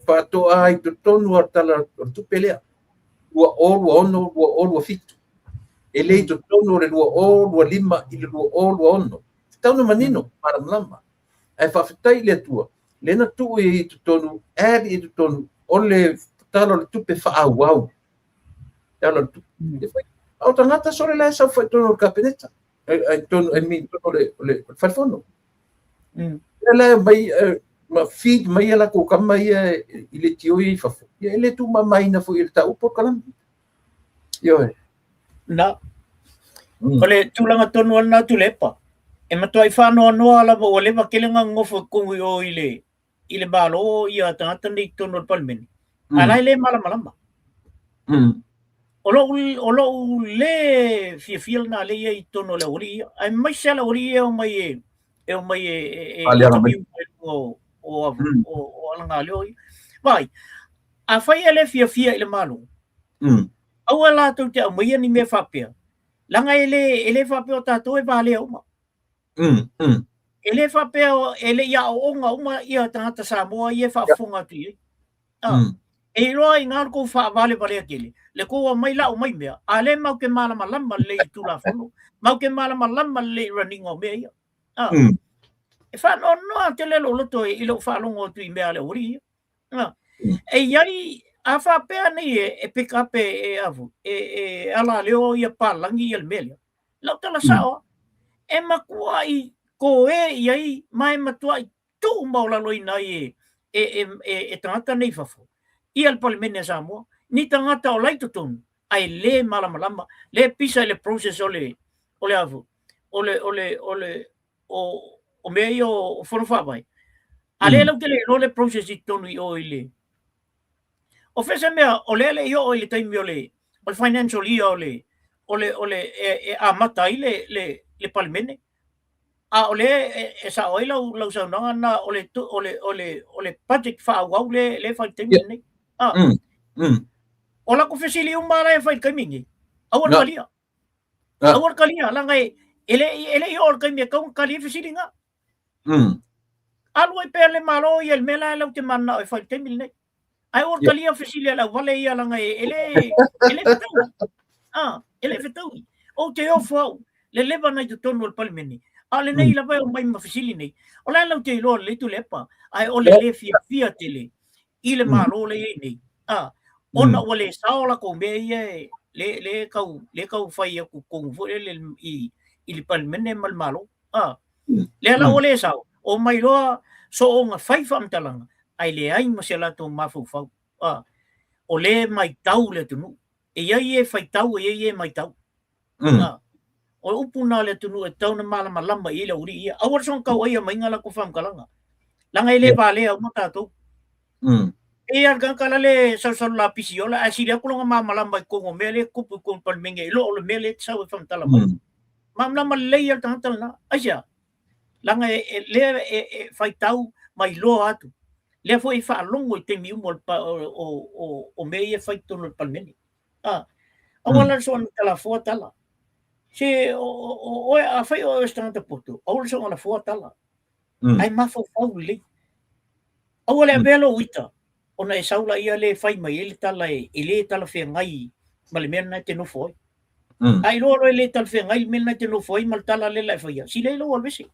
faatoa i totonu o le Tala o le Tupe lea 2026 2027. E le i totonu o le 2025 i le 2026. Tatau na manino malamalama. Ae faafetai i le Atua lea na tuu i totonu, add i totonu o le Tala o le Tupe faaauau. Tala o le Tupe. A o tagata sole la e saofai i totonu o le Kapeneta. Ai totonu, I mean, totonu o le Falefono. Lea la e mai ma feed mai a latou kama ia i le tio i fafo. Ia e le tumamaina foi i le tau polokalame. Ioe. Na. O le tulaga tonu lena Tuilaepa. E matuai faanoanoa lava ua leva tele na nonofo i totonu i o i le Malo ia tagata nei i totonu o le Palemene. A la e le malamalama. O lou le fiafia lena le ia i totonu o le aualii ia. Aemaise le aualii ia e omai e Faaleaga mai. o alagaleo ia. Vai, afai e le fiafia i le Malo, aua latou te aumaia ni mea faapea. Leaga e le faapea o tatou e valea uma. E le faapea e le i aooga uma ia tagata Samoa ia e faafofoga atu i ai. E iloa i ngā kou faavalevalea tele, le kou aumai lau mai mea, a le mau te malamalama lelei i Tulafono, mau te malamalama lelei i running o mea ia. E faanoanoa tele lou loto i lou faalogo atu i mea a le aualii ia. E iai, a faapea nei e pick up e afu, e alaleo ia palagi ia le mea lea. Lau tala sao, e matuai koe i ai, ma e matuai tuu maulaloina ai e tagata nei fafo ia le Palemene a Samoa. Ni tagata o lai totonu, ae le malamalama, le pisa i le process o le afu, o le o mea ia o fono faavae. A le lau te le iloa le process i totonu i o i le o fea se mea o lea le i oo i le taimi o le financial year o le e amata ai le Palemene. A o le e sao ai lau saunoaga na o le budget faaauau le fai i le taimi lenei. O la fesili uma la e fai i le taimi nei. Aua le talia. Aua le talia, leaga e le i oo le taimi e tatau ona tali ai fesili na. Alu ai pea le Malo ia i le mea la lau te mananao e fai i le taimi lenei. Ae aua le talia fesili a le auvale ia leaga e le fetaui. E le fetaui. Ou te ofo au, le leva na i totonu o le Palemene. A o lenei lava e omai ma fesili nei. O la lau te iloa lelei Tuilaepa, ae o le le fiafia tele i le Malo le i ai nei. Ona ua le sao latou mea ia e le tau fai atu totonu foi lele i le Palemene ma le Malo. Lea la ua le sao, o mai loa soona fai faamatalaga, ae leai ma se latou mafaufau. O le maitau le atunuu. E iai e faitau, e iai e maitau. O upu na le atunuu e tatau ona malamalama i ai le aualii ia. Aua le soona tau ai maiga latou faamatalaga. Leaga e le valea uma tatou. E ia le tagata la le salusalu lapisi ola, ae sili atu lona malamalama i totonu o mea lea e tupu i totonu o le Palemene i lo o le mea lea e te sau e faamatala mai. Malamalama lelei ia le tagata lena. Aisea? Leaga e, lea e faitau ma iloa atu. Lea foi e faalogo i taimi uma o mea ia e fai i totonu o le Palemene. Ah, aua la le soona talafoa tala. Se o oe, afai o oe o se tagata poto, aua le soona lafoa tala. Ae mafaufau lelei. Aua le avea lou ita, ona e sau laia lea e fai mai ai le tala e le talafeagai ma le mea lena e te nofo ai. A iloa loa e le talafeagai le mea lena e te nofo ai ma le tala lea la e faia, silei lou alu ese.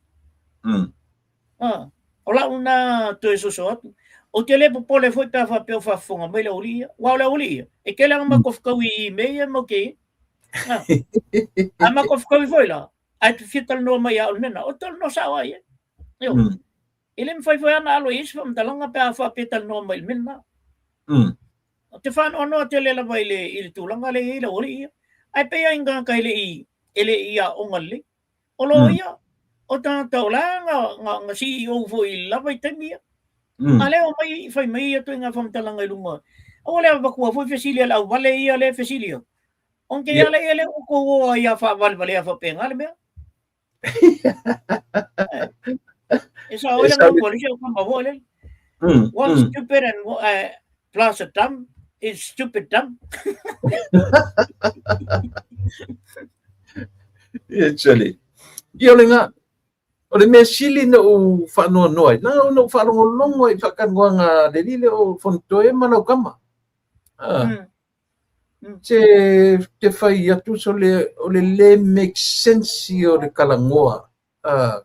Ah, o lau lena toe soso atu. Ou te le popole foi pe a faapea o faafofoga mai le aualii ia. Aua o le aualii ia, e tele lava matou fetaui i mea ia matou te i ai. Ah, a matou fetaui foi la, ae te fia talanoa mai ia au i le mea lena, ou te talanoa sao lava i ai. Ioe. E le mafai foi ona alo i ai se faamatalaga pe a faapea e talanoa mai i le mea lena. Ou te faanoanoa tele lava i le tulaga lea e i ai le aualii ia. Ae pei lava i ni tagata e le i aoga lelei. O loia, o tagata o la na CEO foi i le la vaitaimi ia. A lea omai fai mai ia ituaiga faamatalaga i luga. Aua le avatua foi fesili a le auvale ia lea e fesili atu. Ona te i lava lea ua tou o ai lava faavalevalea faapena le mea. E sao ai le upu a le isi au tama foi lele. One stupid and plus a dumb is stupid dumb. Actually, ia o le ngā, o le mea sili na ou whaanoanoa ai, nanga na ou whaalongolongo ai whakanoanga le lile o Fontoe ma lau kama. Ah. Se te whai atu so le, o le le make sense ia o le kalangoa. Ah,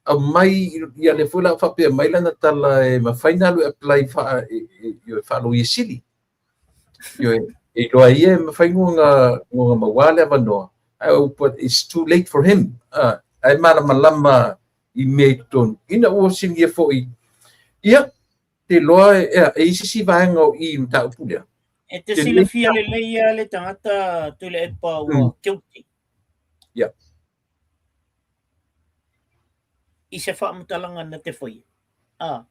aumai ia le foi la faapea mai lana tala e mafai na alu e apply wha, e, e, e, whaaloia sili. Ioe, e iloa ia e mafai ona ona mauā le avanoa, ae but it's too late for him. Ae malamalama i mea i totonu. Ina ua sinia foi, ia, te iloa e, e i se isi vaega o i i le mataupu lea. E te silafia lelei lava le tagata Tuilaepa ua guilty. Ia. I se faamatalaga na te faia. A.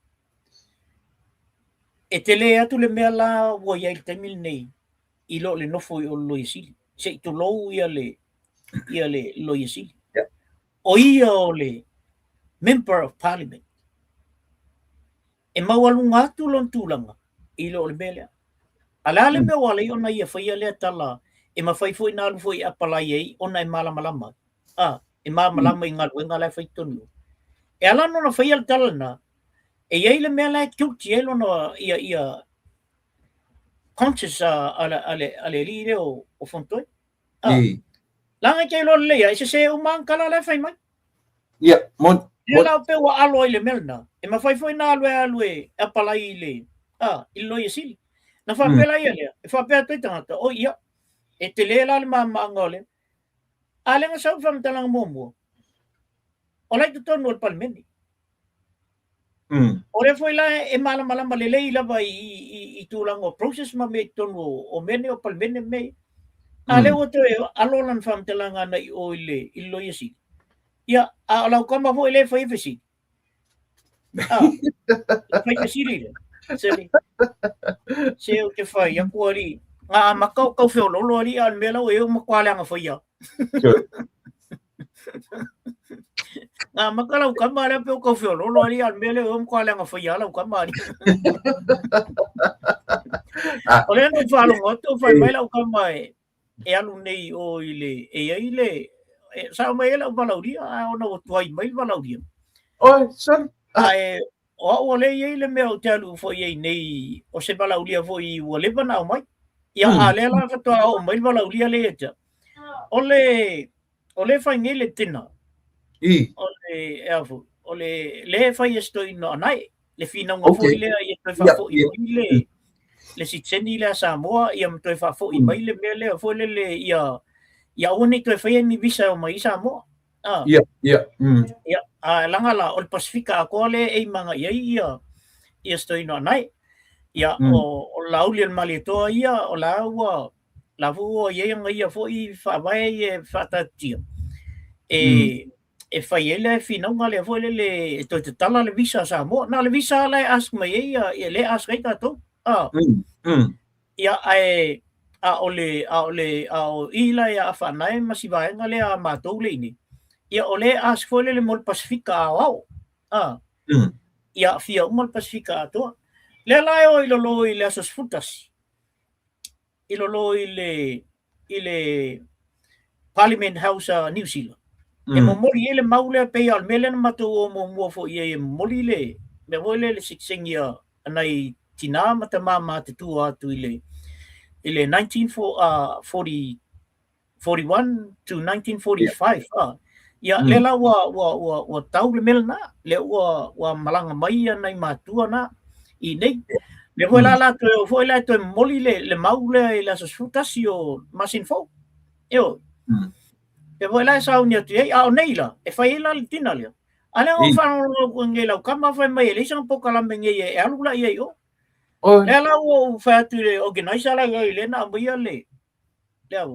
E tele atu le mea la ua i ai i le taimi lenei i lo le nofo i o le Loia Sili. Se i tulou ia le, ia le Loia Sili. Yeah. O ia o le Member of Parliament. E maualuga atu lona tulaga i lo le mea lea. A le a le mea ua ala ai ona ia faia lea tala e mafai foi ona alu foi e apalai ai ona e malamalama ai. A, e malamalama i galuega la e fai i totonu o. E ala ona faia le tala lena, e i ai le mea la e guilty ai lona ia ia conscious a a le a le a le alii lea o o Fontoe. A, leaga e te iloa lelei lava, e sese uma lava ana tala la e fai mai. Ia, moni. Lea la pei ua alo ai le mea lena, e mafai foi ona alu e alu e apalai i le, a, i le Loia Sili. Na faapea la ia lea, e faapea atu ai tagata, oi ia, e tele la le malamalamaaga o lea. A lea na sau le faamatalaga muamua, o la i totonu o le Palemene. O lea foi la e malamalama lelei lava i, i, i tulaga o process ma mea i totonu o mea nei o Palemene ma mea ia. A lea ua toe alo lana faamatalaga ana i o i le, i le Loia Sili. Ia, a o lau tama foi lea e faia fesili. A, fai fesili lea. Se, se ou te fai atu alii. Nga amata o tau feololo alii, a o le mea la ua i ai ua matua leaga faia. Nga maka lau kama lea pe o kau feololo alii, a o le mea lea ua matua leaga faia lau kama alii. O lea na ou faalogo atu o fai mai lau kama e, e alu nei o i le, e i ai le, e, sa mai ai lau valaaulia, a ona ua tuai mai le valaaulia. Oi, sorry. Ae o au o lea e i ai le mea ou te alu foi ai nei, o se valaaulia foi ua leva ona aumai. Ia, a lea la faatoa oo mai le valaaulia lea ia te au. O le, o lea e fai nei le dinner. I. O le, e a foi, o le, lea e fai e si toeaina o Anae, le finauga foi lea ia toe faafoi mai le, le sitiseni lea a Samoa, ia ma toe faafoi mai le mea lea foi lele ia, ia aua ne i toe faia ni visa e omai ai Samoa. Ah. Ia, ia. Ia, a leaga la, o le Pasifika atoa lea e aim agai i ai ia, ia si toeaina o Anae. Ia, o, o Laauli o le Malietoa ia, o la ua, la foi ua i ai ana ia foi faavae ia e faataatitia, e, e fai ai le finauga lea foi lele e toe tatala le visa a Samoa. Na o le visa la e ask mai ai ia, lea e ask ai tatou. A. Ia, ae a o le, a o le, a o i la ia Afaanae ma si vaega lea a matou le i nei, ia o lea e ask foi lele mo le Pasefika aoao. A. Ia aafia uma le Pasefika atoa. Lea la e o i lalo i le aso 11, i lalo i le Parliament House a New Zealand. E momoli ai le mau lea pei o le mea lea na matou o muamua foi i ai e momoli le mea foi lea le sitiseni a nai tinā ma tamā matutua atu i le 1941 to 1945. Ia, lea la ua tau le mea lena, lea ua malaga mai ia nai matua na i nei. Lea foi la toe o foi la e toe momoli le mau lea i le aso 11 o masina fou. Ioe. E foi la e sauni atu i ai, a o nei la, e fai ai la le tina lea. A lea o faalogologo atu nei lau kama fai mai e leai sana polokalame nei e alu la i ai o. Lea la ua ou fai atu i le organizer la i ai lea na aumaia le lea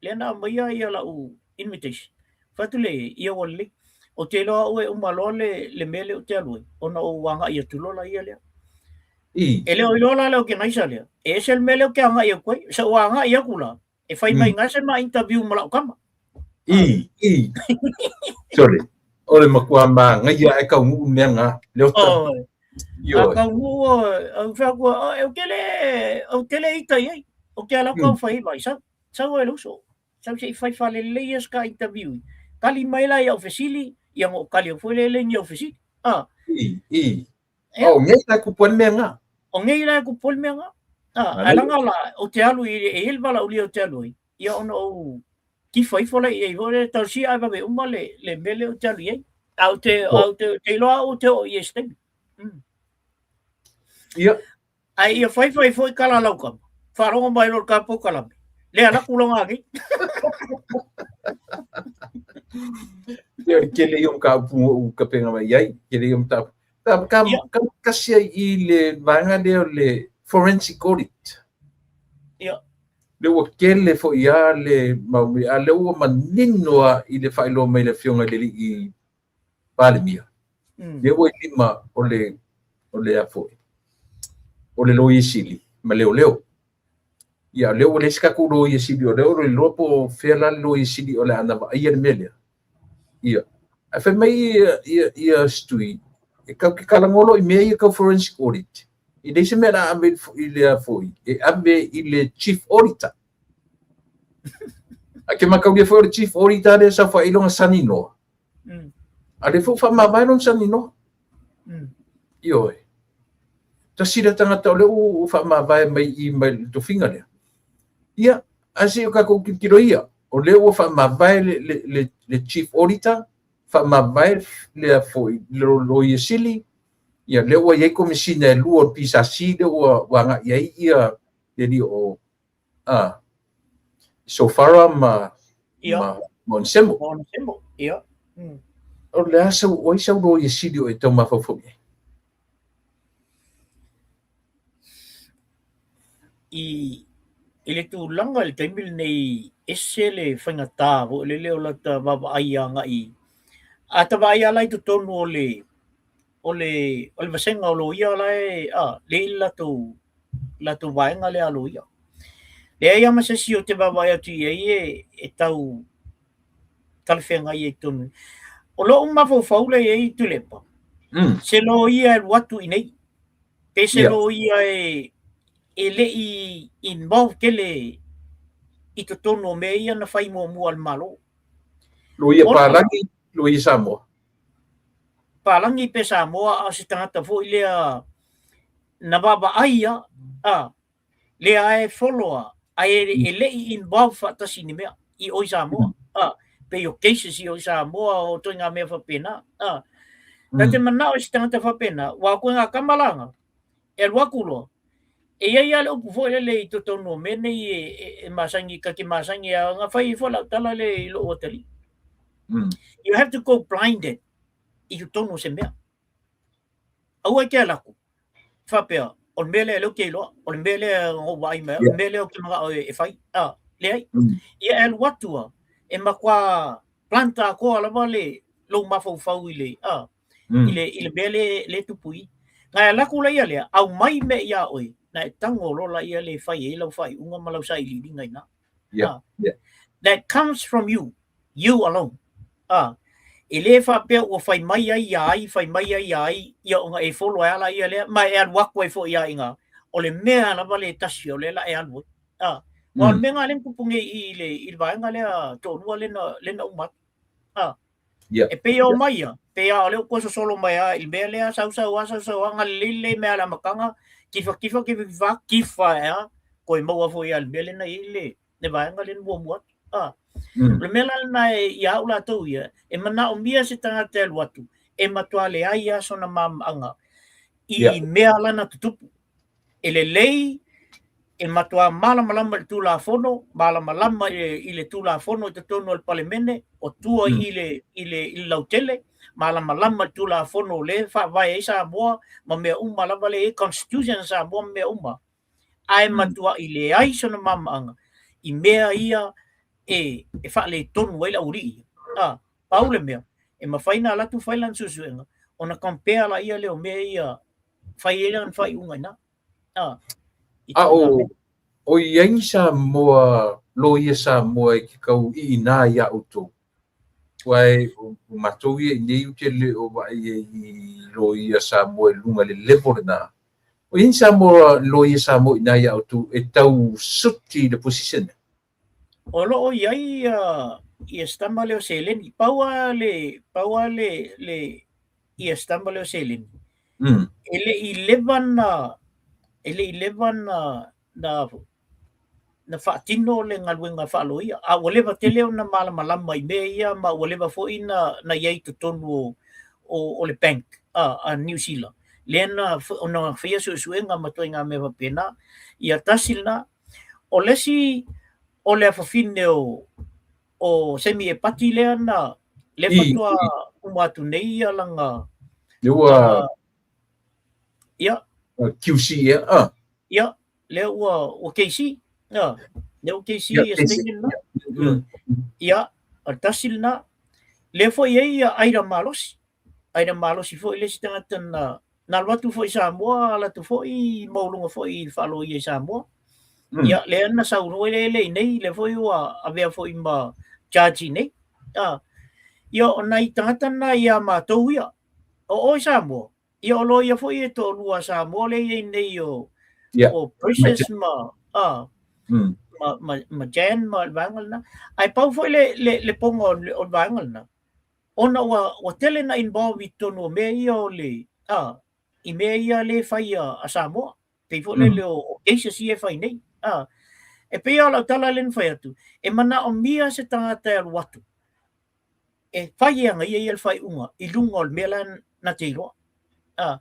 lea na aumaia ia lau invitation. Fai atu le ia ua lelei. Ou te iloa au e uma loa le mea lea ou te alu ai, ona ou agai atu loa la ia lea. E le o iloa la le organizer lea. E ese le mea lea ou te agai atu ai. Sa ou agai atu la, e fai mai se ma interview ma lau kama. I, i. Sorry. O le matua manaia e kaunuu mea ngā. Leo ta. Oh. A kaunuu au fai atu, ou te le ita i ai. O te ala kau fai mai, sau, sau e le uso. Sau se i fai faalelei ia ska interview. Kali mai la i au fesili, ia ngo kali au foi le le ni au fesili. Ah. I, i. O ngei la kupu le mea ngā. O ngei la kupu le mea ngā. Ah, a langa la, o te alu i e il vala uli o te alu ai. Ia ona ou tifa ifo la i ai foi le tausia ai vave uma le mea lea o te alu i ai. A o te, a o te, te iloa au o te o i e se taimi. Ia. Ai ia fai fai foi kala lau kama. Faalogo mai lo ka polokalame. Le ala ku longa nei. Ia o kele i o ka upu o ka penga mai ai, kele i o ta. Ta ka ka kasi ai i le vaega lea o le forensic audit. Ia. Le ua kele foi ia le mau a le ua manino a i le faailoa mai le afioga i le alii Palemia. Le ua i lima o le a foi. O le Loia Sili ma leoleo. Ia, lea ua leai se tatou Loia Sili o lea o le iloa po o fea la le Loia Sili o le a na vaaia le mea lea. Ia, ae fai mai ia Stui, e kau ke talanoa loa i mea ia tau forensic audit. E leai se mea o le a ave i le a foi, e ave i le chief auditor. Ae ke mataulia foi o le chief auditor lea sa faailoga saninoa. A lea foi ua faamavae lona saninoa. Ioe. Tasi lea tagata o lea ua faamavae mai i mai le tofiga lea. Ia, ae se i o tatou tilotilo ia, o lea ua faamavae le chief auditor, faamavae le foi le Loia Sili, ia lea ua i ai komesina e lua o le PSC lea ua agai ai ia le alii o Sofara ma ma Onesemo. Onesemo, ia. O le a sau, o ai sau Loia Sili o e tau mafaufau i ai? I le tulaga i le taimi lenei, ese le faigata foi lele o lata vaavaai agai. A ta vaai lava la i totonu o le vasega o loia la e le i le latou vaega lea a loia. Leai lava ma se isi o te vaavaai atu i ai e tau talafeagai ai i totonu. O lou mafaufau lea i ai Tuilaepa, se loia e alu atu i nei, pe se loia e le i involve tele i totonu o mea ia na fai muamua a le Malo. Loia palagi, loia Samoa. Palagi pe Samoa, a o se tagata foi lea na vaavaai ia, lea e follow a, ae e le i involve faatasi i ni mea i o i Samoa. Pei o cases i o i Samoa o toi ngā mea faapena. Ta te manao i se tagata faapena, ua koe ngā kamalanga, e alu atu loa. E iai lava le upu foi lele i totonu o mea nei e masani, ka te masani a nga fai ai foi lau tala le i lou atalii. You have to go blinded i totonu o se mea. Aua e te alu atu, faapea, o le mea lea lea ou te iloa, o le mea lea na ou vaai mai ai, o le mea lea ou te manao e fai. Leai. Ia e alu atu a, e matua planta atoa lava le lou mafaufau i le mea lea e tupu i. Na e alu atu laia lea, aumai mea ia oe, na e tago loa laia lea e fai ai lau faaiuga ma lau sailiiliga i ina. That comes from you, you alone. E le faapea ua fai mai ai ia ai, fai mai ai ia ai, ia ona e follow ai lava laia lea, ma e alu atu ai foi lava i ina, o le mea lava lea e tasi o lea o le a e alu ai. Aua o le mea lena lea na tupu nei i i le vaega lea toalua lea na uma atu. E pei e omai ia, pei lava o lea ua toe sosolo mai lava i le mea lea, sau sau lava, sau sau lava, galelei lelei mai lava i le amataga, tifa tifa tifa tifa, tifa ae lava, toe maua foi lava i le mea lea na i ai le le vaega lea na muamua atu. O le mea la lena ia au latou ia, e manaomia se tagata e alu atu, e matua leai lava sona malamalamaaga i mea la na tutupu. E lelei e matua malamalama i le Tulafono, malamalama i le Tulafono i totonu o le Palemene, o tua i le, i le, i le lautele, malamalama i le Tulafono o lea e faavae ai Samoa ma mea uma lava lea e i ai, Constitution a Samoa ma mea uma, ae matuai leai sona malamalamaaga i mea ia e faaletonu ai le aualii ia. Pau le mea, e mafai ona alu atu fai lana suesuega, ona compare laia lea o mea ia fai ai lana faaiuga i ina. A o i ai ni Samoa, loia Samoa e te tau iina iā outou? Aua o matou ia i inei ou te le o vaai ai i loia Samoa i luga i le level lena. O i ai ni Samoa, loia Samoa i ina iā outou e tau suti le position lea? O lo o i ai ia si tama lea o seleni. Pau lava le, pau lava le, le, ia si tama lea o seleni. E le i leva na, e le i leva na, na, na faatino le galuega faaloia. A ua leva tele ona malamalama i mea ia ma ua leva foi na, na i ai i totonu o, o, o le bank a, a Niu Sila. Lea na, ona faia suesuega ma ituaiga mea faapena. Ia tasi lena. O le isi o le afafine o o Semi Epati lea na lea faatoa uma atu nei ia lana lea ua ia QC ia ah ia lea ua ua KC ia lea ua KC ia statement na ia o le tasi lena lea foi e i ai ia Aira Malosi Aira Malosi foi le isi tagata na na alu atu foi i Samoa, alu atu foi maualuga foi i le faaloia i Samoa. Ia, lea na sau foi lea i inei, lea foi ua avea foi ma judge i inei. Ah, ia, o nai tagata na ia matou ia, o o i Samoa, ia o loia foi e toalua a Samoa lea e i ai nei o, o Precious ma, ah, ma, ma, ma Jan ma le vaega lena. Ae pau foi le, le, le poga o le, o le vaega lena, Ona ua, ua tele na involve i totonu o mea ia o le, a, i mea ia lea e fai a, a Samoa. Pei foi lele o, o cases ia e fai nei. A, e pei lava o lau tala lea na fai atu, e manaomia se tagata e alu atu e fai e ana ia ia le faaiuga i luga o le mea la na te iloa. A,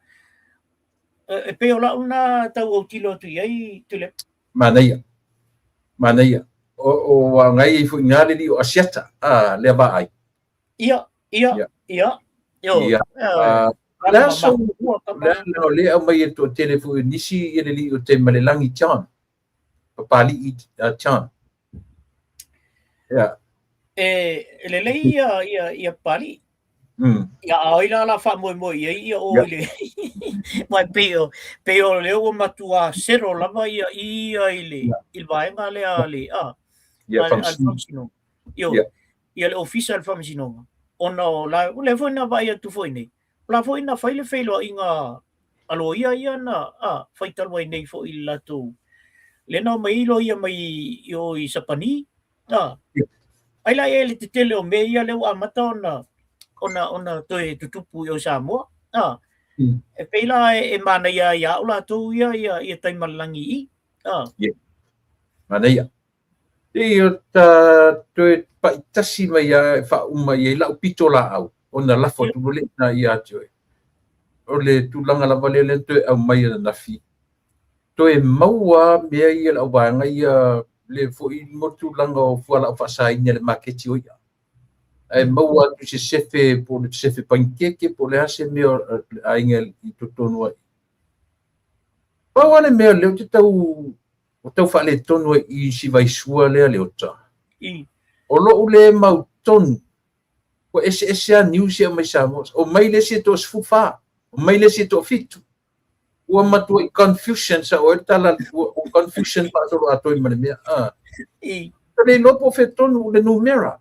e pei o lau lena tau autilo atu i ai Tuilaepa. Manaia. Manaia. O, o a ngai ai foi ngā lili o Asiata, a, lea vaai. Ia, ia, ia, io. Ia. Le aso, le a le au mai e toatele foi o nisi ia le lii o Taimalelagi John. Papali'i John. Ia. E, e lelei ia, ia, ia Papali'i. Ia, a o ai la la faamoemoe i ai ia o i le Mai pei o, pei o lea ua matua sero lava ia i ia i le, i le vaega lea a le, a, a, a le Faamasinoga. Ioe. Ia le Ofisa o le Faamasinoga. Ona o la, o lea foi na vaai atu foi nei, o la foi na fai le feiloaiga a loia ia na, a, fai talu ai nei foi i le latou, lea na omai ai loia mai i o i Sapani, A. Ai la e le tetele o mea ia lea ua amata ona ona ona toe tutupu i o i Samoa. A. E pei la e manaia ai ia au latou ia ia ia Taimalelagi i i. A. Yeah. Manaia. E o ta toe paitasi mai ia e faauma i ai lau pito laau ona lafo atu loa lea i ina ia te oe. O le tulaga lava lea lea na toe aumai ananafi toe maua mea ia le auvaega ia le foi mo le tulaga o fualaau faasaina i le maketi o i'a. Ae maua atu se sefe po o le sefe panikeke po o le a se mea o le aiga i totonu ai. Pau lava le mea lea ou te tau o tau faaletonu ai i si vaisua lea Leota. O lou le mautonu ua eseese lava news ia e aumai Samoa. Omai le isi e toa-14, omai le isi e toa-7. Ua matuai confusion sa'o ai le tala, ua confusion faasoloatoa ma le mea. I. Ta le iloa po o fea tonu le numera.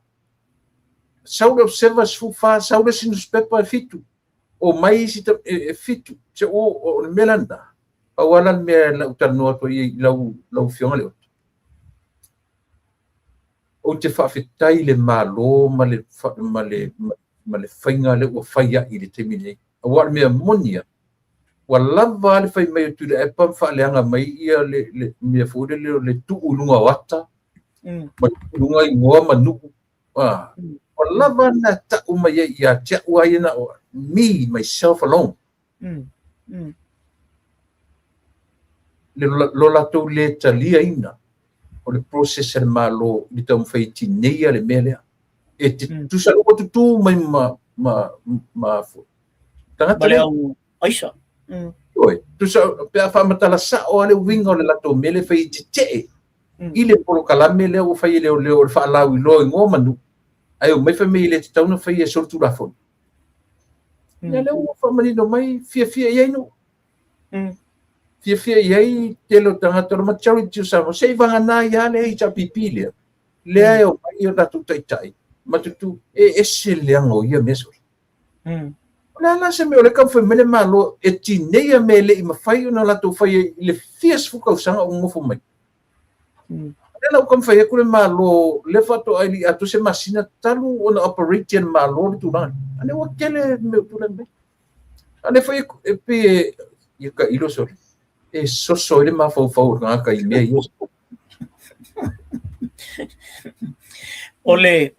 Sau le Observer 14, sau le isi newspaper e 7, omai isi e 7. Se o le mea la lena, pau lava la le mea na ou talanoa atu ai i lau Afioga Leota. Ou te faafetai i le Malo ma le ma le faiga lea ua fai ai i le taimi nei. Aua o le mea moni lava, ua lava le fai mai o Tuilaepa ma faaleaga mai ia le mea foi lele o le tuu i luga o ata, ma tuu i luga igoa ma nuu. Ua lava na tau mai ai ia te au lava ia na o me, myself alone. Le lo latou le taliaina o le process a le Malo i le taumafai e tineia le mea lea. E te tusa ua tutū mai ma ma ma foi. Tagata Ma le au aisa. Oi, tusa pe a faamatala sa'o lava le uiga o le latou mea lea e fai e tetee i le polokalame lea ua fai e leoleo o le faalauiloa o igoa ma nuu, ae omai fai mai e le tatau ona faia e solitulafono. Ia lea ua faamanino mai, fiafia i ai nuu. Fiafia i ai tele o tagata o le majority o Samoa, se i vagana ai lava le HRPP lea, lea e omai o latou taitai ma tutu, e ese le leaga o ia mea sole. O le a la se mea o lea e taumafai mai le Malo e tineia mea e le i mafai ona latou faia i le fia sefulu tausaga o nonofo mai. O lea la ua taumafai atu le Malo, lea faatoa e le i atoa se masina talu ona operate e le Malo le tulaga lea. A lea ua tele mea ua tulai mai. A lea foi e pei e, ia tailo sole, e soso ai le mafaufau o le tagata i mea ia. O le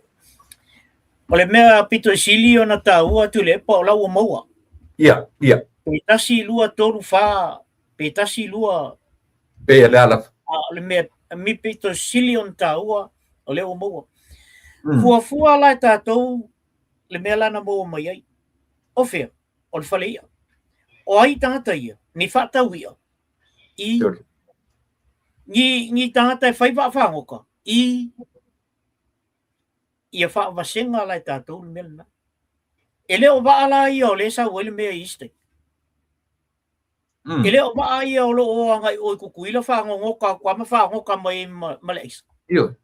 O le mea pito i sili ona taua Tuilaepa o la ua maua. Ia, ia. Pe tasi, lua, tolu, fa, pe tasi, lua. Pe ia le a lava. A o le mea mi pito sili ona taua o lea ua maua. Fuafua la e tatou le mea la na maua mai ai. O fea? O le fale i'a. O ai tagata ia? Ni faatau i'a. I. Ni, ni tagata e fai vaafagota. I. Ia faavasega la e tatou le mea lena. E le o vaa la ia o lea e sau ai le mea i isi taimi. E le o vaa ia o lo o agai o i Tutuila fagogota atu lava ma fagota mai ai ma le aisa. Ioe.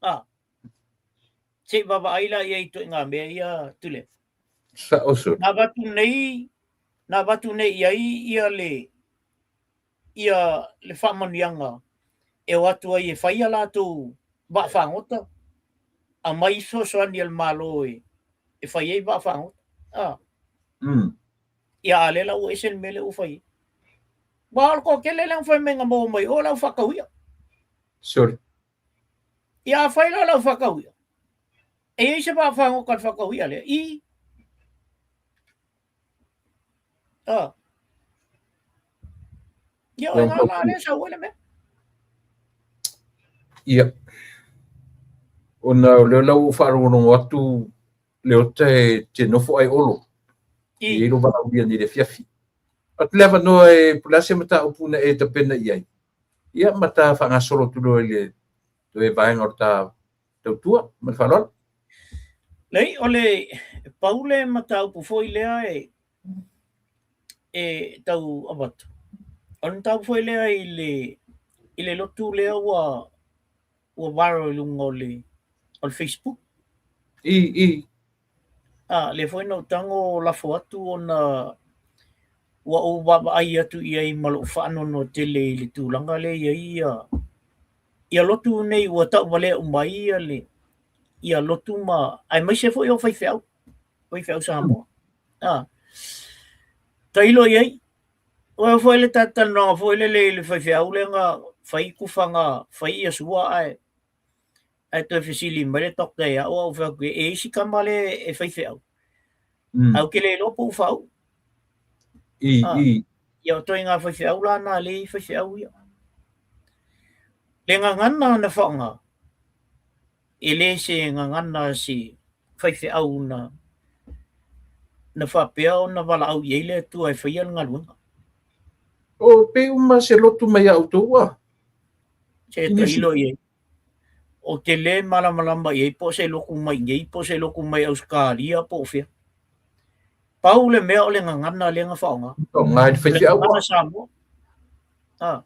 A. Se i vaavaai la i ai i ituaiga mea ia Tuilaepa. Sa'o sole. Na avatu nei, na avatu nei i ai ia le ia le faamanuiaga e o atu ai e fai a latou vaafagota, aumai fesoasoani a le Malo e fai ai vaafagota. A. Ia, a o lea la ua ese le mea lea ua fai ai. Aua o le toatele lea na fai mai na maua mai o le au faatau i'a. Sorry. Ia, afai la o le au faatau i'a, e i ai se vaafagota i le faatau i'a lea? I. Ah. Ia, o ngā la lea sau ai le mea. Ia. Ona o lea la ua faalogologo atu Leota e te nofo ai Olo. I. I lo valaaulia nei le afiafi. Atu le avanoa e po o le a se mataupu na e tapena i ai. Ia, ma ta faagasolo atu loa i le toe vaega o le ta tautua ma le faaaloalo. Leai, o le pau le mataupu foi lea e e tau avatu. O le mataupu foi lea i le i le lotu lea ua ua viral i luga o le o le Facebook. I i. A, lea foi na ou tago lafo atu ona ua ou vaavaai atu i ai ma lou faanoanoa tele i le tulaga lea e i ai ia ia lotu nei ua tauvalea uma ai ia le ia lotu ma aemaise foi o faifeau, faifeau Samoa. A, tailo i ai, ua foi le talatalanoaga foi lele i le faifeau lea na fai tufaga, fai ia sua ae ae toe fesili mai le doctor ia au, au fai atu, e i ai si tama lea e faifeau. Ae ou te le iloa po ua faauu. I, i. Ia o ituaiga faifeau la na lea e i faifeau ia. Le gagana na faaaoga, e le se gagana se faifeau na na faapea ona valaau i ai le Atua e faia le galuega. O pei uma se lotu mai ia outou a? Se tailo i ai. Ou te le malamalama i ai po o se lotu mai i inei, po o se lotu mai Ausetalia po o fea. Pau le mea o le gagana lea na faaaoga. Faaaoga i le faifeau. Gagana Samoa. Ah.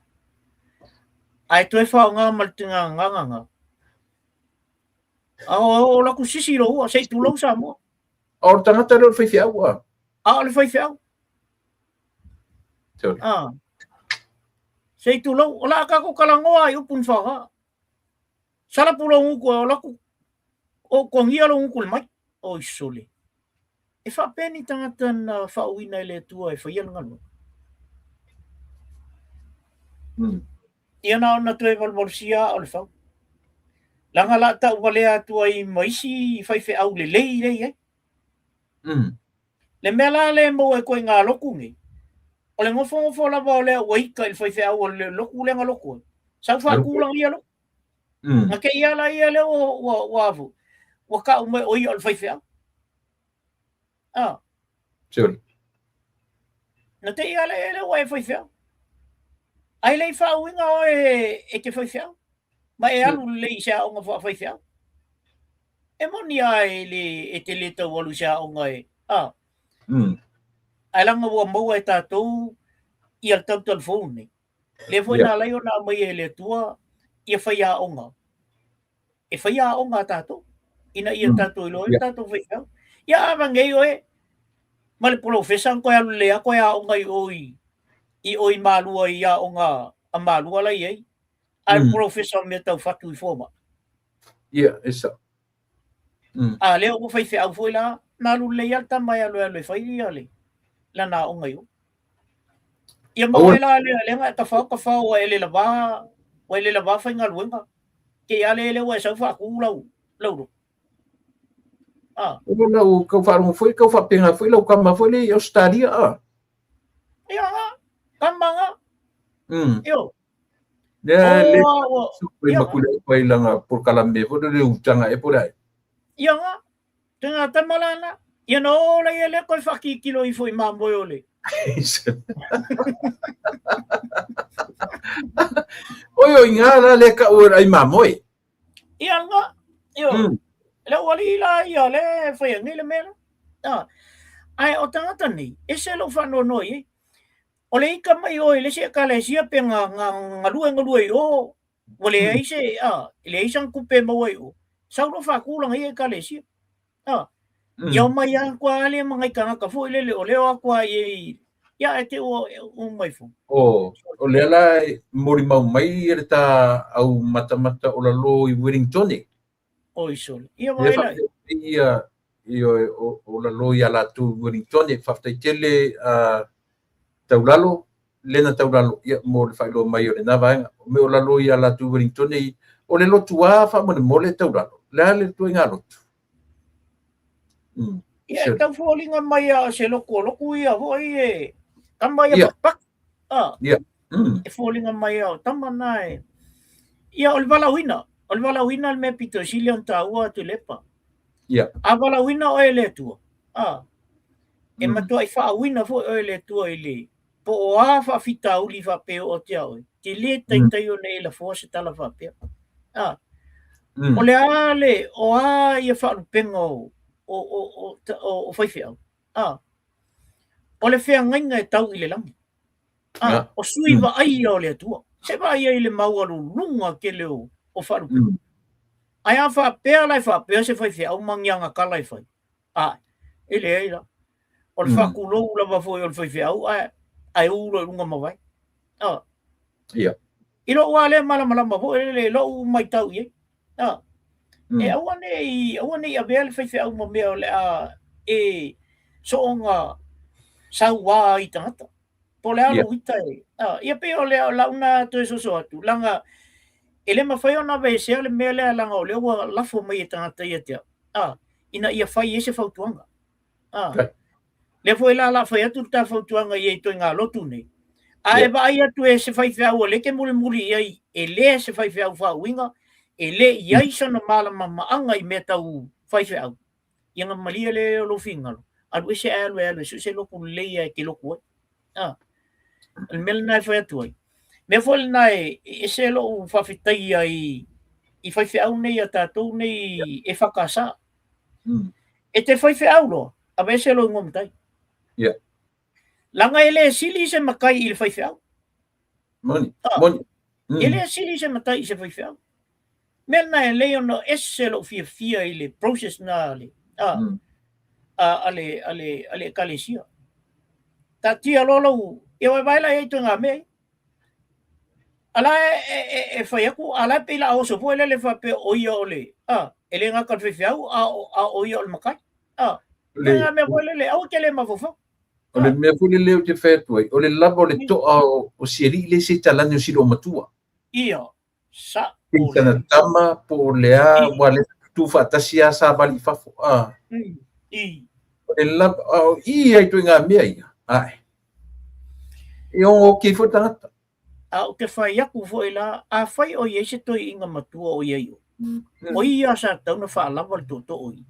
Ae toe faaaoga ma le gagana. A o la ku sisi lo ua, se i tulou Samoa. O le tagata lea o le faifeau a. A o le faifeau. Ah. Se i tulou, o la a tatou talanoa i upu na faaaoga. Salapu lou gutu o laku o togia lou gutu i le mai. Oi sole. E faapea ni tagata na faauuina e le Atua e faia le galuega. Ia na ona toe valuvalusia aa o le fau. Leaga la tau valea atu ai ma isi faifeau lelei lea e i ai. Le mea la lea e maua i ituaiga lotu nei, o le nofonofo lava o lea ua ita i le faifeau o le lotu lea na lotu ai, sau faatulaga ia lotu. Na te i ala ia lea ua, ua, ua, afu, ua tau mai o ia o le faifeau. Ah. Sure. Na te i ala ia lea ua e faifeau. Ai le i faauiga oe e te faifeau. Ma e alu lelei i se aoga faafaifeau. E moni lava e le, e te le tau alu i se aoga e, a. Ae leaga ua maua e tatou ia le talutalufou lenei. Lea foi na ala ai ona aumai e le Atua ia faiaoga. E faia aoga a tatou, ina ia tatou iloa ai le tatou faifeau. Ia a vagei oe ma le polofesa na toe alu lelei lava toe aoga i o i, i o i Malua i aoga a Malua la i ai. A le polofesa o mea tau fatu i fomai. Ia, e sao. A lea ua faifeau foi la, na alu lelei lava le tama e alu e alu e fai ia le lana aoga i o. Ia ma oe la lea, lea na e tafao tafao ua e le lava, ua e le lava faigaluega. Te i a lea lea ua e sau faatu lau, lau lotu. Ah. O lau kau faalogo foi, kau faapena foi lau tama foi lea i Ausetalia a. Ia nga, tama nga. Io. Lea le ua makule pai langa polokalame foi le utaga e po le ai. Ia nga, te ngā tama la na. Ia na o la ia le koe whakikilo ifo i mamoe o le. Oi oi ngā la le ka ua ai mamoe. Ia nga, io. Le ua li la ia le whai angi le mea. Ah. Ai o tangata nei, ese lou whanono i. O le ika mai oe i le isi ekalesia pe nga, nga, galue galue i o, ua leai se, a, e leai sana tupe e maua i o, sau loa faatulaga ia ekalesia. A, ia omai lava atu lava lea ma nai tagata foi lele o lea o atu lava i ai, ia ae te ua uma ifo. O, o lea la e molimau mai le ta au matamata o lalo i Wellington. Oi sole. Ia vaai lai. Ia, ia o, o lalo ia latou i Wellington, faafetai tele a Taulalo, Lena Taulalo, ia mo le faailoa mai o lena vaega. O mea o lalo ia latou i Wellington, o le lotu a faamolemole Taulalo. Le a le ituaiga lotu? Ia, e tau foliga mai a o se lotu o lotu ia foi e tama ia pakipaki. Ah. Ia. E foliga mai a o tama na e. Ia, o le valaauina. O le valaauina le mea pito sili ona taua Tuilaepa. Ia. A valaauina oe e le Atua, ah, e matuai faauina foi oe e le Atua i le po o a faafitauli faapea oo atu ia oe, te le taitai ona e lafoa se tala faapea. Ah. O le a le, o a ia faalupega o, o, o, o, o, o faifeau, ah, o le feagaiga e tau i le lagi. Ah, o sui vaaia o le Atua. Se vaaia i le maualuluga tele o, o faalupega. Ae a faapea la e faapea se faifeau ma ni agatala e fai, a, e leai la. O le faatulou lava foi o le faifeau, ae, ae u loa i luga mavae. Ah. Ia. I lou lava lea malamalama foi lele, lou matau i ai. Ah. E aua ne i, aua ne i avea le faifeau ma mea o le a e soonga sauā i tagata. Po o le a lou ita e, ah, ia pei o le lau na toe soso atu, leaga e le mafai ona aveesea le mea lea leaga o lea ua lafo mai e tagata ia te au, ah, ina ia fai ai se fautuaga. Ah. Lea foi la la fai atu le ta fautuaga i ai ituaiga lotu nei. A e vaai atu e se faifeau o lea e te mulimuli i ai, e le se faifeau faauiga, e le i ai sona malamalamaaga i mea tau faifeau, ia ona malie lea o lou finagalo, alu ese ae alu e alu e sue se lotu lelei e te lotu ai. Ah. O le mea lena e fai atu ai. Mea foi lena e ese lou faafetaia i, i faifeau nei a tatou nei e EFKS. E te faifeau loa, aveese lou igoa matai. Ia. Leaga e le sili se matai i le faifeau. Moni, moni. E le sili se matai i se faifeau. Mea lena e lelei ona ese lou fiafia i le process na a le, a le Ekalesia. Taatia loa lou, ia vaevae la i ai ituaiga mea ia. A la e fai atu, a la e pei o le a oso foi lele faapea o ia o le, e le gata o le faifeau, a o ia o le matai. Le mea foi lele, aua te le mafaufau. O le mea foi lele ou te fai atu ai, o le lava o le to'a o si alii le ese talani o si loomatua. Ia, sa o le. Tama po o le a, ua le tu faatasi a savali i fafo. I. O le lava, o i ai ituaiga mea ia. Ae. E ono oki ai foi tagata. A ou te fai atu foi la, afai o i ai se toeaina matua o i ai o, o ia sa tatau ona faalava le tootoo ia.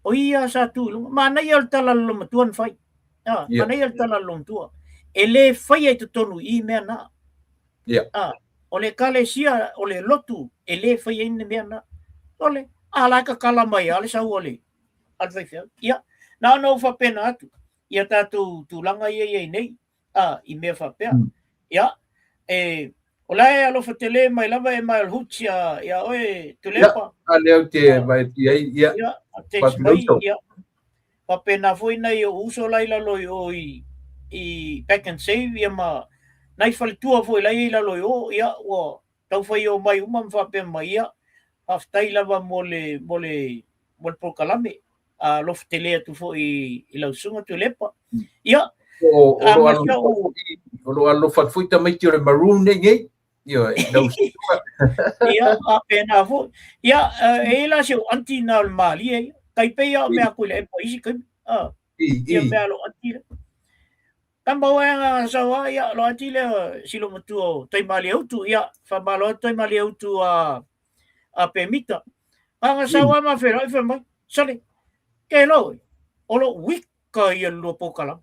O ia sa tu i luga. Manaia o le tala a le loomatua na fai. Manaia le tala a le loomatua. E le faia i totonu i i mea na. O le Ekalesia, o le lotu, e le faia ai ni mea na. Ole, a la e tatala mai lava le sau a le faifeau. Ia, na ona ou faapena atu, ia tatou tulaga ia i ai nei, i mea faapea. Ia, e, o la e alofa tele mai lava e Mile Hoots ia, ia oe Tuilaepa. Ia, a lea ou te vaai atu i ai, ia. Ia, text mai, ia. Faapena foi nai ou uso la i lalo i o i, i Pak'nSave, ia ma nai faletua foi la i lalo i o, ia, ua tau fai o mai uma ma faapea mai, ia, faafetai lava mo le, mo le, mo le polokalame. A alofa tele atu foi i lau susuga Tuilaepa. Ia, o lo alofa atu foi tamaiti o le Maroon nei nei. Ia, lau susuga. Ia, faapena foi. Ia, e i ai la si ou aunty na o le malie ia. Tai pei lava o mea atu i le epa i isi taimi. Ia mea a lou aunty lea. Tama oe a sau a, ia, lo aunty lea si lou matua o Taimalieutu, ia, faamalo atu Taimalieutu a Pemita. Aga sau a ma feiloai fai mai, sole, ke lo, o lo wika ia le lua polokalame.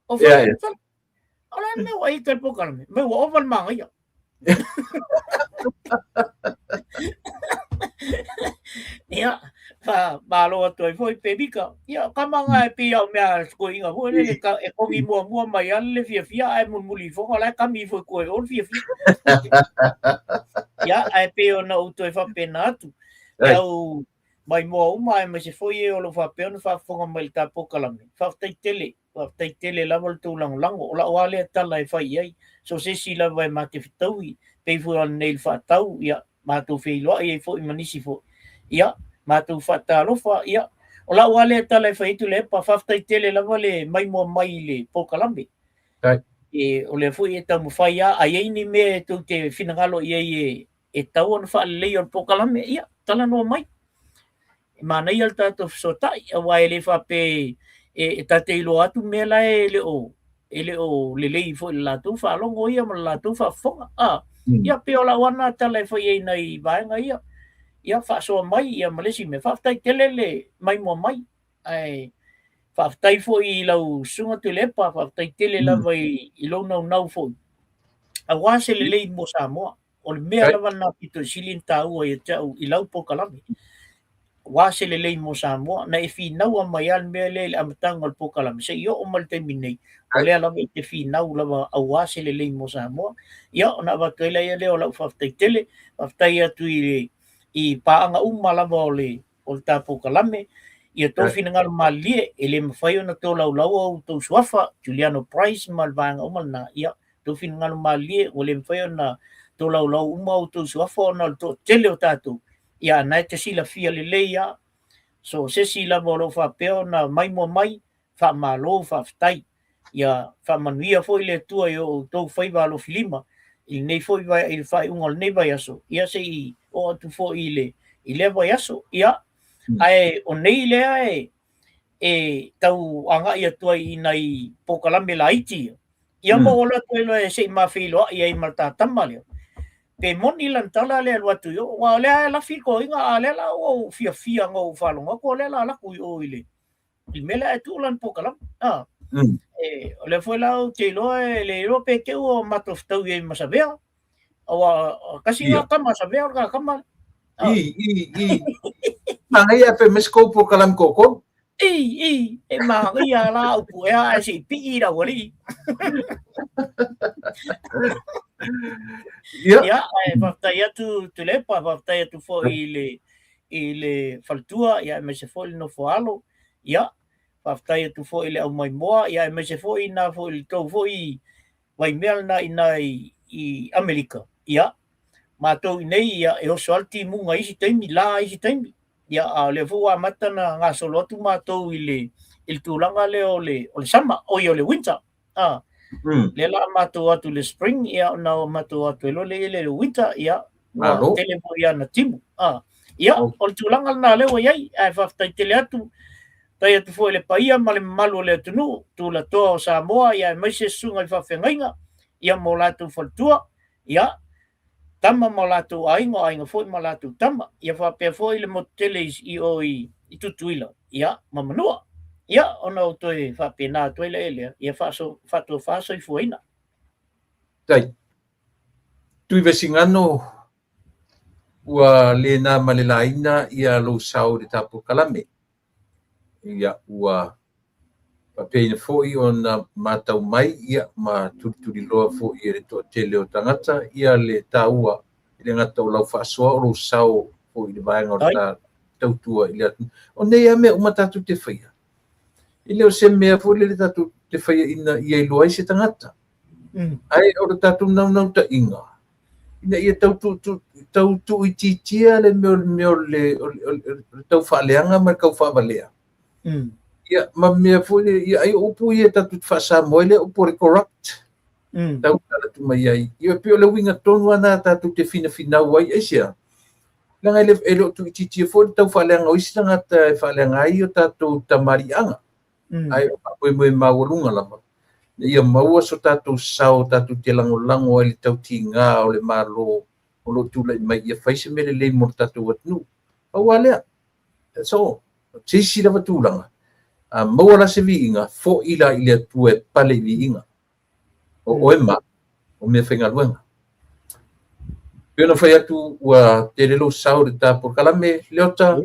O fai, sole, o le mea ua ika le polokalame, me ua ova le magaia. Ia, faamalo atu ai foi Pemita. Ia, kama nga e pei o mea toeaiina foi lele e kogi muamua mai lava le fiafia ae mulimuli ifoga o la e kami ifo i tua i o le fiafia. Ia, ae pei ona ou toe faapena atu. E au maimoa uma aemaise foi e o lo o faapea ona faafofoga mai i le ta polokalame. Faafetai tele. Faafetai tele lava le tou lagolago. O lau lava lea tala e fai i ai, so o se isi lava e ma te fetaui, pei foi o ananei i le faatau, ia, matou feiloai ai foi ma nisi foi. Ia, matou faatalofa, ia, o lau lava lea tala e fai atu Tuilaepa, faafetai tele lava le maimoa mai i le polokalame. E, o lea foi e taumafai lava, a i ai ni mea e tou te finagalo i ai e tatau ona faaleleia o le polokalame, ia, talanoa mai. E manaia le tatou fesootai, aua e le faapea e ta te iloa atu mea la e le o e le o lelei foi i le latou faalogo ia ma le latou faafofoga. Ia, pei o lau lava lena tala e fai ai i nai vaega ia. Ia, faasoa mai ia ma le isi mea. Faafetai tele le maimoa mai. Ae faafetai foi i lau susuga Tuilaepa, faafetai tele lava i lou naunau foi aua se lelei mo Samoa. O le mea lava lena pito i sili ona taua ia te au i lau polokalame. Aua se lelei mo Samoa. Na e finaua mai lava le mea lea i le amataga o le polokalame, seia oo mai le taimi nei, o lea lava e te finau lava aua se lelei mo Samoa. Ia, ona avatu ai lea o lau faafetai tele, faafetai atu i paaga uma lava o le o le ta polokalame, ia tou finagalo malilie, e le mafai ona tolaulau a outou suafa, Juliano Price ma le vaega uma lena, ia tou finagalo malilie, ua le mafai ona tolaulau uma a outou suafa ona o le toatele o tatou, ia a na e te silafia lelei lava. So, se isi lava o lo o faapea ona maimoa mai, faamalo, faafetai. Ia faamanuia foi le Atua i o outou faiva alofilima i lenei foi vai, i le faaiuga o lenei vaiaso, ia se i oo atu foi i le i lea vaiaso. Ia, ae o nei lea e e tau agai atu ai i nai polokalame laiti ia, ia ma ou alu atu ai loa e se i ma feiloai ai ma le ta tama lea. Pe moni lana tala lea e alu atu i o, aua o lea e lafi le toeaina, a o lea la ua ou fiafia na ou faalogo atu o lea o le a alu atu i o i le i le mea lea ae tuu lana polokalame. E, o lea foi la ou te iloa e le iloa pe te i ua matou fetaui ai ma Savea. Aua tasi lena tama a Savea o le ta tama. I, i, i. Manaia pe mai se kou polokalame toatolu. I, i, e manaia la upu ea ae se i pii i le aualii. Ia. Ia, ae faafetai atu Tuilaepa, faafetai atu foi i le i le faletua, ia aemaise foi le nofo a alo. Ia, faafetai atu foi i le aumaimoa, ia aemaise foi na foi le tou foi vaimea lena i ina i Amerika. Ia, matou i inei, ia, e oso lava le timuga i isi taimi, la isi taimi. Ia, a o lea foi ua amata ona gasolo atu matou i le i le tulaga lea o le o le summer, oi o le winter. Ah, lea la matou atu i le spring, ia ona o matou atu ai loa lea i le winter, ia ua Malo. tele foi ana timu. Ah, ia, o le tulaga lena lea ua i ai, ae faafetai tele atu. Faafetai atu foi i le paia ma le mamalu o le atunuu, tulatoa o Samoa, ia aemaise susuga i faafeagaiga, ia ma o latou faletua, ia, tama ma o latou aiga, o aiga foi ma latou tama. Ia faapea foi le motu tele i o i Tutuila, ia, ma Manua. Ia, ona ou toe faapena atu ai lea, lea, ia faatofa soifuaina. Tai. Tuivasigano, ua le na ma le laina ia lou sao i le tatou kalame. Ia, ua faapeaina foi ona matau mai ia ma tulituliloa foi e le toatele o tagata ia le taua i le gata o lau faasoa o lou sao foi i le vaega o le Tai. tautua i le atunuu. O nei lava mea uma tatou te faia, e le o se mea foi lele tatou te faia ina ia iloa ai se tagata. Ae o le tatou naunautaiga, ina ia tau tuuitiitia le mea o le mea o le o le tau faaleaga ma le tau faavalea. Ia, ma mea foi lele, ia, ai o upu ia tatou te faa-Samoa ai lea upu o le corrupt. Tau tala atu mai ai. Ia, pei o le uiga tonu lava lena tatou te finafinau ai, aisea? Leaga e le o tuuitiitia foi le tau faaleaga o isi tagata e faaleaga ai o tatou tamaliiaga. Ae o faamoemoe maualuga lava ina ia maua so tatou sao tatou te lagolago ai i le tautiga o le Malo o lo o tulai mai ia fai se mea lelei mo le tatou atunuu. Pau lava lea. That's all. Se isi lava tulaga, a maua la se viiga, foi la i le Atua e pale i viiga. O oe ma o mea faigaluega. Pei ona fai atu ua tele lou sao i le ta polokalame, Leota,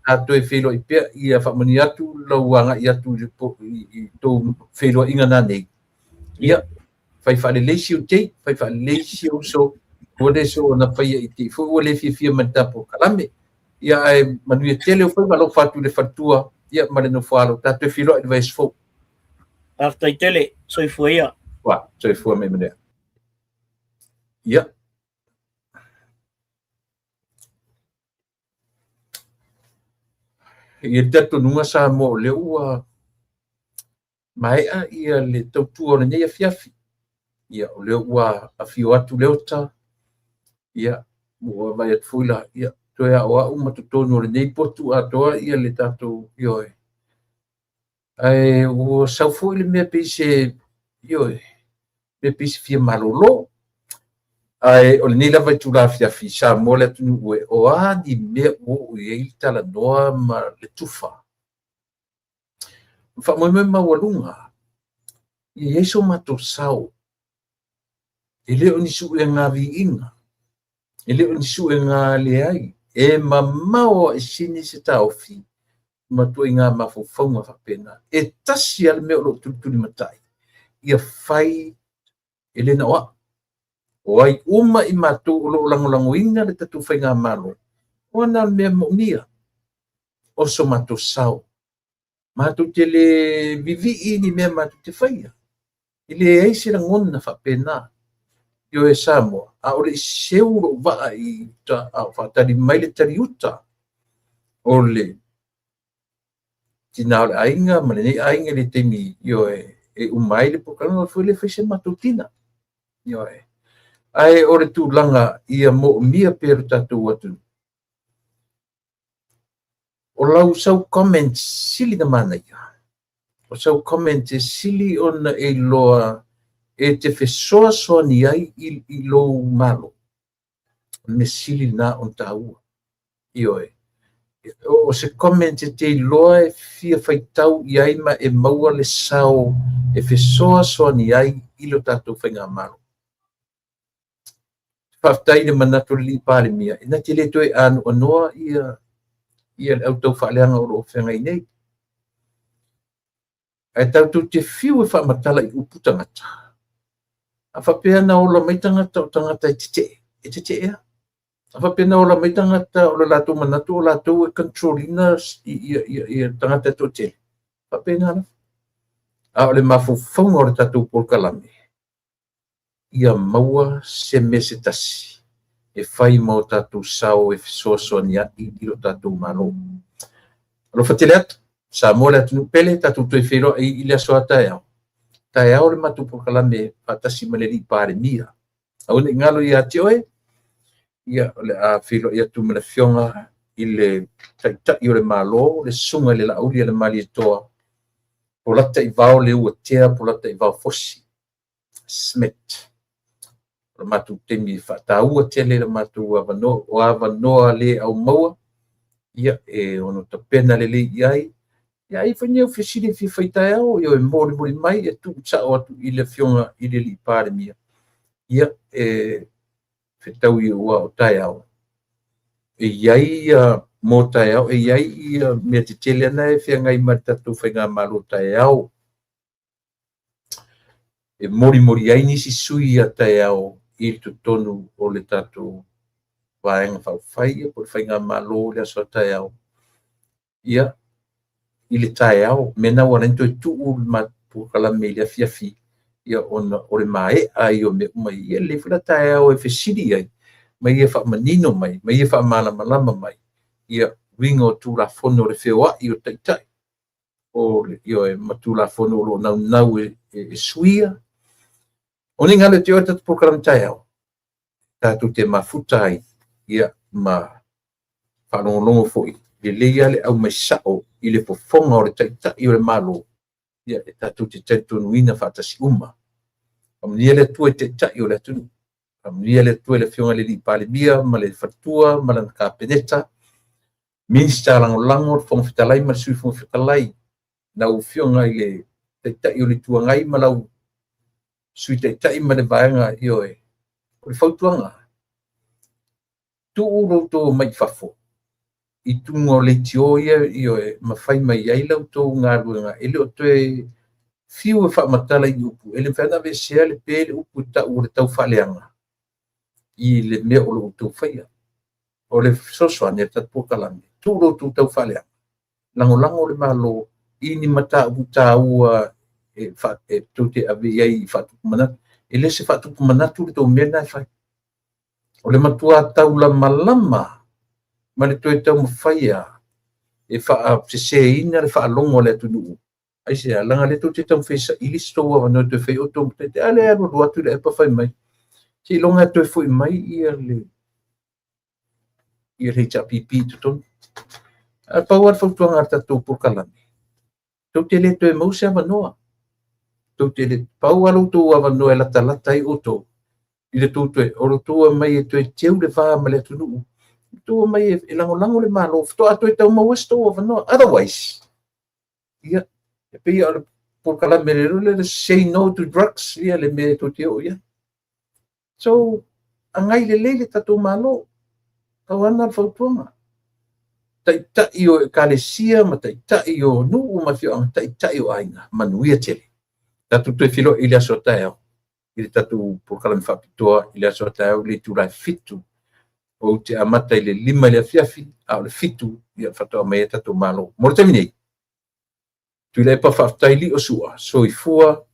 a toe feiloai pea, ia faamanuia atu lau agai atu i tou feiloaiga na nei. Ia, fai faalelei si ou tei, fai faalelei si ou uso, ua le so ona faia i te i foi ua le fiafia ma le ta polokalame. Ia, ae manuia tele o faiva, alofa atu i le faletua, ia, ma le nofo alo, tatou feiloai i le vaiaso fou. Faafetai tele, soifua ia. Ua, soifua ma ia manuia. Ia. I le talitonuga Samoa o lea ua maea ia le tautua o lenei afiafi. Ia, o lea ua afio atu Leota, ia, ua vaai atu foi la, ia, toe aoao ma totonu o lenei potu atoa ia le tatou, ioe. Ae ua sau foi le mea pei se, ioe, mea pei se fia malolo. Ae o lenei lava itula afiafi, Samoa le atunuu e, o a ni mea ua oo i ai le talanoa ma le tufa. O le faamoemoe maualuga, ia i ai so matou sao, e le o ni suega viiga, e le o ni suega leai, e mamao ae sini se taofi ma ituaiga mafaufauga faapena. E tasi lava le mea o lo o tulitulimatai, ia fai e le na o au. O ai uma i matou o lo o lagolagoina le tatou faigamalo, o ana le mea moomia, o so matou sao. Matou te le vivii ni mea matou te faia. E leai se lagona faapena. Ioe Samoa, a o le i seu lou vaa i uta, a o faatali mai le taliuta o le tina o le aiga ma lenei aiga i le taimi, ioe, e uma ai le polokalame foi le fai se matou tina. Ioe. Ae o le tulaga ia moomia pea le tatou atunuu. O lau sau comment sili na manaia. O sau comment e sili ona e iloa e te fesoasoani ai i lou malo. O le mea sili lena ona taua. Ioe. O se comment e te iloa e fia faitau i ai ma e maua le sao e fesoasoani ai i lo tatou faigamalo. Faafetai i le manatu o le alii Palemia, e na te le toe anoanoa ia le au tau faaleaga o lo o feagai nei. Ae tatou te fiu e faamatala i upu tagata. A faapea na ola mai tagata o tagata e tetee, e tetee lava. A faapea na ola mai tagata o le latou manatu o latou e control ina ia tagata e toatele, faapena lava. A o le mafaufauga o le tatou polokalame, ia maua se mea se tasi e fai ma o tatou sao e fesoasoani ai i lo tatou Malo. Alofa tele atu, Samoa le atunuu pele, tatou toe feiloai i le aso a taeao. Taeao le matou polokalame faatasi ma le alii Palemia. Aua ne i galo ia te oe, ia o le a feiloai atu ma le Afioga i le Taitai o le Malo, le Susuga i le Laauli a le Malietoa, Polataivao Leuatea Polataivao Fosi Smith. O le matou taimi e faataua tele le matou avanoa, o avanoa le aumaua, ia e ono tapena lelei i ai. Ia ai foi ni au fesili e fia fai taeao, ia e molimoli mai e tuu sao atu i le Afioga i le alii Palemia, ia e fetaui ua o taeao. E i ai ia mo taeao, e i ai ia mea tetele ana e feagai ma le tatou faigamalo taeao. E molimoli ai nisi sui ia taeao i totonu o le tatou Vaega Faaupufai po o le faigamalo i le aso a taeao. Ia, i le taeao, mea lena ua ala ai ona toe tuu le polokalame i le afiafi, ia ona o le maea ai o mea uma ia. E lelei foi la taeao e fesili ai, ma ia faamanino mai, ma ia faamalamalama mai ia uiga o Tulafono o le feoai o Taitai, o le ioe ma Tulafono o lo o naunau e suia. O ni galo e te oe tatou polokalame taeao, tatou te mafuta ai ia ma faalogologo foi, lelei lava le aumai sao i le fofoga o le Taitai o le Malo, ia e tatou te talitonuina faatasi uma. Faamanuia le Atua i Taitai o le atunuu. Faamanuia le Atua i le Afioga i le alii Palemia ma le faletua ma lana Kapeneta, Minisita Lagolago, le Fofoga Fetalai ma le Sui Fofoga Fetalai, lau Afioga i le Taitai o le Itu Agai ma lau Sui Taitai ma le Vaega, ioe. O le fautuaga, tuu lo outou omai i fafo i tuga o leitio ia, ioe, ma fai mai ai la outou galuega, e le o toe fiu e faamatala i upu, e le mafai ona aveesea le pe le upu e tau o le taufaaleaga i le mea o lo o outou faia. O le fesoasoani a le tatou polokalame, tuu lo outou taufaaleaga, lagolago le Malo i ni mataupu taua e tou te ave i ai i faatupu manatu. E le o se faatupu manatu le tou mea lena e fai. O le matua taulamalama ma le toe taumafai lava e faaseseina le faalogo a le atunuu. Aisea? Leaga o lea tou te taumafai e saili se tou avanoa e toe fai ai outou ma taitai. A lea e alualu atu Tuilaepa fai mai, seiloga e toe foi mai le HRPP i totonu. Ae pau lava le fautuaga a le tatou polokalame, tou te le toe maua se avanoa. Tou te le pau lava lo outou avanoa e latalata ai outou i le tou toe, o le tou omai e toe teu le va ma le atunuu, tou omai e lagolago le Malo, faatoa toe tau maua se tou avanoa. Otherwise, ia, e pei o le polokalame le le say no to drugs, ia le mea tou te oo i ai. So, agai lelei le tatou Malo. Pau lava lena o le fautuaga. Taitai o ekalesia ma taitai o nuu ma afioaga, taitai o aiga, manuia tele. Tatou toe feiloai i le aso a taeao i le tatou polokalame faapitoa i le aso a taeao i le itula e 7. Ou te amata i le 5 i le afiafi, a o le 7 ia faatoa mai ai tatou malo. Mo le taimi nei, Tuilaepa faafetai Lio Sua, soifua.